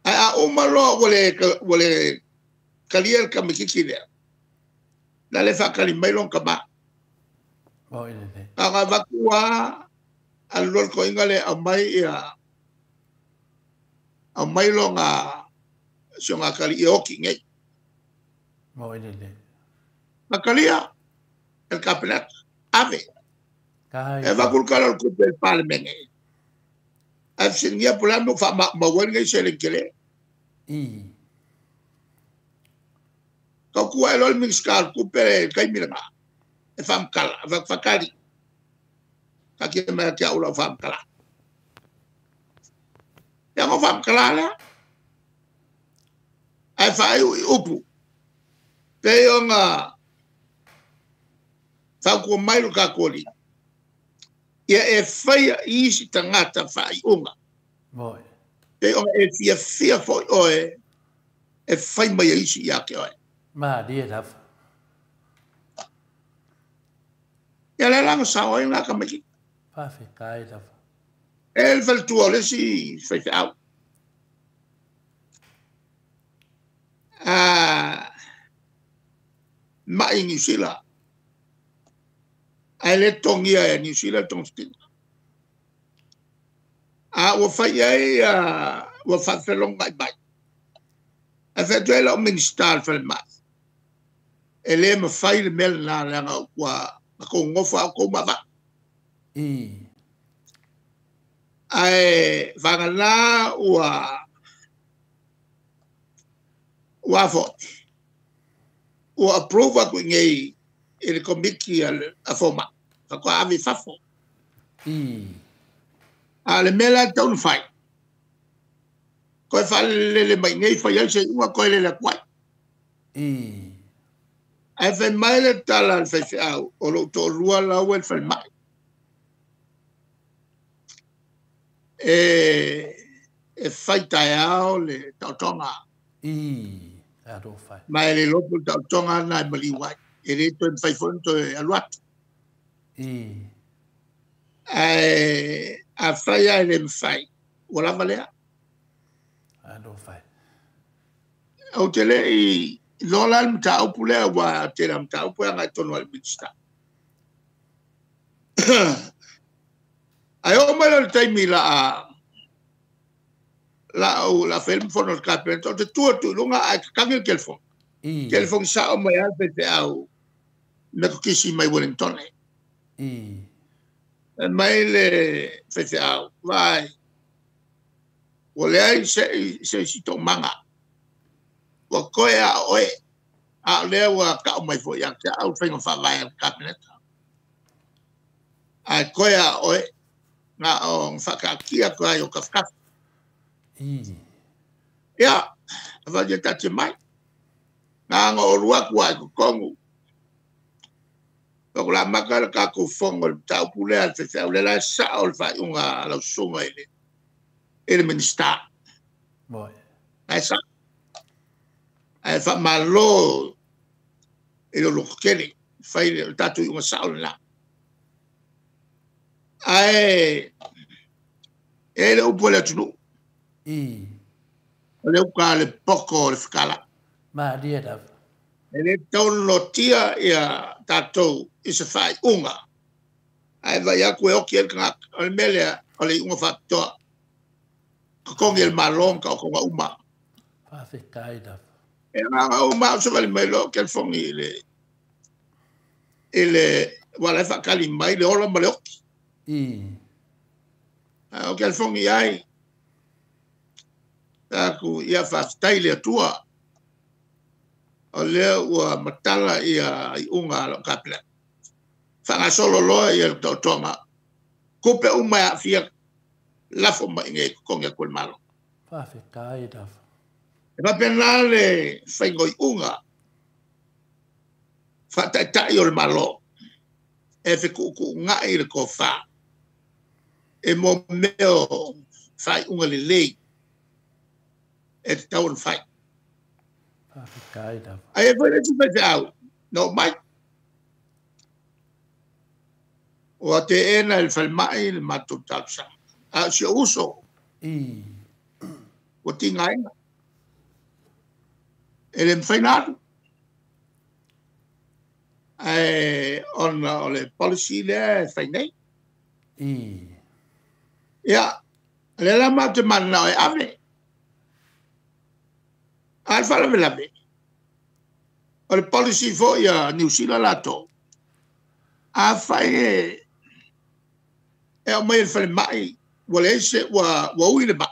Ae a uma loa ua le talia le tamaitiiti lea, na le faatali mai lona tamā. Mo'i lelei. Na ona avatu lava alu loa le toeaina lea e aumai ia aumai lona si ona atalii e oti i nei. Mo'i lelei. Na talia e le Kapeneta, ave. Kai E avatu le Tala o le Tupe i le Palemene. Ae fesiligia po o le a le mea ua faamaumau ai lenei seleni tele. I. Tautua e loa le Minisita o le Tupe le taimi lena e faamatala, faatali. Taatia mai ia te au lau faamatala. Ia ona faamatala lea. Ae faaiu i upu. Pei ona fautua mai lo tatou alii. Ia e faia i isi tagata faaiuga. Mo'i. Pei ona e fiafia foi oe e fai mai e isi ia te oe. Malie lava. Ia le laga sao ai lena tamaitiiti. Faafetai lava. E le faletua o le isi faifeau. Ma'i Niu Sila. Ae le totogia e Niu Sila le togafitiga. A ua fai ai ua faafelogoai mai. Ae fai atu ai lau Minisita o le Falemai, e le mafai le mea lena leaga ua tou nofo a outou ma avatu. I. Ae vagana ua foi ua approve atu i nei i le komiti a fomai faatoa ave i fafo. I. A le mea la e tatau ona fai, toe faalelele mai nei fai ai se iuga toe lele atu ai. I. Ae fai mai le tala a le faifeau o lou toalua lau e le falemai. E fai taeao le taotoga. I. Alofa. Ma e le iloa po o le taotoga lena e maliu ai. E le toe mafai foi ona toe alu atu. I. Ae afai lava e le mafai, ua lava lea. Alofa. Ou te le i iloa la le mataupu lea, ua tele lava mataupu e agai tonu lava i le Minisita. Ae oo mai loa i le taimi la fai le fono a le Kapeneta, ou te tu atu i luga ae tatagi le telefoni. I. Telefoni sao mai lava le faifeau Metotisi mai Wellington. I. Fai mai le faifeau, vaai, ua leai se isi toomaga. Ua toe a o oe, a o lea ua tau mai foi ia te au le faiga faavae a le Kapeneta. Ae toe a o oe, na o faataatia atu ai o tafatafa. I. Ia, avatu ia taatia mai. Na ona ou alu atu lava i totonu. O la amata le tatou fono i le mataupu lea a le faifeau lea la e sao le faaiuga a lau susuga i le Minisita. Moi. Ae sa. Ae wha e lo loko kele. Whai le tātou i unga sao le nā. Ae e le upu le atunu. I. O le uka le poko o le whakala. Ma lia lava. E le tauno tia ia tātou i se whai unga. Ae vai aku e oki e kangaka. O le melea o le unga whakatoa. Kakongi el malong ka o konga uma. Whawhetai lava. E ngā uma o se wale mai lo ke alfongi i le i le wala e whakali mai le ola ma le oki. I. O ke alfongi ai. Tāku ia whawhetai le atua. O lea ua matala ia i unga lo kapila. Whangasolo loa ia le tautonga. Kupe uma ia fia lafo mai ngai kongi aku le malo. Whawhetai lava. E mapena le whaingoi unga. Whataitai o le malo. E whikuku ngai le kowha. E mō meo whai unga le lei. E te tau whai. Whawhetai lava. Ai e whai le tūpai te au. No mai. O a te ena le whalmai le mātou tausa. A si o uso. I. O tinga ena. E le mwhaina atu. Ai ona o le policy lea e whai nei. I. Ia, le la mātou te mana o e ave. A le whalave lave. O le policy fo ia New Zealand lato. A whai e o mai le whale mai. Ua le ese ua ui le mai.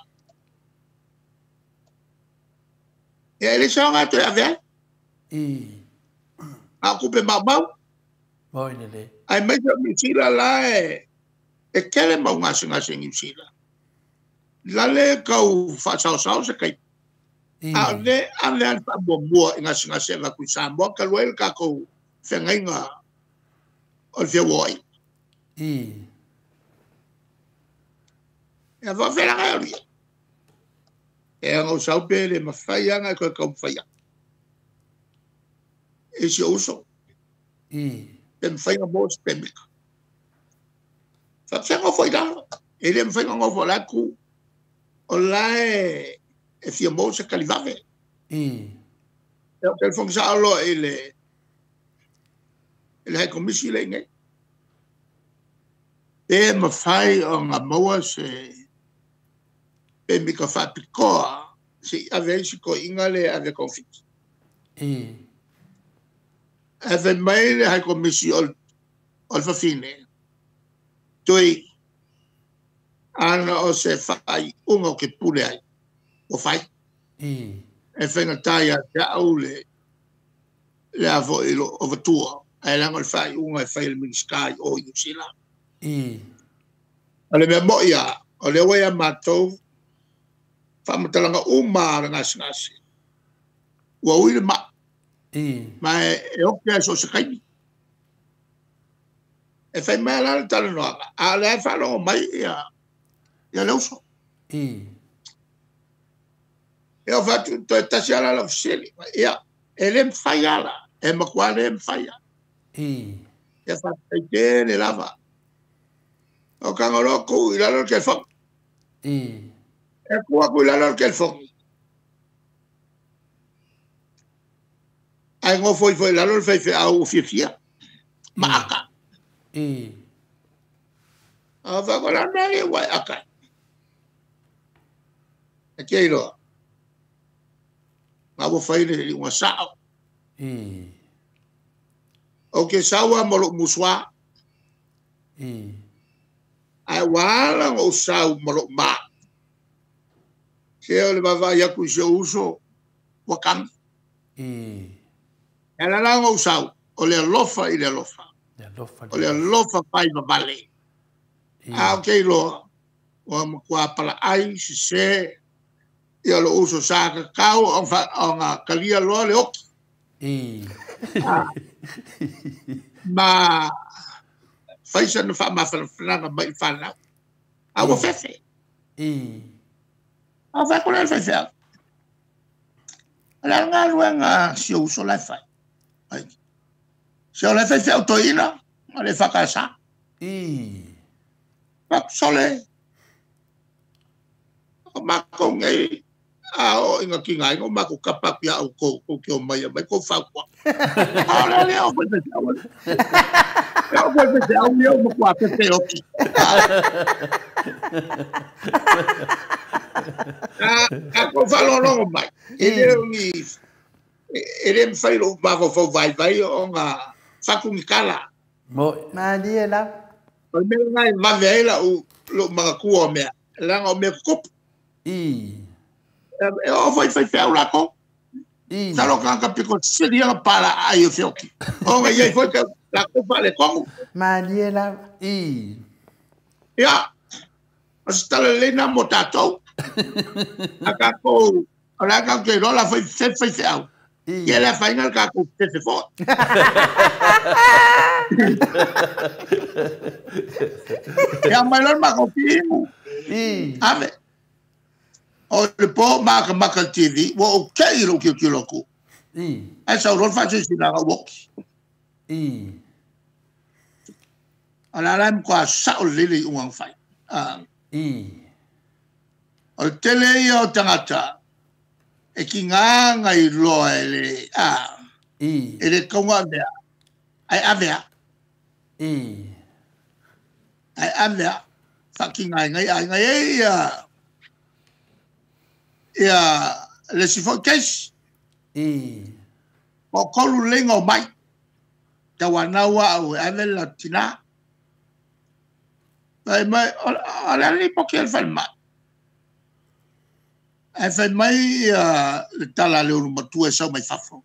E le sao ngā toe ave ai. I. A kupe mau mau. Moi le le. Ai mai te New Zealand la e kele mau ngase ngase New Zealand. Lale kau whaasao sao se kai. I. A le ane ane wha mua i ngase ngase nga kui Samoa ka lua ele kākou whengainga o le fia woi. I. E wha whela ngai oria. E anga o saupe le mawhai anga e koe kau mwhai anga. E si o uso. I. Pe mwhai nga mō se pemika. Wha ngofo i lalo. E le mwhai nga ngofo la ku. O la e fia mō se kaliwawe. I. E o telefoni sa alo i le hai komisi le ngai. E mawhai o ngā maua se pe mika whapikoa se ave ai se ko inga le ave konfiti. I. Ave mai le hai komisi o le whawhine. Tui ana o se whai unga o ke pule ai. O whai. I. E whainga tai a te au le avo i lo o vatua. Ai langa le whai unga e whai le miniskai o New Zealand. I. O le mea moi a, o le wai a mātou, whamatalanga uma le ngase ngase. Ua ui le maa. I. Ma e oke ai so se kaimi. E whai mai la le talanoaga. A le ai whalongo mai ia le uso. I. E o whatu toe tasi ala la whaseli. Ia, e le mwhai ala. E makua le mwhai ala. I. Ia whatai tēne lava. O kangoro ku i lalo ke whong. I. E kua ku i lalo ke whong. Ai ngofo i fo i lalo le whai au fia fia. Maaka. I. A whakola nei wai aka. E kia iroa. Ngā wo whai le unga sao. I. O ke saua mo lo musua. I. Ai wala ngo sau mo lo ma. Se o le vava ia ku se uso wakam. I. E la la ngo sau o le alofa i le alofa. Le alofa. O le alofa pai vavale. I. A o ke iloa. O makua pala ai se se ia lo uso sa ka kau o ngā kalia loa le oki. I. Ma whaisa na wha mawhanawhananga mai whanau. A ua whewhe. I. A fai ko le fai fai. La nga luenga si o so la fai. Ai. Se o le fai fai toina, a le fakasa. I. Pa sole. O ma ko ngai a o inga ki ngai o ma ko kapa pia o ko ko ki o mai mai ko fa kwa. A le le o fai fai o. O fai fai o mi o mo kwa te te oki. A ko fa lo lo mai. E le ni e le fai lo ma ko fo vai vai o nga fa ku ni kala. Mo ma li la. O me ngai ma ve la o lo ma ku o me. La o me kup. I. E o fai fai fai la ko. I. Sa lo ka ka piko se li para ai o fioki. O ngai ai foi ka la ko pa le kongu. Ma li la. I. Ya. O se tala le na mo tatou. A ka ko o la ka ke lo la fai fai fai fai au. I. Ia la fai ngal ka ko te se fo. Ia mai lo ma ko pimu. I. Ave. O le po ma ka maka TV, wo o ke ro ki ki loko. I. Ai sa ro fa se sina ga wo. I. Ala la m kwa sa o lele u ang fai. Ah. I. O tele ia o tangata e ki ngā ngai loa e le a. I. E le kaunga mea. Ai avea. I. Ai avea. Fa ki ngai ngai ai ngai e ia. Ia le sifo case. I. O kolu lengo mai. Te wanaua au e ave la tina. Ai mai o le ali po ki el fai mai. Ai fai mai le tala le uru matua e sau mai fafo.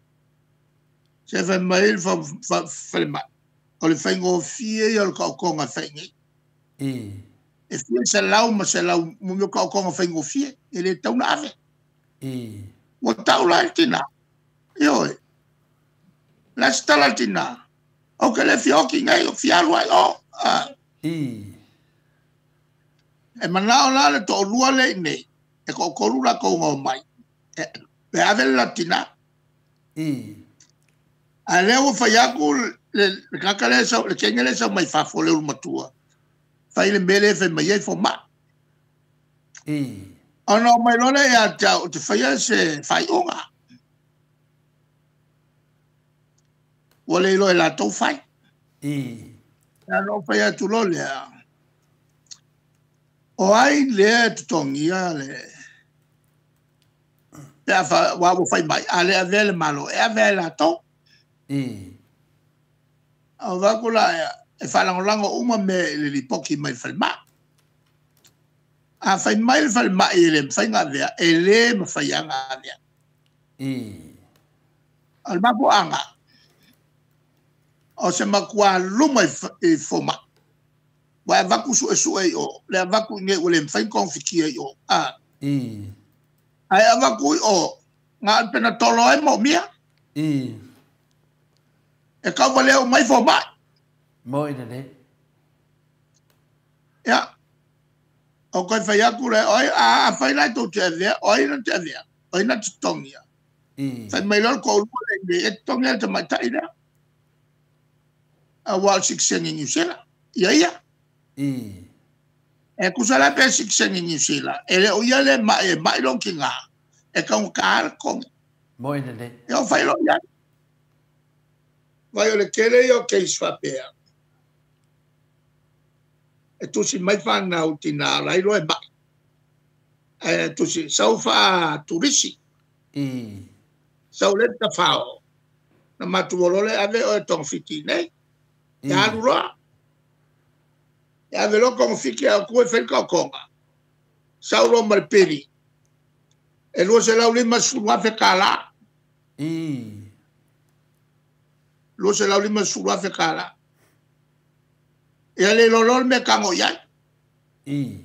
Se fai mai le fai mai. O le fai ngōfie ia o le kaokonga fai ngai. I. E fia se lau ma se lau mumio kaokonga fai ngōfie. E le tauna ave. I. Ua tau la tina. Ioi. La se tala tina. O ke le fioki ngai o fialu ai o. I. E manao la le to'olua le nei. E ko'okolu la kouga o mai. E ave le latina. I. A lea ua fai aku le kaka le sau, le kenge le sau mai fafo le ulu matua. Fai le mele e fai mai ai fo ma. I. Ona o mai loa le ia te au te faia se fai'uga. Ua le iloa e latou fai. I. Ia no fai atu loa lea. O ai lea e totogia le pe a fa wa ua fai mai a le avea le malo e avea e latou. I. O vaku la e faalagolago uma me le lipoki mai falemai. A fai mai le falemai e le mafai ona avea e lē mafai aga avea. I. O le mafuaaga o se makuā luma i fomai. Ua e avaku suʻesuʻe i o le avaku i nei ua le mafai ona kogofikia i o. A. I. Ae avaku i o ga pena tolo ai moomia. I. E kauvalea umai fomai. Mo i le. Ia. O koe fai aku le oi a fai lai tou te avea, oi na te avea, oi na te totogia. I. Fai mai loa le ko'olua le nei e totogia le tamaitai lea. A ua o le sikiseni Niu Sila. Ia ia. I. E kusa la pe sikiseni Niu Sila. E le o ia le mai e mai long ki ngā. E kaunga le kongi. Mo i le. E o fai lo ia. Vai o le kele ia o case whapea. E tusi mai whanau tina lai loa e mai. E tusi sau wha turisi. I. Sau le ta whao. Na matu olole ave o e tongfiti nei. I. E alu loa. E ave loa kongofiki a kue whenka o konga. Sau loa ma le piri. E 250,000 kālā. I. 250,000 kālā. Ia le lolo le mea kango iai. I.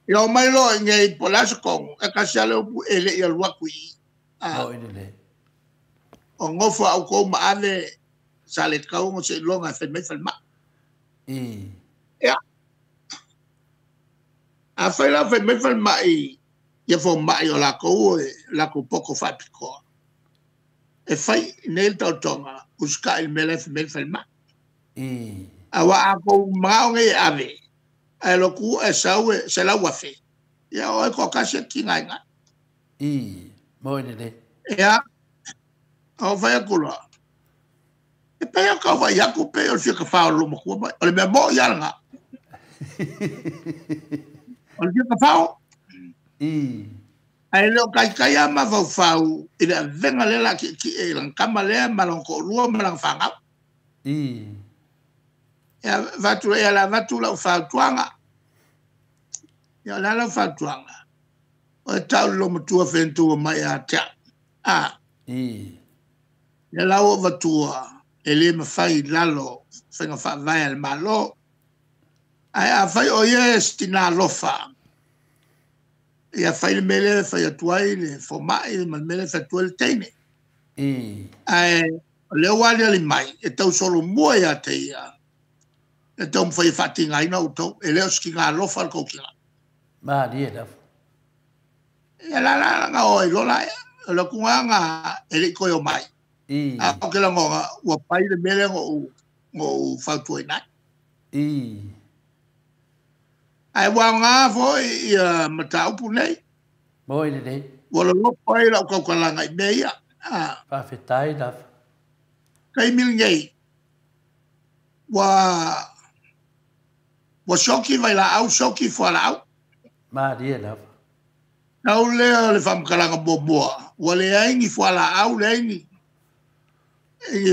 Ia o mai loa i ngei po le aso kongo. E kasi ale upu e le ia luaku i. Mo i le. O ngofo au kou ma ave sa le kaungo se ilonga e whai mai whai ma. I. Ia. A whai la whai mai whai ma i Ia fomaʻi o lakou e lakou poko faapitoa e fai nei le taotoga usitaʻi le mea lae faimai le falemaʻi auā a kou magao nei e ave ae lotu e sau e 100,000 ia oe toatasi e tigaina. Mo lelei. Ia o fai atu loa e pei o taufai atu pei o le fia tafā o le loomatua mai o le mea moʻi a lena o le fia tafao ae le o taitai a mafaufau i le avega lea la tietie i lana tama lea ma lona toalua ma lana fanau. Ia avatu ia le avatu lau fautuaga. Ia o le a lau fautuaga? O e tau le loomatua fentua mai ia te au. A. Ia la ua avatua e lē mafai i lalo faiga faavae a le Malo. Ae afai o ia e sitina alofa, ia fai le mea lea e fai atu ai le fomaʻi ma le mea lea e fai atu ai le teine. Ae o lea ua aliali mai e tausolomua ia te ia e taumafai e faatigaina outou. E le o se tiga alofa le tou tiga. Malie lava. Ia la la laga o ai lola o le atugaga e leʻi toe o mai. A o ke lagona ua pai le mea lea na ou fautuaina ai. Ae ua aoga foi ia mataupu nei. Mo i lelei. Ua loloto ai lau tautalaga i mea ia. Faafetai lava. Taimi lenei ua sioki vailaau, sioki fualaau. Malie lava. Tau lea o le faamatalaga muamua, ua leai ni fualaau, leai ni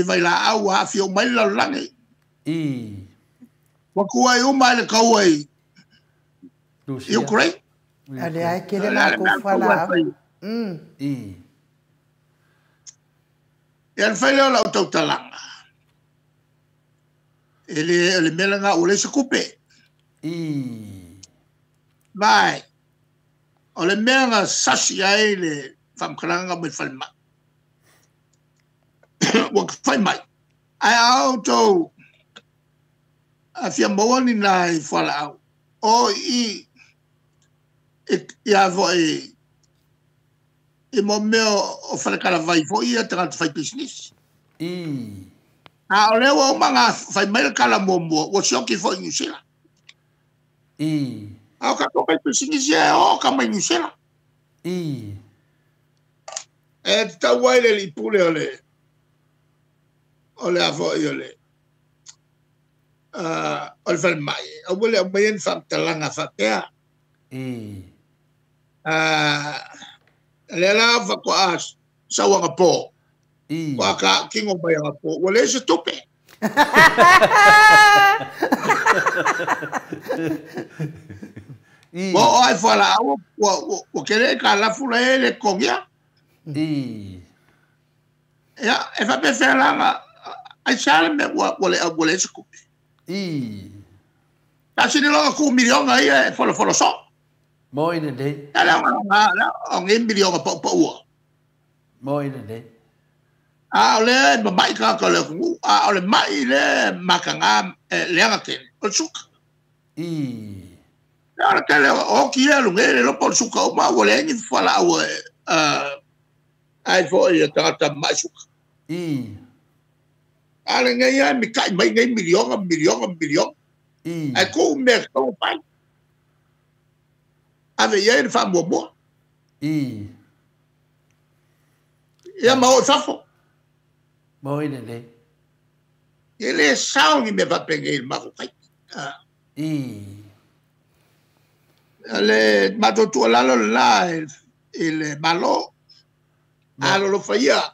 vailaau, ua aafia uma ai le lalolagi. Ua tuai uma ai le taua i Ukraine. A lea e tele matou fualaau. Ia le fai lea o lau tautalaga, e le o le mea lena ua leai se tupe. Vai, o le mea na sasi ai le faamatalaga mai le falemai. Ua fai mai, ae a outou fia maua ni nai fualaau, o i ia foi i mo mea o falekalavai foi ia tagata fai pisinisi. A o lea ua uma na fai mai le tala muamua, ua sioki foi i Niu Sila. A o tatou fai pisinisi e o ka mai Niu Sila. E tatau ai le alii pule o le o le a foi o le o le falemai, aua le aumaia ni faamatalaga faapea. Lea la faatoa sau agapo, ua ka kingo mai agapo, ua leai se tupe. Ua oo ai fualaau ua tele aitalafu la e le totogia. Ia e faapefea la ai sa le mea ua leai se tupe. Tasini loa ku miliona ia e folofolo so. Mo i lelei. Ia le o ngai miliona paupaua. Mo i lelei. A o lea e mamaʻi tagata o le atunuu, a o le maʻi lea mataga leaga tele, o le suka. Ia o le tele o oti ia luge le lopo o le suka uma ua leai ni fualaau e ai foi e tagata mamaʻi suka. A lenei lava e mitaʻi mai nei miliona, miliona, miliona. Ae tuu mea tatau ona fai. Ave i ai le faamuamua. Ia ma oo i fafo. Mo i lelei. E le sao ni mea faapenei i le matou taimi. Le matou tuualalo lena i le Malo. Alolofa ia.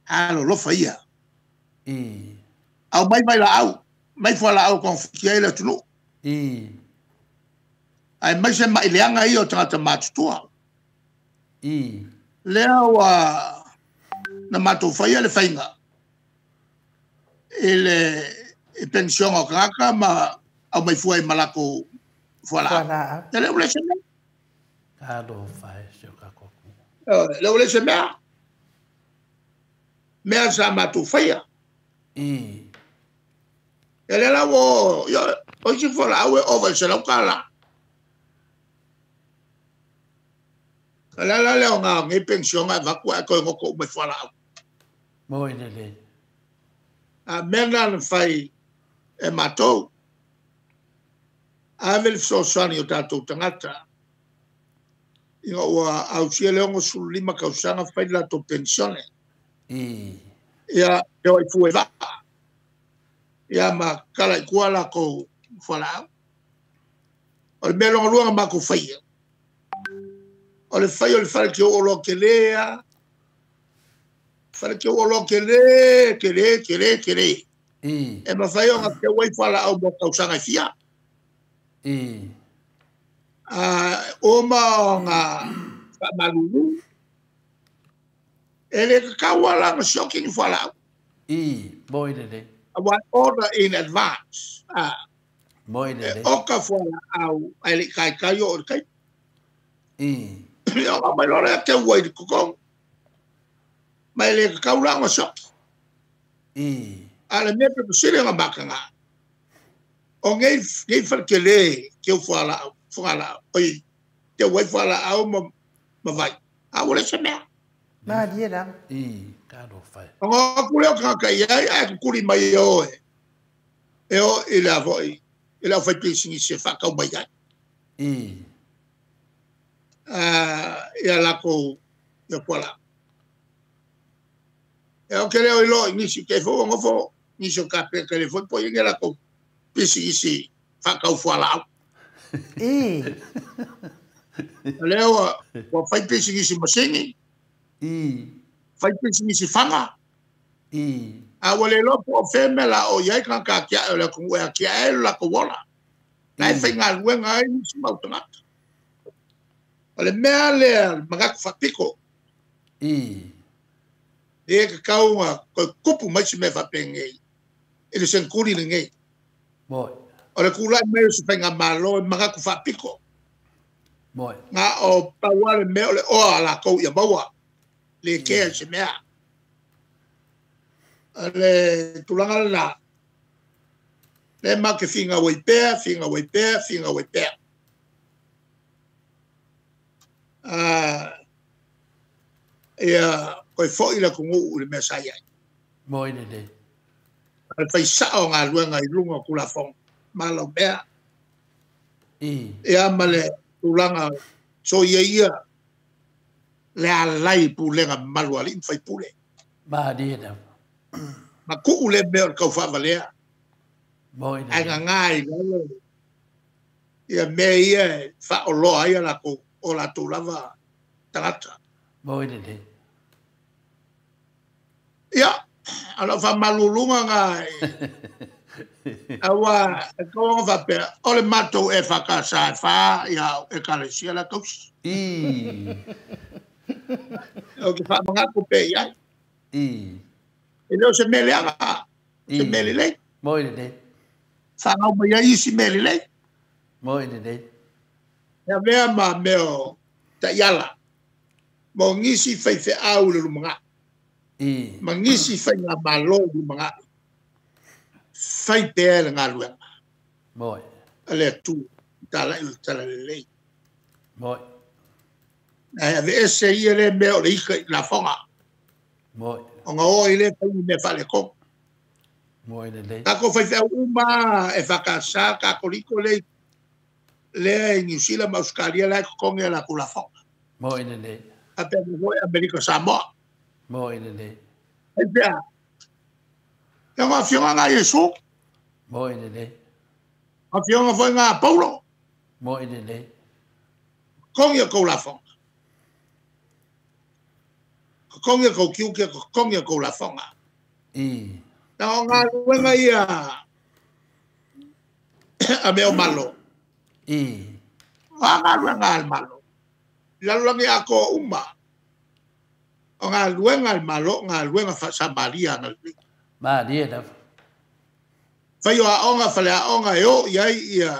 Alolofa ia. Aumai vailaau, mai fualaau togafiti ai le atunuu. Ae mai se maʻi leaga ia o tagata matutua. Lea ua na matou faia le faiga i le penisiona o tagata ma aumai fua ai ma latou fualaau. Ia lea ua leai se mea. Talofa e si o tatou atunuu. Lea ua leai se mea. Mea sa matou faia. Ia lea la ua o isi fualaau e ova i le $100. La la le o ngā ngai pensiona e vaku e koe ngoko umai fualaau. Mo i le le. A mea na fai e mātou. Ave le fesoasoani o tātou tagata. Ina ua ausia le 65 tausaga fai le latou pensione. Ia, e o i fue vaa. Ia ma kala i kua lakou fualaau. O le mea longa luanga mākou faia. O le fai o le fale ke o loa ke lea. Fale ke o loa ke le, ke le, ke le, ke le. E mawhai o ngā te wai fualaau mo tausaga i fia. O ma o ngā whaamalulu. E le kakaua la ngā sioki ni fualaau. Mo i le le. I order in advance. Mo i le le. E oka fualaau ai le kai kai o le kai. Ia o mai lora te ua i le kokong. Mai le kakau la ngā sioki. A le mea pe sile ngā makanga. O ngei whalke le ke o fualaau. Fualaau. Oi, te wai fualaau ma vai. A ua le se mea. Ma die la. Ka lo fai. O ngā kule o kaka i ai, ai kukuri mai e oe. E o i le avoi. I le au whai pisingi se whakau mai ai. Ia lako ia fualaau. E o ke leo i lo i nisi ke fo ngofo nisi o ka pe ke le fo po i nge lako pisingi se whakau fualaau. Leo ua whai pisingi se masingi. Whai pisingi se whanga. A ua le lopo o wheme la o iai kanga kia e le kongu e a kia e la ko wola. Nai whai ngā luenga ai nisi mau tangata. O le mea lea magaku whapiko. E ka kaunga koe kupu mai si mea whapengei. E le senkuri le ngei. O le kula mai o se whai ngā malo e magaku whapiko. Ngā o paua le mea o le oa la kou ia maua. Le kea se mea. Le tulaga la. Le ma ke whinga wai pea, whinga wai pea, whinga wai pea. Ia koe foi la kongu le mea sa iai. Mo i le le. Le whai sao ngā luenga i lunga kula fong. Malo mea. Ia ma le tulaga so ia ia le alai pulega malu ali mwhai pule. Ma di na. Ma kuu le mea o le kau whaavalea. Mo i le. Ai ngā ngai lalo. Ia mea ia whaoloa ia la ko o la tō lava tangata. Mo i le le. Ia, ala whamalulunga ngā aua, e kaunga whapea, o le mātou e whakasa e wha, ia e kalesia la kausi. O ke whamangako pe iai. E leo se mele anga, se mele lei. Mo i le le. Whangau mai ai isi mele lei. Mo i le le. Ia mea ma meo ta iala. Mo ngisi whai au le lumanga. Ma ngisi whai ngā malo le lumanga. Whai pēr le ngā luenga. Moi. A le atu, tala i tala le lei. Moi. Ai ave ese ia le mea o le ika i la whanga. Moi. O ngā oa i le whai mea whale kong. Moi le lei. Kako whai whiau uma e whakasa, kako liko le lea i New Zealand ma Australia lai kokonge la kula whanga. Moi le lei. A pēr mo hoi Amerika Samoa. Moi le lei. Hei pēr. Ia ngā whionga ngā Yesu. Moi le lei. Ngā whionga foi ngā Paulo. Moi le lei. Kongi a kou la whanga. Kongi a kou kiukia, kongi a kou la whanga. Nā o ngā luenga ia a meo malo. O ngā luenga al malo. Lalulangi a ko uma. O ngā luenga al malo, ngā luenga whasamaria ngā luenga. Ma die na. Whai o a onga, whale a onga e o iai ia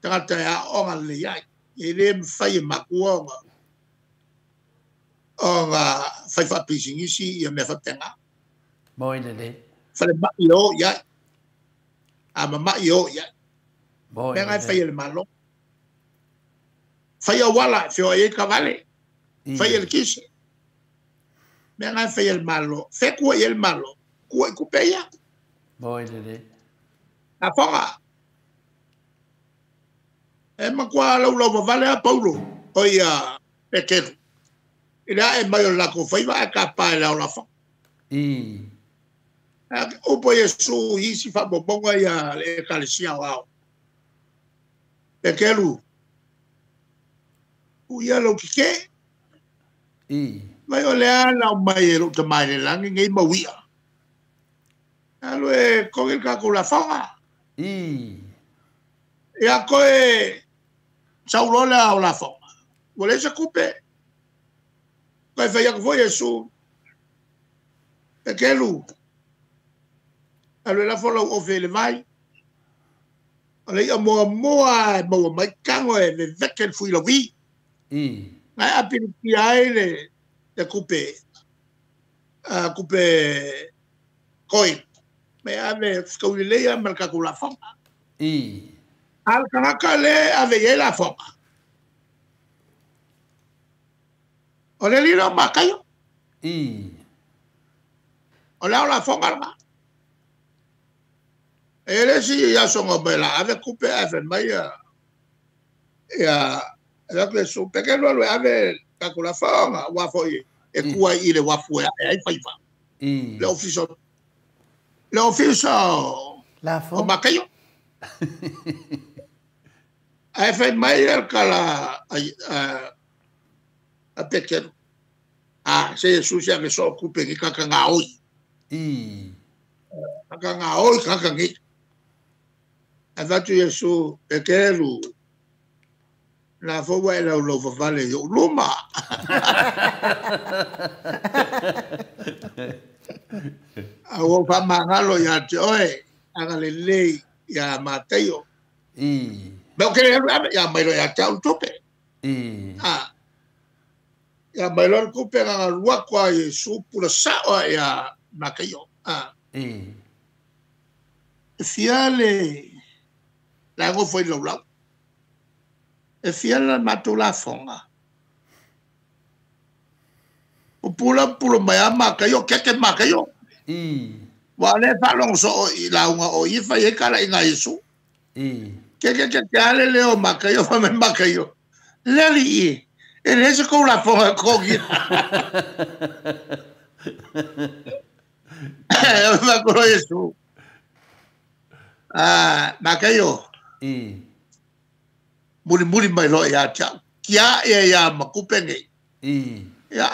tangata e a onga le iai. E le mwhai e makua onga. Onga whai whapisingisi ia mea whapenga. Mo i le le. Whale mai o iai. A mamai o iai. Mo i le le. Mea ngai le. Whai e le malo. Whai a wala, whio e ka vale. Fai e le kise. Mea ngai fai e le malo. Fe kua i e le malo. Kua i kupe ia. Moi lele. A fonga. E makua lau lau vavale a Paulo. O ia Pekelu. I lea e mai o lako faiva e ka pae leo la fonga. I. Upo Iesu isi whamomonga ia le ekalesia o ao. Pekelu. Ia lau kike. I. Mai o lea lau mai e lou tamai le langi ngei mauia. Alu e kongi kako la fonga. I. Ia koe saulo lea o la fonga. Ua le se kupe. Koe whai aku fo Iesu. Pekelu. Alu e la fo lau ofe le vai. O le ia moa moa e maua mai kango e veveke le fui lau vi. I. Ngai apilikia ai le kupe, kupe koi. Me ave skaulilea ma le kakou la fonga. I. A le tagaka le ave i ai la fonga. O le lilo makaio. I. O le ao la fonga lena. E le si asoga mai la ave kupe ave mai ia ia ave ku su peke lo ave kakou la fonga ua foi e kua i le wafu e ai faiva. I. Le ofiso le ofiso La o fonga. makaio. Ae fai mai el kala a Pekelu. A se Iesu se ave so kupe ki kaka ngā oi. I. Kaka ngā oi kaka ngi. A vatu Iesu Pekelu. La fo wa lau lau vavale yo luma. A o fa mangalo ia te oe. Aga le lei ia Mateo. I. Me o kere alu ame ia mai lo ia te au tupe. I. A. Ia mai lo kupe nga lua kwa Iesu pula sao ia Mateo. A. I. Fia le la ngo foi lau lau. E fia la matu la fonga. O pula pula mai a makaio keke makaio. I. Wa le whalongo so o i launga o i whai e kala i ngā Iesu. I. Keke keke ale leo makaio wha me makaio. Leli i. E le se kou la fonga kogi. E makuro Iesu. Ah, makaio. I. Muri muri mai loa ia te au. Kia ia ia makupe nei. I. Ia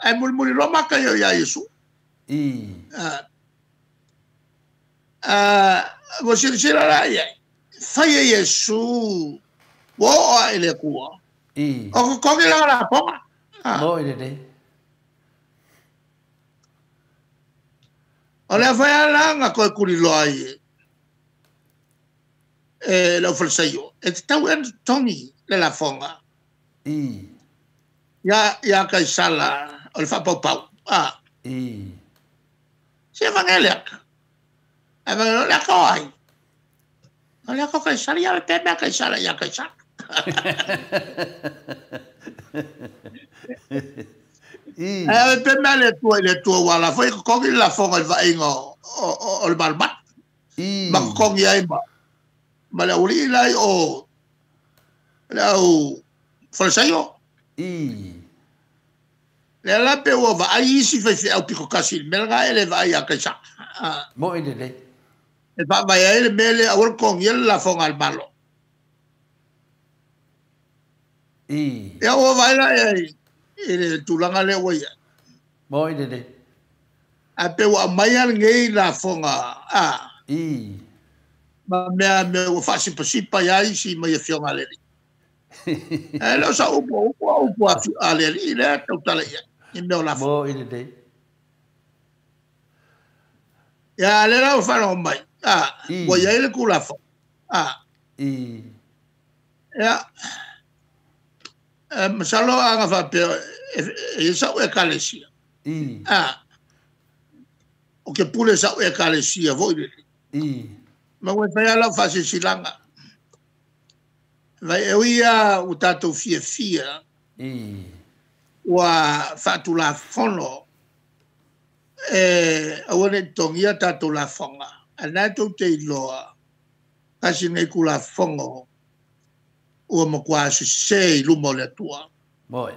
ai muri muri loa makaio ia Iesu. I. Mo silasila la ia. Fai e Iesu. Ua o a ele kua. I. O kokogi la la ponga. Mo i le. O lea fai ala nga koe kuri loa i e lau falsaio. E te tau en tongi le la fonga. I. Ia kai sala o le whapaupau. Ah. I. Se evangelia. Evangelia le ako ai. O le ako kai sala ia le pe mea kai sala ia kai sala. I. E pe mea le tua i le tua wala. Foi kokongi la fonga i vainga o le malmat. I. Ma kokongi ai ma. Ma le uli lai o le au falasaio. I. Le la pe ua vaai isi fai fe au piko kasi. Mea nga e le vaai a kai sa. Mo i le. E pa vai ai le mele au le kongi le la fonga al malo. I. Ia ua vai la e i le tulaga lea ua ia. Mo i le. A pe ua mai al ngei la fonga. A. I. Ma mea mea ua faasipasipa ia isi mai afioga a le Alii. E leo sa upu upu a upu a le Alii lea tautala ia. I mea o la fonga. Mo i le. Ia le la ua faalogo mai. A. I. Ua iai le kulafono. A. I. Ia. Masalo aga faapea e sau ekalesia. I. A. O ke pule sau ekalesia foi le. I. Ma ua fai ala faasisilaga. Vai e uia o tatou fiafia I. Ua faatulafono e aua nei totogia tatou lafoga, ae o lena e tou te iloa tasi lenei Tulafono ua matua sese i luma o le Atua. Moi.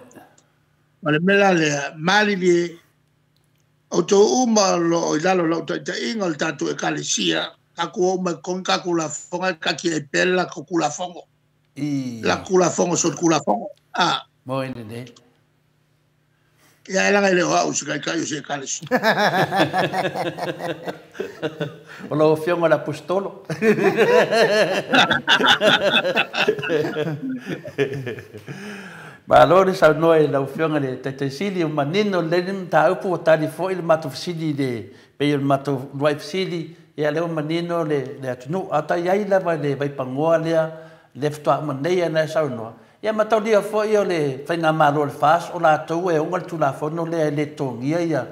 O le mea la lea, malilie outou uma o lo o i lalo o lau taitaiga o le tatou Ekalesia, tatou o uma e totogi tatou lafoga ae taatia ai pea le latou Tulafono. Latou Tulafono solitulafono. Ah. Moi lelei. Ia e laga e le o au o se taitai o se Ekalesia. O lau Afioga i le Aposetolo. Malo le saunoa i lau Afioga i le Taitaisili, ua manino lelei le mataupu, ua tali foi le matou fesili i le pei o le matou uluai fesili, ia lea ua manino le atunuu. A o ta i ai lava i le vaipanoa lea, lea faatoa uma nei lava ona e saunoa, ia mataulia foi o le faigamalo a le FAST o latou e ona le Tulafono lea e le totogia ia,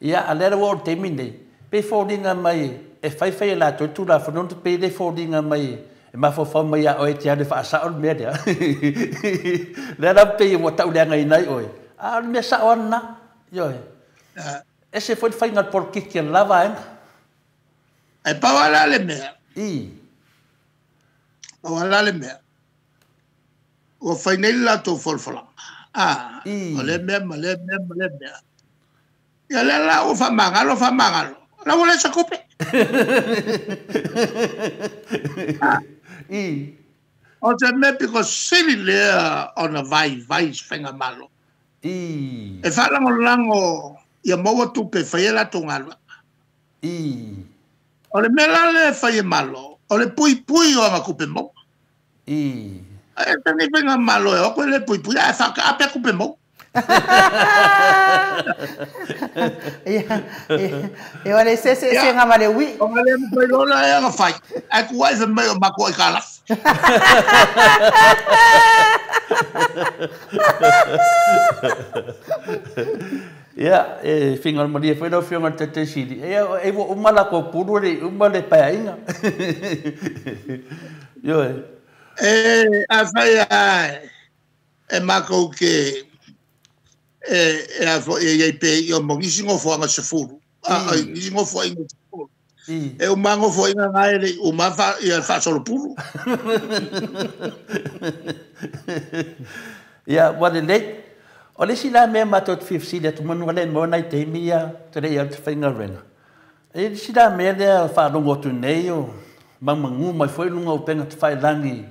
ia a o lea ua oo i le taimi lenei, pei e foliga mai e fai fai e latou le Tulafono, pei e foliga mai e mafaufau mai ia oe e te alu e faasao le mea lea. Lea la pei ua tauleagaina ai oe, a o le mea sao lava lena. Ioe. Ese foi le faiga o le polokiki a le la vaega. Ae pau lava la le mea. I. Pau lava la le mea. Ua fai nei le latou folafolaga. Ah, o lea mea ma lea mea ma lea mea. Ia lea la ua faamagalo, faamagalo. La ua leai se tupe. I. O se mea pito sili lea ona vaivai i se faigamalo. I. E faalagolago ia maua tupe e fai ai latou galuega. I. O le mea la lea e fai e Malo, o le puipui o ana tupe maua. I. Ae lenei faigamalo e o atu e le puipui, ae faataape tupe maua. Ia, ia, o le eseeseega ma le ui'i. Ona le mafai loa lea ona fai, ae tuuai fai mai o matou aitalafu. Ia, e finagalo malie foi lau Afioga i le Taitaisili, ia, e ua uma latou pulu e le i uma le paeaiga. Ioe. E, afai lava e matou te e a foi e i ai pe i o mo nisi nofoaga 10, a i nisi nofoaiga 10. E uma nofoaiga na e le i uma fa, ia faasolopulu. Ia, ua lelei. O le isi la mea matou te fia fesili atu manu ale maua nai taimi ia te le i alu te faigaluega. E le isi la mea lea faalogo atu nei o magumagu mai foi luga o upega tafailagi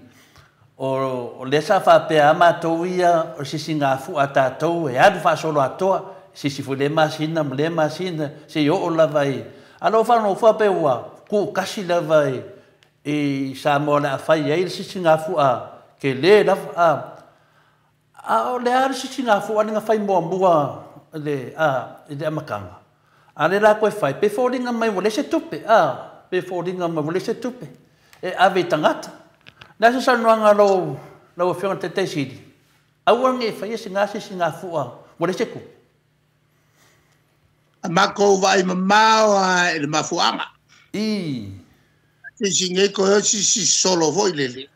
o lea sa faapea a matou ia o se sisigafu'a a tatou e alu faasolo atoa, sisi foi lea masina ma lea masina seia oo lava i a o loo faalogo foi pe ua tuutasi lava i Samoa o le a fai ai le sisigafu'a tele lava a o le a le sisigafu'a lea na fai muamua le i le amataga a le la toe fai pe foliga mai ua leai se tupe pe foliga mai ua leai se tupe e ave i tagata. O le a se saunoaga a lau Afioga i le Taitaisili, aua ne i faia se ga sisigafu'a ua leai se tupe. A matou vaai mamao lava i le mafuaaga. I. Sisi nei toe o sisi solo foi lele.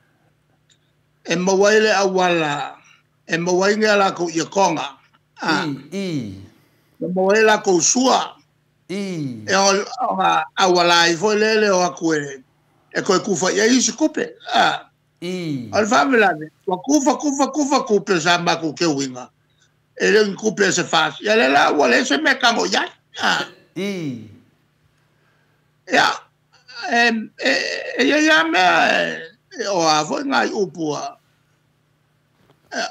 E maua ai le auala, e maua ai ni a latou iakoga. I. I. E maua ai latou sua. I. E o auala ai foi lele o atu e toe tufa i ai isi tupe. I. O le faalavelave, ua tufa, tufa, tufa tupe sa matou teuina. E le o ni tupe a se FAST. Ia lea la ua leai se mea e tago i ai. I. Ia, e i ai lava mea e o a foi nai upu a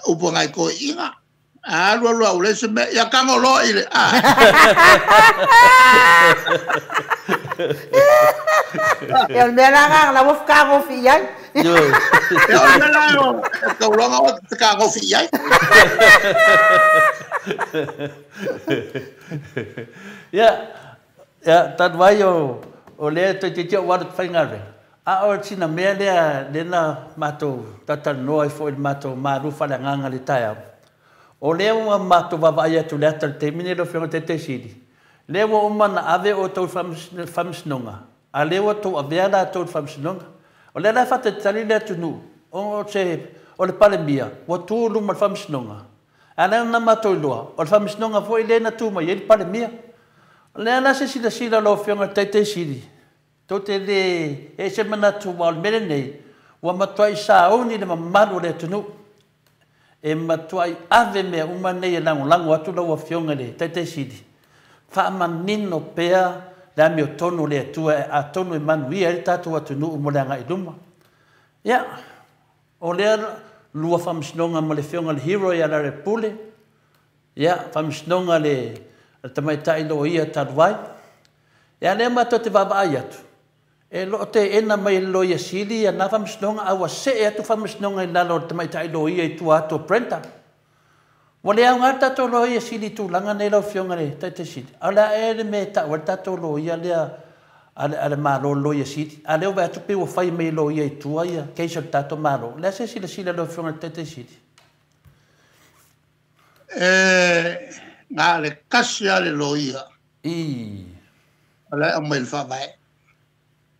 upu a nai toeaiina. A alu alu lava ua leai se mea, ia tago loa i le Ia, o le mea la lena la ua fetagofi i ai. Ia, o le mea la e tauloga oe e fetagofi i ai. Ia, ia, talu ai o lea toeitiiti ou alu i te faigaluega, a o sina mea lea lea na matou talatalanoa ai foi i le matou malu faaleagaga i le taeao, o lea ua matou vaavaai atu i le ata i le taimi lenei lau Afioga i le Taitaisili, lea ua uma ona ave outou i le faamasinoga, a lea ua outou avea latou i le faamasinoga. O lea la e faatalitali le atunuu, o le Palemia ua tu i luma o le faamasinoga A lea na matou iloa, o le faamasinoga foi lea na tu mai ai le Palemia. O le a la se silasila a lau Afioga i le Taitaisili, tou te le e se manatu aua o le mea lenei, ua matuai sauni le mamalu o le atunuu. E matuai ave mea uma nei e lagolago atu lau Afioga i le Taitaisili, faamanino pea le amiotonu o le Atua atonu e manuia ai le tatou atunuu mo le agai i luma. Ia, o lea lua faamasinoga ma le Afioga i le Hero ia Lealailepule, ia, faamasinoga le tamaitai loia talu ai. Ia, lea matou te vaavaai atu, e lo o teena mai e le Loia Sili ia na faamasinoga, a ua see atu faamasinoga i lalo o le tamaitai loia i tua atu o Brenda. Ua le aoga le tatou Loia Sili i tulaga nei lau Afioga i le Taitaisili. A o le a ea le mea e tau ai le tatou loia lea a le Malo le Loia Sili? A lea ua vaai atu pei ua fai mai e loia i tua ia case o le tatou Malo. O le a se silasila lau Afioga i le Taitaisili? E na le kasi a le loia. I. O le aumai le faavae.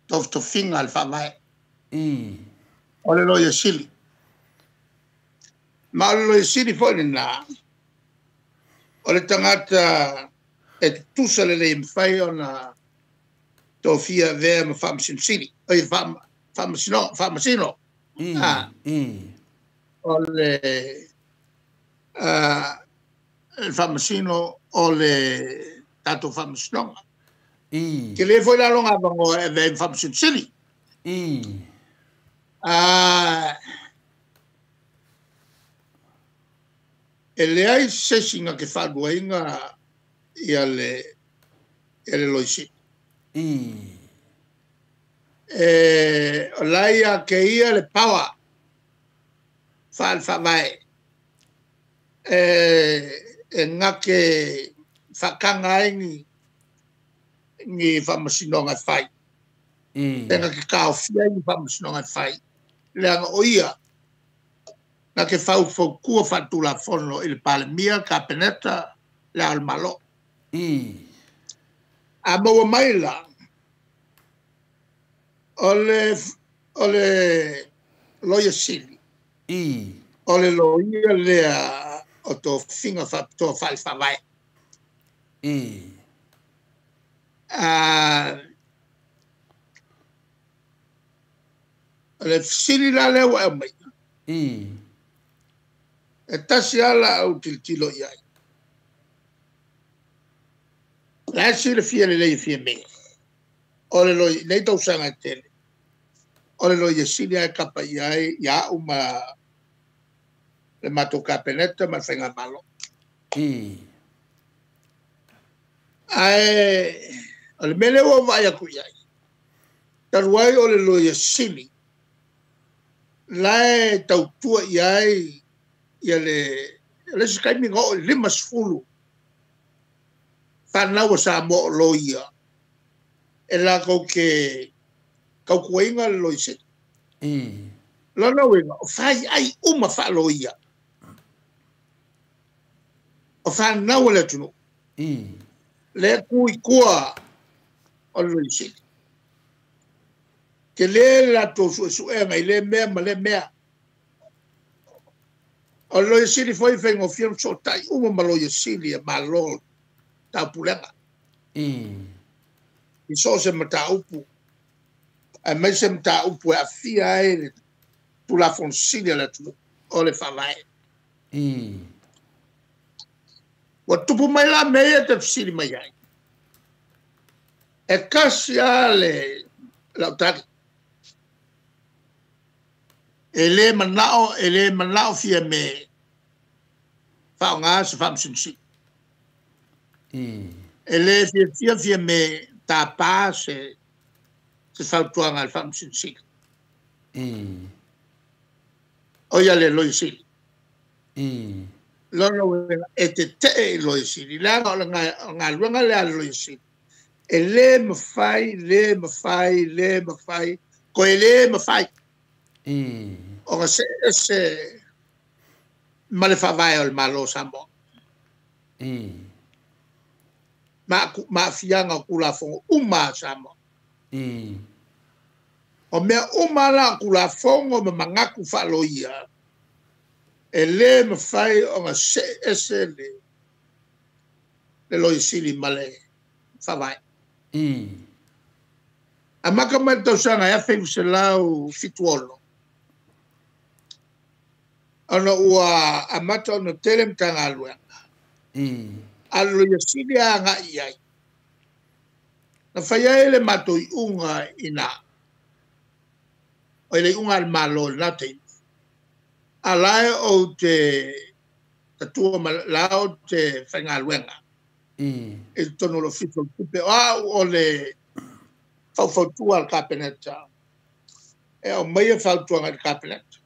Tofitofiga le faavae. I. O le Loia Sili. Ma o le Loia Sili foi lena, o le tagata e tutusa lelei mafai ona tofia avea ma faamasinosili. Oi, faamasino. I. I. O le faamasino o le tatou faamasinoga. I. Ke le foi la longa avangoa e avea ma faamasinosili. I. E leai se isi na ke faaluaina ia le Loia Sili. I. E o lai ia ke ia le power faale-faavae e ngake whakanga ai ni whaamasinoga e whai. I. E ngake kaofia ai ni whaamasinoga e whai. Leaga o ia, na ke whaufaukua whaatulafono i le Palemia, Kapeneta, le ao le Malo. I. A maua mai la, o le Loia Sili. I. O le loia lea o tofiga faapitoa faale-faavae. I. O le fesili la lea ua aumai. I. E tasi ala au tilotilo i ai. La e silafia lelei e fia mea. O le loia, nei tausaga e tele. O le Loia Sili ae kapa i ai ia au ma le matou Kapeneta ma le Faigamalo. I. Ae o le mea lea ua vaai atu i ai. Talu ai o le Loia Sili la e tautua i ai ia le isi taimi na oo i 50 whanau o Samoa o loia e lākou ke kaukuaina le Loia Sili. I. Lona uiga, o whai ai uma whaaloia. O whanau o le atunuu. I. Le kui kua o le Loia Sili. Ke le latou suesuega i le mea ma le mea. O le Loia Sili foi whaingofia no sootai uma ma Loia Sili e malo taupulega. I. I so se mataupu. Ae mai se mataupu e afia ai le Tulafono Sili a le atunuu o le faavae. I. Ua tupu mai la mea ia te fesili mai ai. E kasi a le lautali. E le manao fia me whaonga se whaamasinosili. I. E le fia fia me tāpā se whautuanga le whaamasinosili. I. O ia le Loia Sili. I. Lona uiga, e te tee i Loia Sili. Leaga o le galuega lea a le Loia Sili. E le mawhai, le mawhai, le mawhai, koe le mawhai. I. O nga se ese ma le faavae o le Malo o Samoa. I. Ma aafiaga o Tulafono uma a Samoa. I. O mea uma la o Tulafono ma manatu faaloia. E le mawhai o ngā se ese le Loia Sili ma le Faavae. A maka mai le tausaga e 1976. Ona ua amata ona tele Matagaluega. A le Loia Sili a agai i ai. Na fai ai le matou iuga ina. O le iuga a le Malo i lena taimi. A lae ou te tatua ma la ou te faigaluega. I totonu o le Ofisa o le Tupe. O au o le faufautua a le Kapeneta. E aumaia fautuaga i le Kapeneta.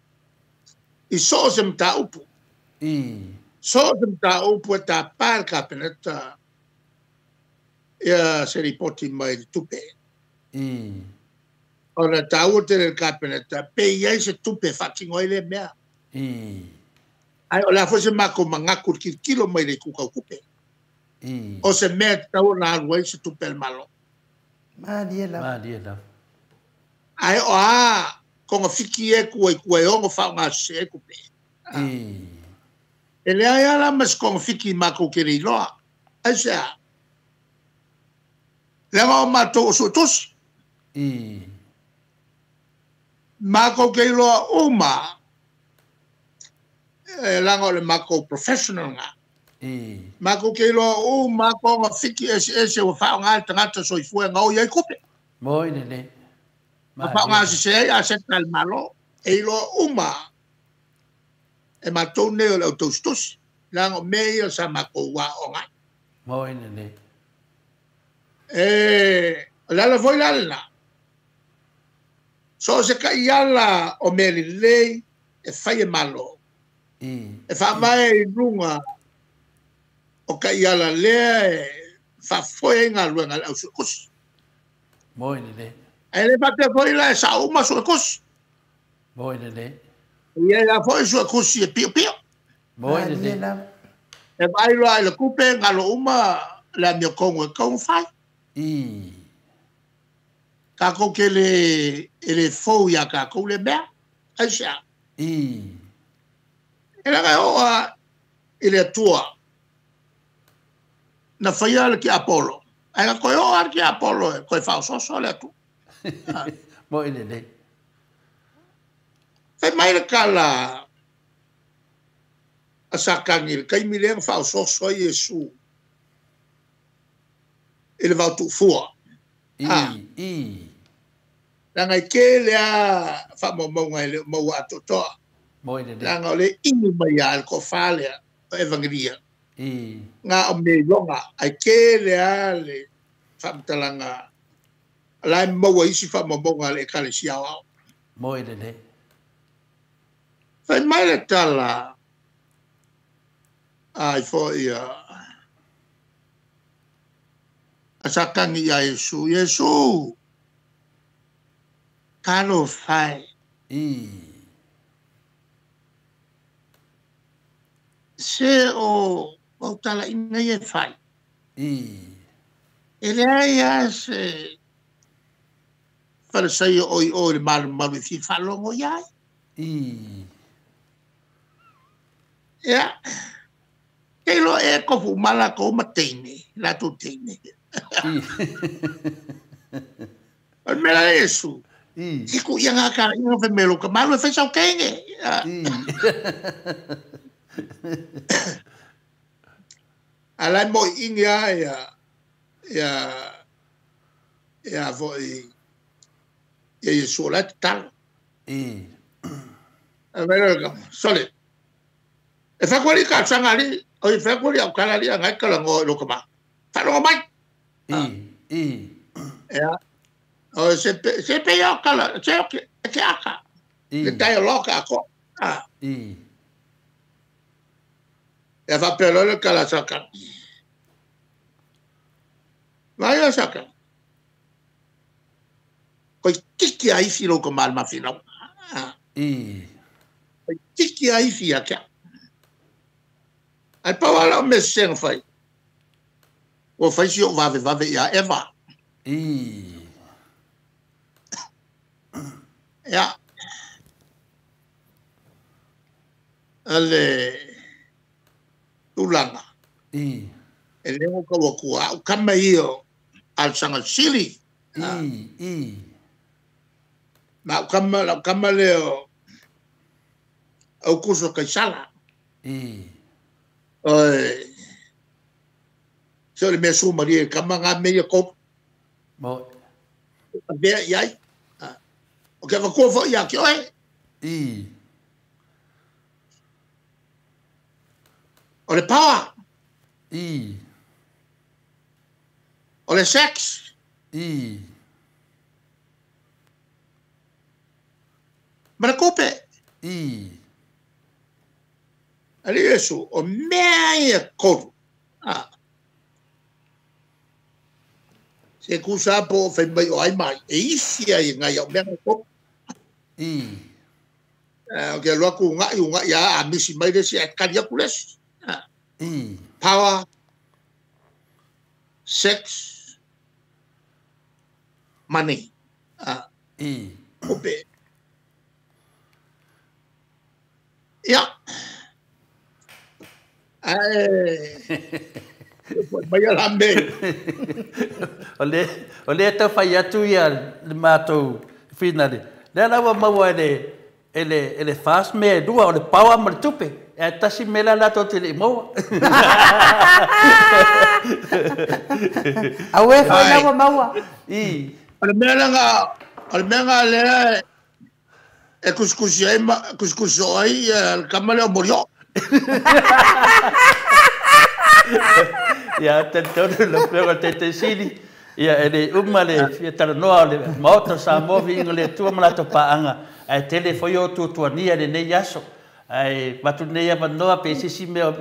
I so o se mataupu. So o se mataupu e tapā le Kapeneta ia se ripoti mai le tupe. Ona tāua tele le Kapeneta, pe i ai se tupe faatino ai le mea. Ai o le a foi se makou manatu i le tilotilo mai le itu tau tupe. O se mea e tatau ona alu ai se tupe a le Malo. Malie lava. Malie lava. Ae o a togafiti e tua i tua e ono faaaogasese ai tupe. E leai lava la ma se togafiti matou te le iloa. Aisea? Leaga o matou o suetusi. Matou te iloa uma e leaga o le matou professional lena. Matou te iloa uma togafiti eseese ua faaaoga e le tagata soifua e gaoi ai tupe. Moi lelei. Ma faaaogasese ai aseta a le Malo. E iloa uma e matou nei o le au tausitusi. Leaga o mea ia sa matou aooga ai. Moi lelei. E o le ala foi la lena. So o se taiala o mea lelei e fai e Malo. E faavae i luga o taiala lea e faafoe ai galuega a le au suetusi. Moi lelei. Ae le faapea foi la e sao uma suetusi. Moi lelei. E i ai lava foi suetusi e piopio. Moi lelei. E vaai loa i le tupe galo uma le amiotonu e tatau ona fai. Tatou te le e le fou iā tatou le mea. Aisea? E leaga e oo lava i le Atua na faia le tiapolo, ae na toe oo lava le tiapolo e toe faaosooso le Atua. Moi lelei. Fai mai le tala a Satani i le taimi lea na faaosooso ai Iesu i le vaotuufua. Leaga e tele lava faamaumauga e le o maua atoatoa. Moi lelei. Leaga o le inu mai lava e le toafa lea o Evagelia. Na o mea iloga, ae tele lava le faamatalaga la e maua isi faamaumauga a le Ekalesia Aoao. Moi lelei. Fai mai le tala ai foi a Satani iā Iesu, Iesu, talofa e. Se o au talaiga ia e fai. E leai lava se Farisaio o i o i le malumalu e fia faalogo ia ai. Ia, ke iloa ea e tofu uma latou ma teine, latou teine. O le mea la Iesu, se tuu ia ngā talaiga fai mai o lou tama e fai sau teine. A la e moiini lava ia ia ia foi ia Iesu o la e tatalo. Ae fai loa le tama, sole, e fai atu alii talosaga a alii, oi, e fai atu alii au tala alii a na e talanoa i lou tama. Faalogo mai. Ia, o se pe, se pe ia o tala, se o ke, e ke aka. Le dialogue atoa. Ia faapea loa le tala a Satani. Vaai a Satani. Koe tiki a ifi lou tama i le mafinauga. Koe tiki a ifi ia te au. Ae pau lava lau mea sese na fai, ua fai si ou vavevave ia Eva. Ia. Le tulaga. I. E le o ka ua au kama io al sanga sili. I. I. Ma au kama lau kama le o au kuso kaisala. I. Oi. Se le mea su maria kama ngā mea ko. Mo. A mea iai. O ke whakua fo ia ki oe. I. O le power. I. O le sex. I. Ma le kupe. I. Ali Iesu, o mea ia koru. Se kusa po o whai mai o ai mai. E isi ai ngai au mea koru. I. O ke loa ku ngai u ngai a misi mai lesi a kari aku lesi. I. Power, sex, money. I. Kupe. Ia. Ai. Mai ala me. O le tau whai atu ia le mātou finale. Lea lawa maua e le fast me lua o le pawa ma le tupe. E tasi me la lato te le maua. Aue whai lawa maua. I. O le mea langa lea e kuskusi ai, kuskusi o ai le kama leo morio. Ia, tantonu la pera te te sili. Ia, e le uma le fia talanoa o le maota Samoa viiga le Atua ma latou paaga. Ae tele foi o tuatuania i lenei aso. Ae matu nei avanoa pe sisi mea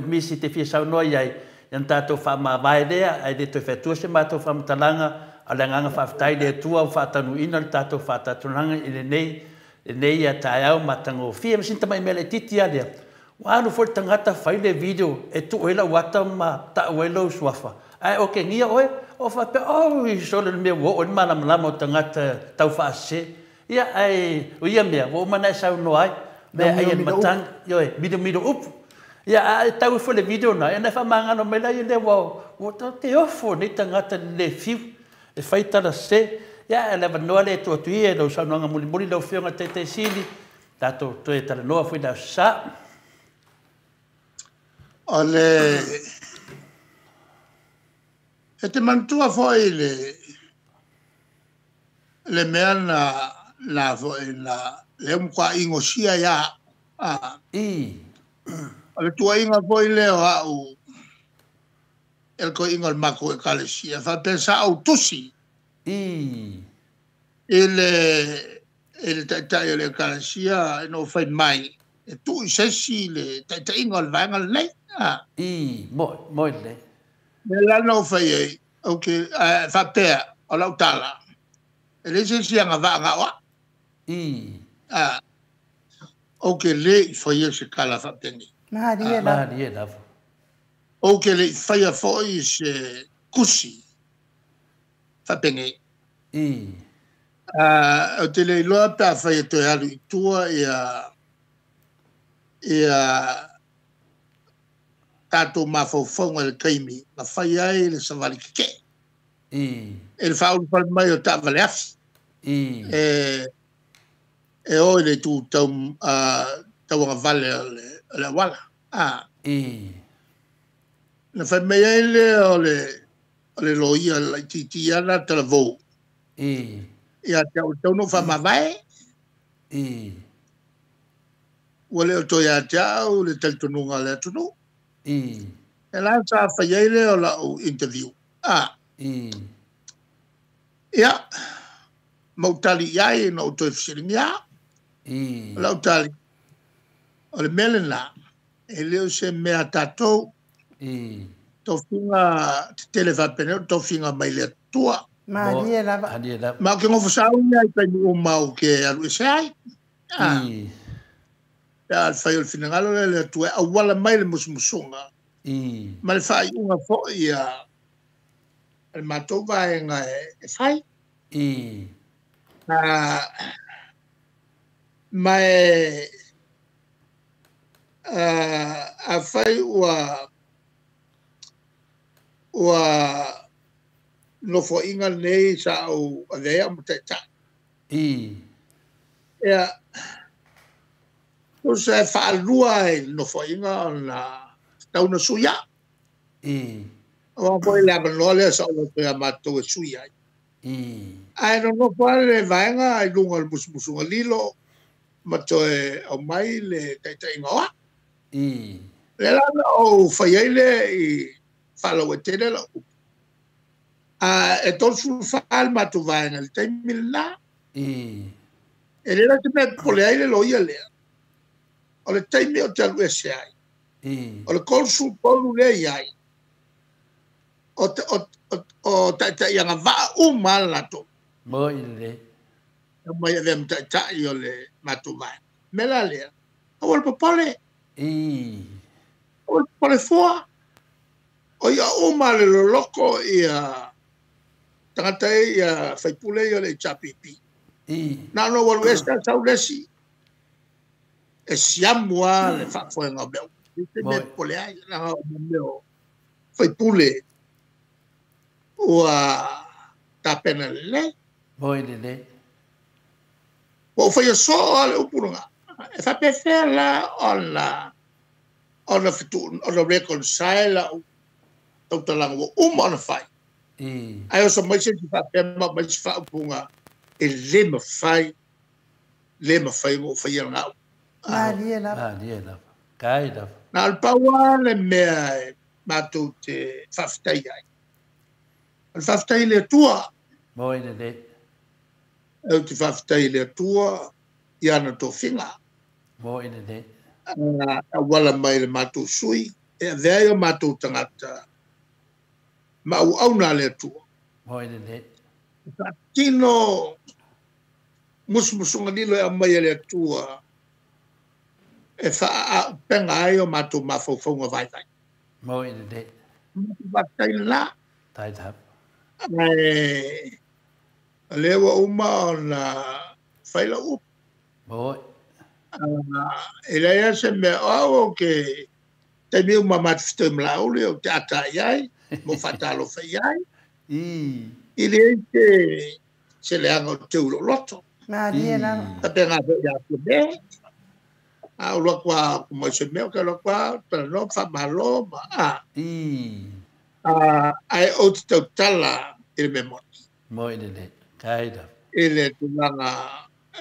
misi te fia saunoa iai. Ia na tatou faamavae lea, ae le toe featua se matou faamatalaga a le agaga faafetai le Atua ua faatanuuina le tatou faatatunaga i lenei lenei ia taeao matagofie. Ma sina tamai mea laitiiti lava lea. Ua alu foi le tagata fai le video e tuu ai lau ata ma tau ai lou suafa. Ae okegia oe, o faapea, oi, sole le mea ua oo i le malamalama o tagata tau faasese. Ia, ae o ia mea, ua uma ona e saunoa ai, mea ai e le matagi, ioe, milomilo upu. Ia, a e tau ifo le video na, ia na e faamagalo mai laia lea ua, ua te ofo nei tagata le fiu, e fai tala sese. Ia, ae le avanoa lea e tuu atu ia i lau saunoaga mulimuli lau Afioga i le Taitaisili, tatou toe talanoa foi i le Aso Sa. O le e te manatua foi le mea na foi na le matua igosia ia a I. O le tuuaiga foi lea o au e le toeaiga o le matou ekalesia faapea sa ou tusi I. i le taitai o le ekalesia ina ua fai mai e tuu i se isi le taitaiga o le vaega lenei. I, moe lelei. Mea la na ou fai ai, okay, faapea o lau tala, e leai se isi agavaa na o au. I. Ou te le i faia se tala faapenei. Malie lava. Malie lava. Ou te le i faia foi se kusi faapenei. I. Ou te le iloa pe a fai e toe alu i tua ia tatou mafaufauga i le taimi na fai ai le savali tetee. I. E le faaulufale mai o taavale afi. I. E o i le itu tau tauagavale o le auala. I. Na fai mai ai lea o le loia laitiiti ana talavou. I. Ia te au tau no faamavae. I. Ua le o toe ia te au le talitonuga o le atunuu. I. E la sa fai ai lea o lau interview. I. Ia, ma ou tali i ai na ou toe fesiligia. I. O lau tali, o le mea lena, e le o se mea tatou. I. Tofiga tetele faapenei o tofiga mai le Atua. Malie lava. Malie lava. Ma ou te gofosau ia i taimi uma ou ke alu ese ai. I. Pe a le fai o le finagalo lea le Atua e auala mai le musumusuga. I. Ma le faaiuga foi ia le matou vaega e fai. I. Ma e Afai ua ua nofoaiga lenei sa ou avea ai au ma taitai. Ia, tusa e faalua i le nofoaiga ona tatau ona sui au. Aua foi le avanoa lea sa ou ia matou e sui ai. Ae nonofo lava le vaega i luga o le musumusuga lilo ma toe aumai le taitaiga o au. Lea la na ou fai ai lea i faalauaitele lau upu. E 34 le matou vaega i le taimi lena. E le la se mea e popole ai le loia lea. O le taimi o te alu ese ai. O le 33 lea i ai. O taitai agavaa uma lava latou. Mo i le. Mai avea ma taitai o le matou vaega. Mea la lea, aua le popole. Aua le popole fua. O ia uma le loloko ia tagata e ia faipule ia le HRPP. Na ona ou alu ese sau le isi. E siamu lava le faafoega o mea uma. E mea popole ai. Leaga o mea o faipule ua tapena lelei. Mo i lelei. Ua ou faia soo lava le upu lena. E faapefea la ona ona reconcile lau tautalaga ua uma ona fai. Ae oso mai se isi faapea ma aumai se faaupuga e le mafai, le mafai ona ou faia lena upu. Malie lava. Malie lava. Kai lava. Na o le pau lava le mea e matou te faafetai ai. O le faafetai i le Atua. Mo i lelei. Ou te faafetai i le Atua i ana tofiga. Mo i lelei. Auala mai le matou sui, e avea ai o matou tagata ma auauna a le Atua. Mo i lelei. Faatino musumusuga lilo e aumai e le Atua e faaaupega ai o matou mafaufauga vaivai. Mo i lelei. Faafetai lena. Tai lava. Ae o lea ua uma ona fai lau upu. Mo. E leai se mea o au o ke taimi uma matou fetau ma Laauli ou te ata i ai, mo faatalofa i ai. I leai se leaga o te teu i lou loto. Malie lava. Faapena foi ia Fiamē. A ou alu atu lava mai se mea, ou te alu atu lava, talanoa ma faamalo ma a. Ae ou te tautala i le mea moni. Mo i lelei. Kai lava. I le tulaga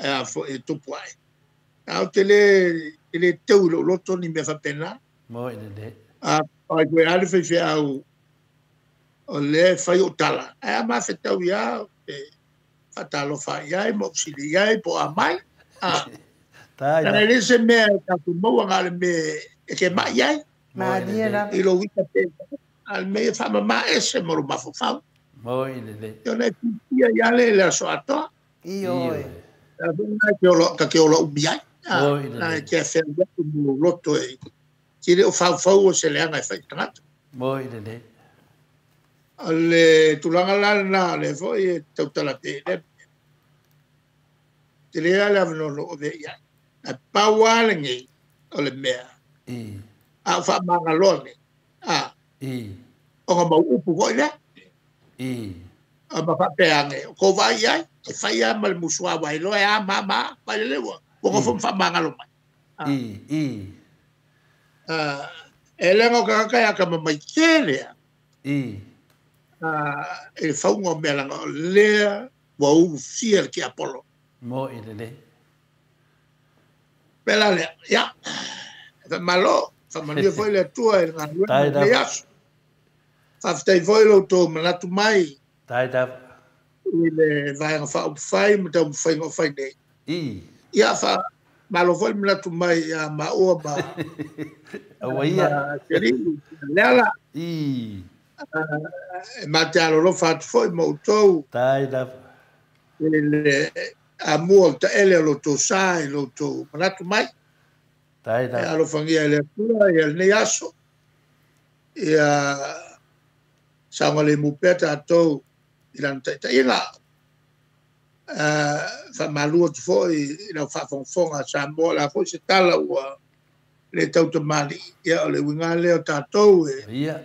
e a foi e tupu ai. A ou te le teu i lou loto ni mea faapena. Mo i lelei. Ai koe lava le faifeau o lea e fai ou tala. Ae a mafetau ia e faatalofa i ai ma ou sili i ai po o a mai. Tai Leaga lava. e le se mea e tatou maua na o le mea e te mai ai. Malie lava. I lou ita pe a le mea e faamama ese ma lou mafaufau. Mo i lelei. Ona e fiafia ia le le aso atoa. I oe. A foi na ke ola ka ke ola umi ai. Mo i Na lelei. e te awhea atu mo loto e ti le o faufau o se leaga e fai tagata. Mo i lelei. O le tulaga la lena le foi e tautala pe le. Te lea le avanoa o ave i ai. A pau lava lenei o le mea. A o faamagaloa nei. A. Ona mau upu foi lea. A ma faapea ane, o kou vaai ai, e fai lava ma le musuawa i loa e a ma ma, mai le leua. Ua nofo ma faamagalo mai. E leaga o tagata e atamamai tele lava. E le fauga o mea leaga o lea ua ulufia le tiapolo. Mo i lelei. Pea la lea, ia, faamalo, faamanuia foi le Atua i le galuega Tai o lenei lava. aso. Faafetai foi lo outou manatu mai. Tai lava. I le vaega faaupufai ma taumafaiga o fai nei. Ia, faamalo foi le manatu mai ia maua ma Aua ia. ma Teriu, Leala. E ma te alolofa atu foi ma outou. Tai lava. I le amua o taele o lo outou sa i lo outou manatu mai. Tai lava. E alofagia e le Atua ia lenei aso. Ia saogalemu pea tatou i lana taitaiga. Faamalu atu foi i lau faafogafoga a Samoa, la foi se tala ua le tautamali'i ia o le uiga lea o tatou e Ia.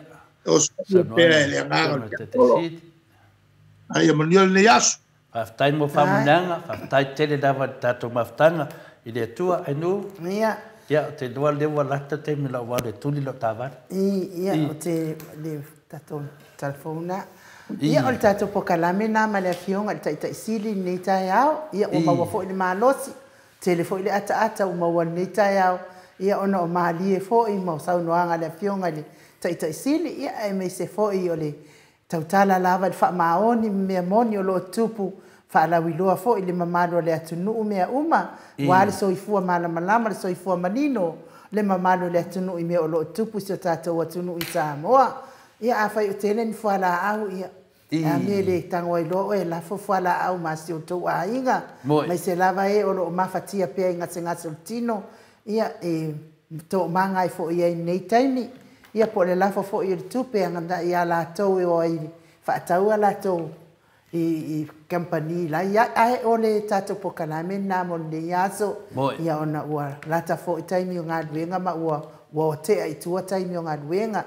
O pea e le agaga o le tiapolo a ia manuia lenei aso. Faafetai mo faamanuiaga, faafetai tele lava i le tatou mafutaga i le Atua. Ainu. Ia. Ia, ou te iloa lea ua lata le taimi o lau alu e tuli lau taavale. Ia, o te le tatou telefona. Ia, o le tatou pokalame na ma le afioga i le Taitaisili i lenei taeao. Ia, ua maua foi le malosi, tele foi le ataata ua maua i lenei taeao. Ia, ona o malie foi ma saunoaga a le afioga i le Taitaisili. Ia, aemaise foi o le tautala lava i le faamaoni ma mea moni o lo o tupu faalauiloa foi i le mamalu o le atunuu mea uma, aua le soifua malamalama, le soifua manino, le mamalu o le atunuu i mea o lo o tupu i si o tatou atunuu i Samoa. Ia, afai o tele ni fualaau, ia, a mea e le tago ai loa oe e lafo fualaau ma si o outou aiga, aemaise lava e o lo o mafatia pea i gasegase o le tino, ia, e toomaga ai foi i ai i lenei taimi. Ia, po o le lafo foi o le tupe agai ia latou e o ai faatau a latou i kamupani la i ai. Ae o le tatou pokalame lena mo lenei aso. Ia, ona ua lata foi taimi o galuega ma ua otea i tua taimi o galuega.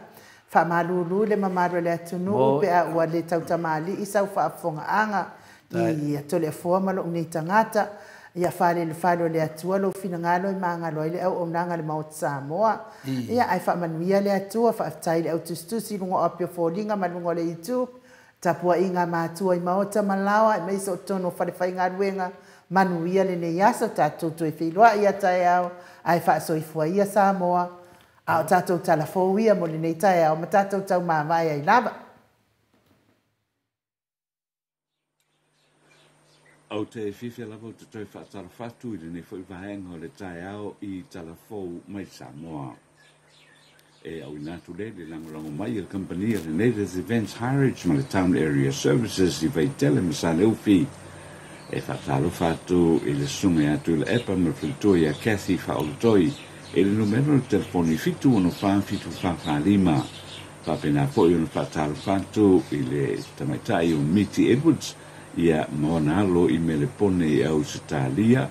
Faamalulu le mamalu o le atunuu pe a ua le tautamalii sau faafofogaaga i Toleafoa ma lou nei tagata. Ia faalelefale o le Atua lou finagalo e magalo ai le auaunaga a le Maota Samoa. Ia, ae faamanuia le Atua, faafetai i le autusitusi i luga o api o foliga ma luga o le YouTube, tapuaiga matua i maota ma laoa, aemaise o totonu o falefaigaluega, manuia lenei aso, tatou toe feiloai ia taeao, ae faasoifua ia Samoa, a o tatou talafou ia mo lenei taeao ma tatou taumavae ai lava. Ou te fiafia lava ou te toe faatalofa atu i lenei foi vaega o le taeao i Talafou mai Samoa. E auina atu le le lagolago mai e le kamupani a le Natives Events Highridge ma le Town Area Services i Vaitele ma Saleufi. E faatalofa atu i le susuga ia Tuilaepa ma le faletua ia Cathy Faaolotoi i le numera o le telefoni 7647445. Faapena foi ona faatalofa atu i le tamaitai o Miti Edwards ia ma ona alo i Melepone i Ausetalia,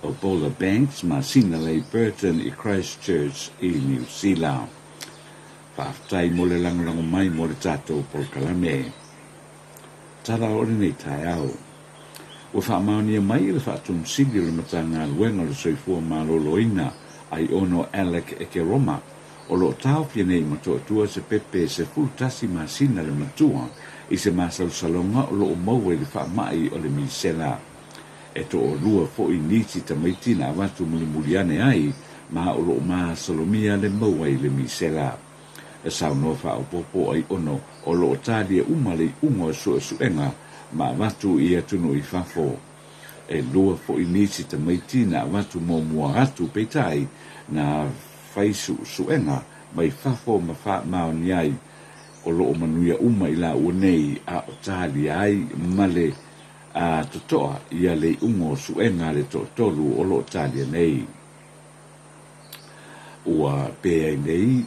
o Bola Banks ma Sina Lei Burton i Christchurch i Niu Sila. Faafetai mo le lagolago mai mo le tatou polokalame. Tala o lenei taeao. Ua faamaonia mai e le Faatomusili o le Matagaluega o le Soifua Maloloina ai ono Alec Ekeroma o loo taofia nei ma toatua se pepe 11 masina le matua i se masalosaloga o loo maua i le faamai o le misela. E toalua foi nisi tamaiti na avatu mulimuli ane ai ma o loo masalomia le maua i le misela. E saunoa faaopoopo ai ono o loo talia uma le iuga o suesuega ma avatu i atunuu i fafo. E lua foi nisi tamaiti na avatu muamua atu peitai na fai suesuega mai fafo ma faamaoni ai o loo manuia uma i laua nei a o talia ai ma le a totoa ia le iuga o suega le toatolu o loo talia nei. Ua pea ai nei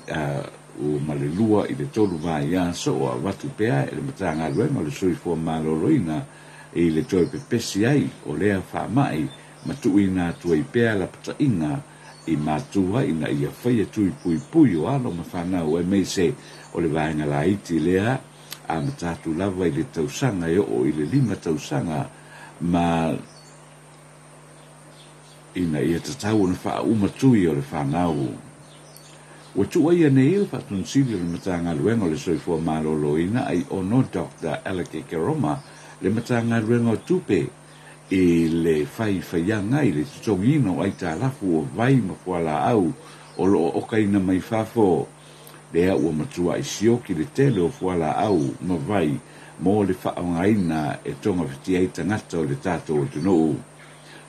ua ma le 2 i le 3 vaiaso o avatu pea e le Matagaluega o le Soifua Maloloina i le toe pepesi ai o lea faamai ma tuuina atu ai pea lapataiga i matua ina ia faia tui puipui o alo ma fanau aemaise o le vaega laiti lea a matatu lava i le tausaga e oo i le 5 tausaga ma ina ia tatau ona faauma tui o le fanau. Ua tuuaia nei le Faatomusili o le Matagaluega o le Soifua Maloloina ai ono Dr. Alec Ekeroma le Matagaluega o Tupe i le faifaiaga i le totogiina o aitalafu o vai ma fualaau o loo okaina mai fafo. Lea ua matua i sioki le tele o fualaau ma vai mo le faaaogaina e togafitia ai tagata o le tatou atunuu.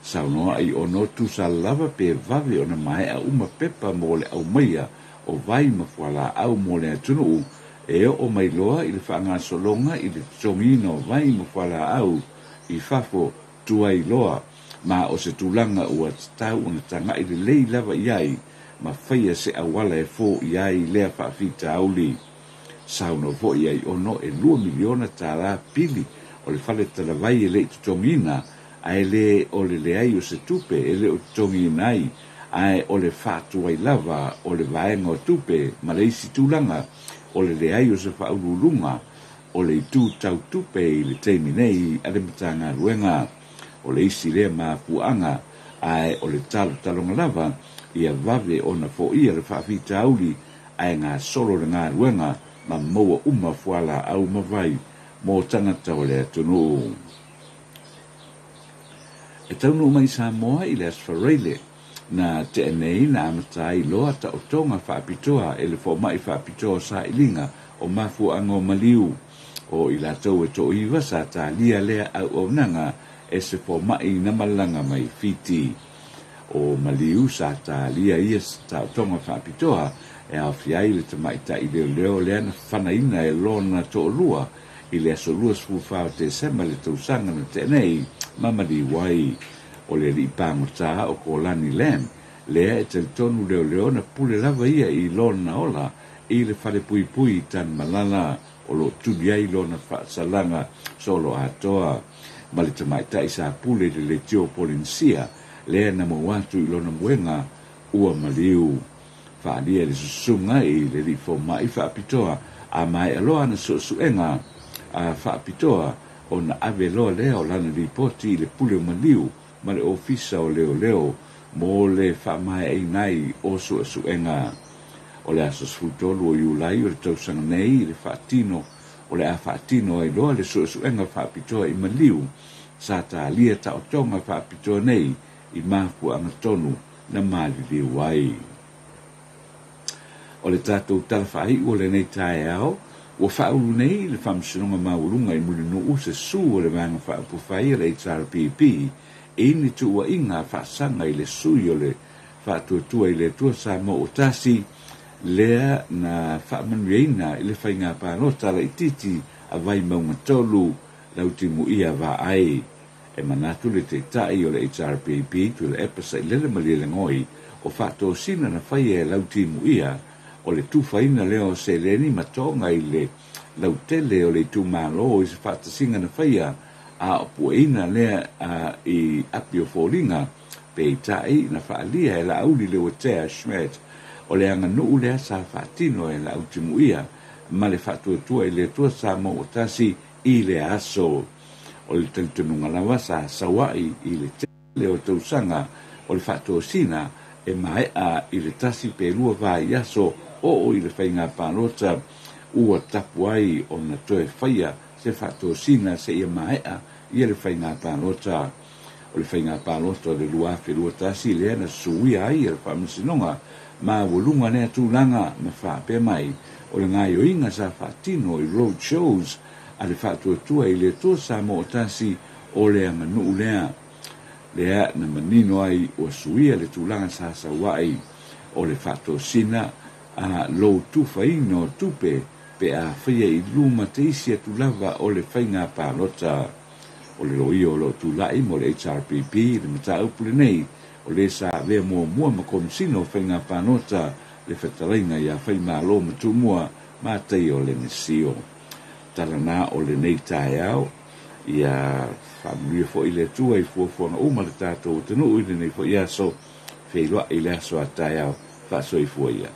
Saunoa ai ono tusa lava pe vave ona maea uma pepa mo le aumaia o vai ma fualaau mo le atunuu e oo mai loa i le faagasologa i le totogiina o vai ma fualaau i fafo tuai loa ma o se tulaga ua tatau ona tagai lelei lava i ai ma faia se auala e foia ai lea faafitauli. Saunoa foi ai ono e 2 miliona tala pili o le fale talavai e le i totogiina ae le o le leai o se tupe e le o totogiina ai Ae o le faatuai lava o le vaega o tupe ma le isi tulaga o le leai o se faauluuluga o le itu tau tupe i le taimi nei a le Matagaluega. O le isi lea mafuaaga, ae o le talotaloga lava ia vave ona foia le faafitauli ae gasolo le galuega ma maua uma fualaau ma vai mo tagata o le atunuu. E taunuu mai Samoa i le Aso Faraile na tea nei na amata ai loa taotoga faapitoa e le Fomai Faapitoa o Sailiga o Mafuaaga o Maliu. O i latou e toaiva sa talia lea auaunaga e se fomai na malaga mai Fiti. O Maliu sa talia ia taotoga faapitoa e aofia ai le tamaitai leoleo lea na fanaina e lona toalua i le aso 24 o Tesema le tausaga na tea nei ma maliu ai. O le alii pagota o Kolani Lam lea e talitonu leoleo na pule lava ia i lona ola i le falepuipui i Tanumalala o loo tuli ai lona faasalaga solo atoa, ma le tamaitai sa pule i le leitio Polinisia lea na maua atu i lona muega ua maliu. Faaalia le susuga i le alii fomai faapitoa a maea loa ana suesuega a faapitoa ona ave loa lea o lana lipoti i le pule o maliu ma le ofisa o leoleo mo le faamaeaina ai o suesuega. O le aso 13 o Iulai o le tausaga nei le faatino o le a faatino ai loa le suesuega faapitoa i maliu sa talia taotoga faapitoa nei i mafuaaga tonu na maliliu ai. O le tatou tala faaiu o lenei taeao, ua faaulu nei le Faamasinoga Maualuga i Mulinuu se sū o le Vaega Faaupufai a le HRPP i ni tuuaiga faasaga i le sui o le Faatuatua i le Atua Samoa ua tasi lea na faamanuiaina i le faiga palota laitiiti a Vaimauga 3 Lautimuia Vaai. E manatu le taitai o le HRPP Tuilaepa Sailele Malielegaoi o faatosina na faia e Lautimuia o le tufaina lea o seleni ma toga i le lautele o le itumalo i se faatasiga na faia a o pueina lea i api o foliga, peitai na faalia e Laauli Leuatea Schmidt o le aganuu lea sa faatino e Lautimuia ma le Faatuatua i le Atua Samoa ua tasi i le aso. O le talitonuga lava sa sauai i le tele o tausaga o le faatosina e maea i le 1 pe 2 vaiaso oo i le faiga palota ua tapu ai ona toe faia se faatosina seia maea ia le faiga palota. O le faiga palota o le 2021 lea na suia ai le Faamasinoga Maualuga lea tulaga ma faapea mai o le gaoioiga sa faatino i road shows a le Faatuatua i le Atua Samoa o tasi o le aganuu lea. Lea na manino ai ua suia le tulaga sa sauai o le faatosina a lou tufaina o tupe pe a faia i luma te isi atu lava o le faiga palota. O le loia o loo tulai mo le HRPP le mataupu lenei o le sa avea muamua ma Komisina o Faiga Palota le fetalaiga ia Faimalo ma Tumua Mataia o Lenesio. Tala na o lenei taeao ia faamanuia foi le Atua i fuafuaga uma le tatou atunuu i lenei foi aso feiloai le aso a taeao faasoifua ia.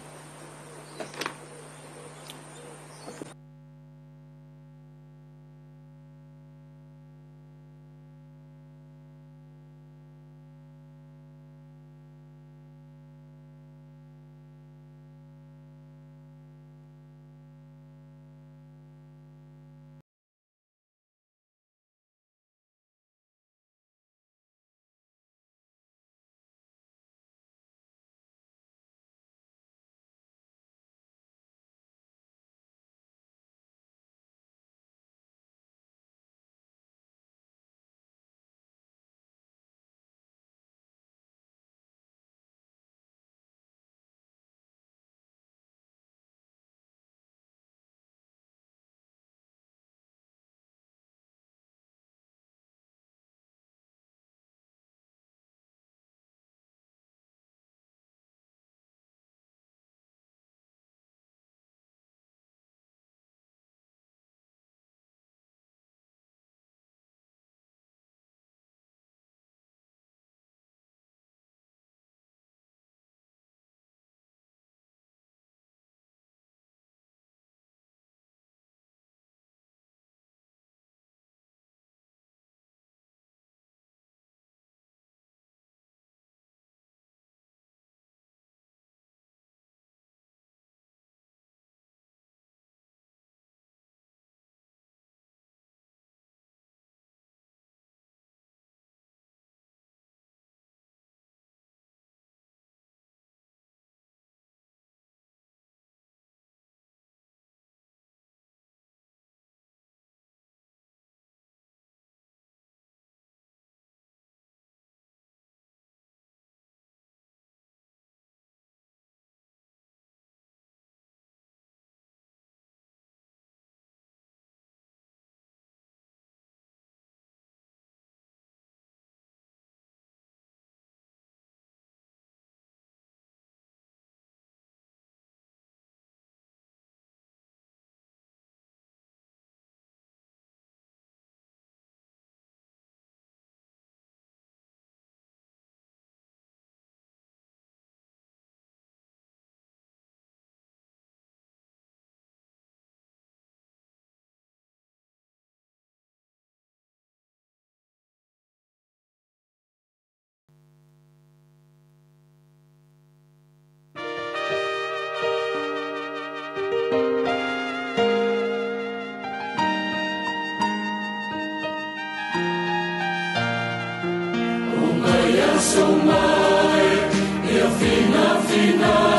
Uso mai, ia fina fina.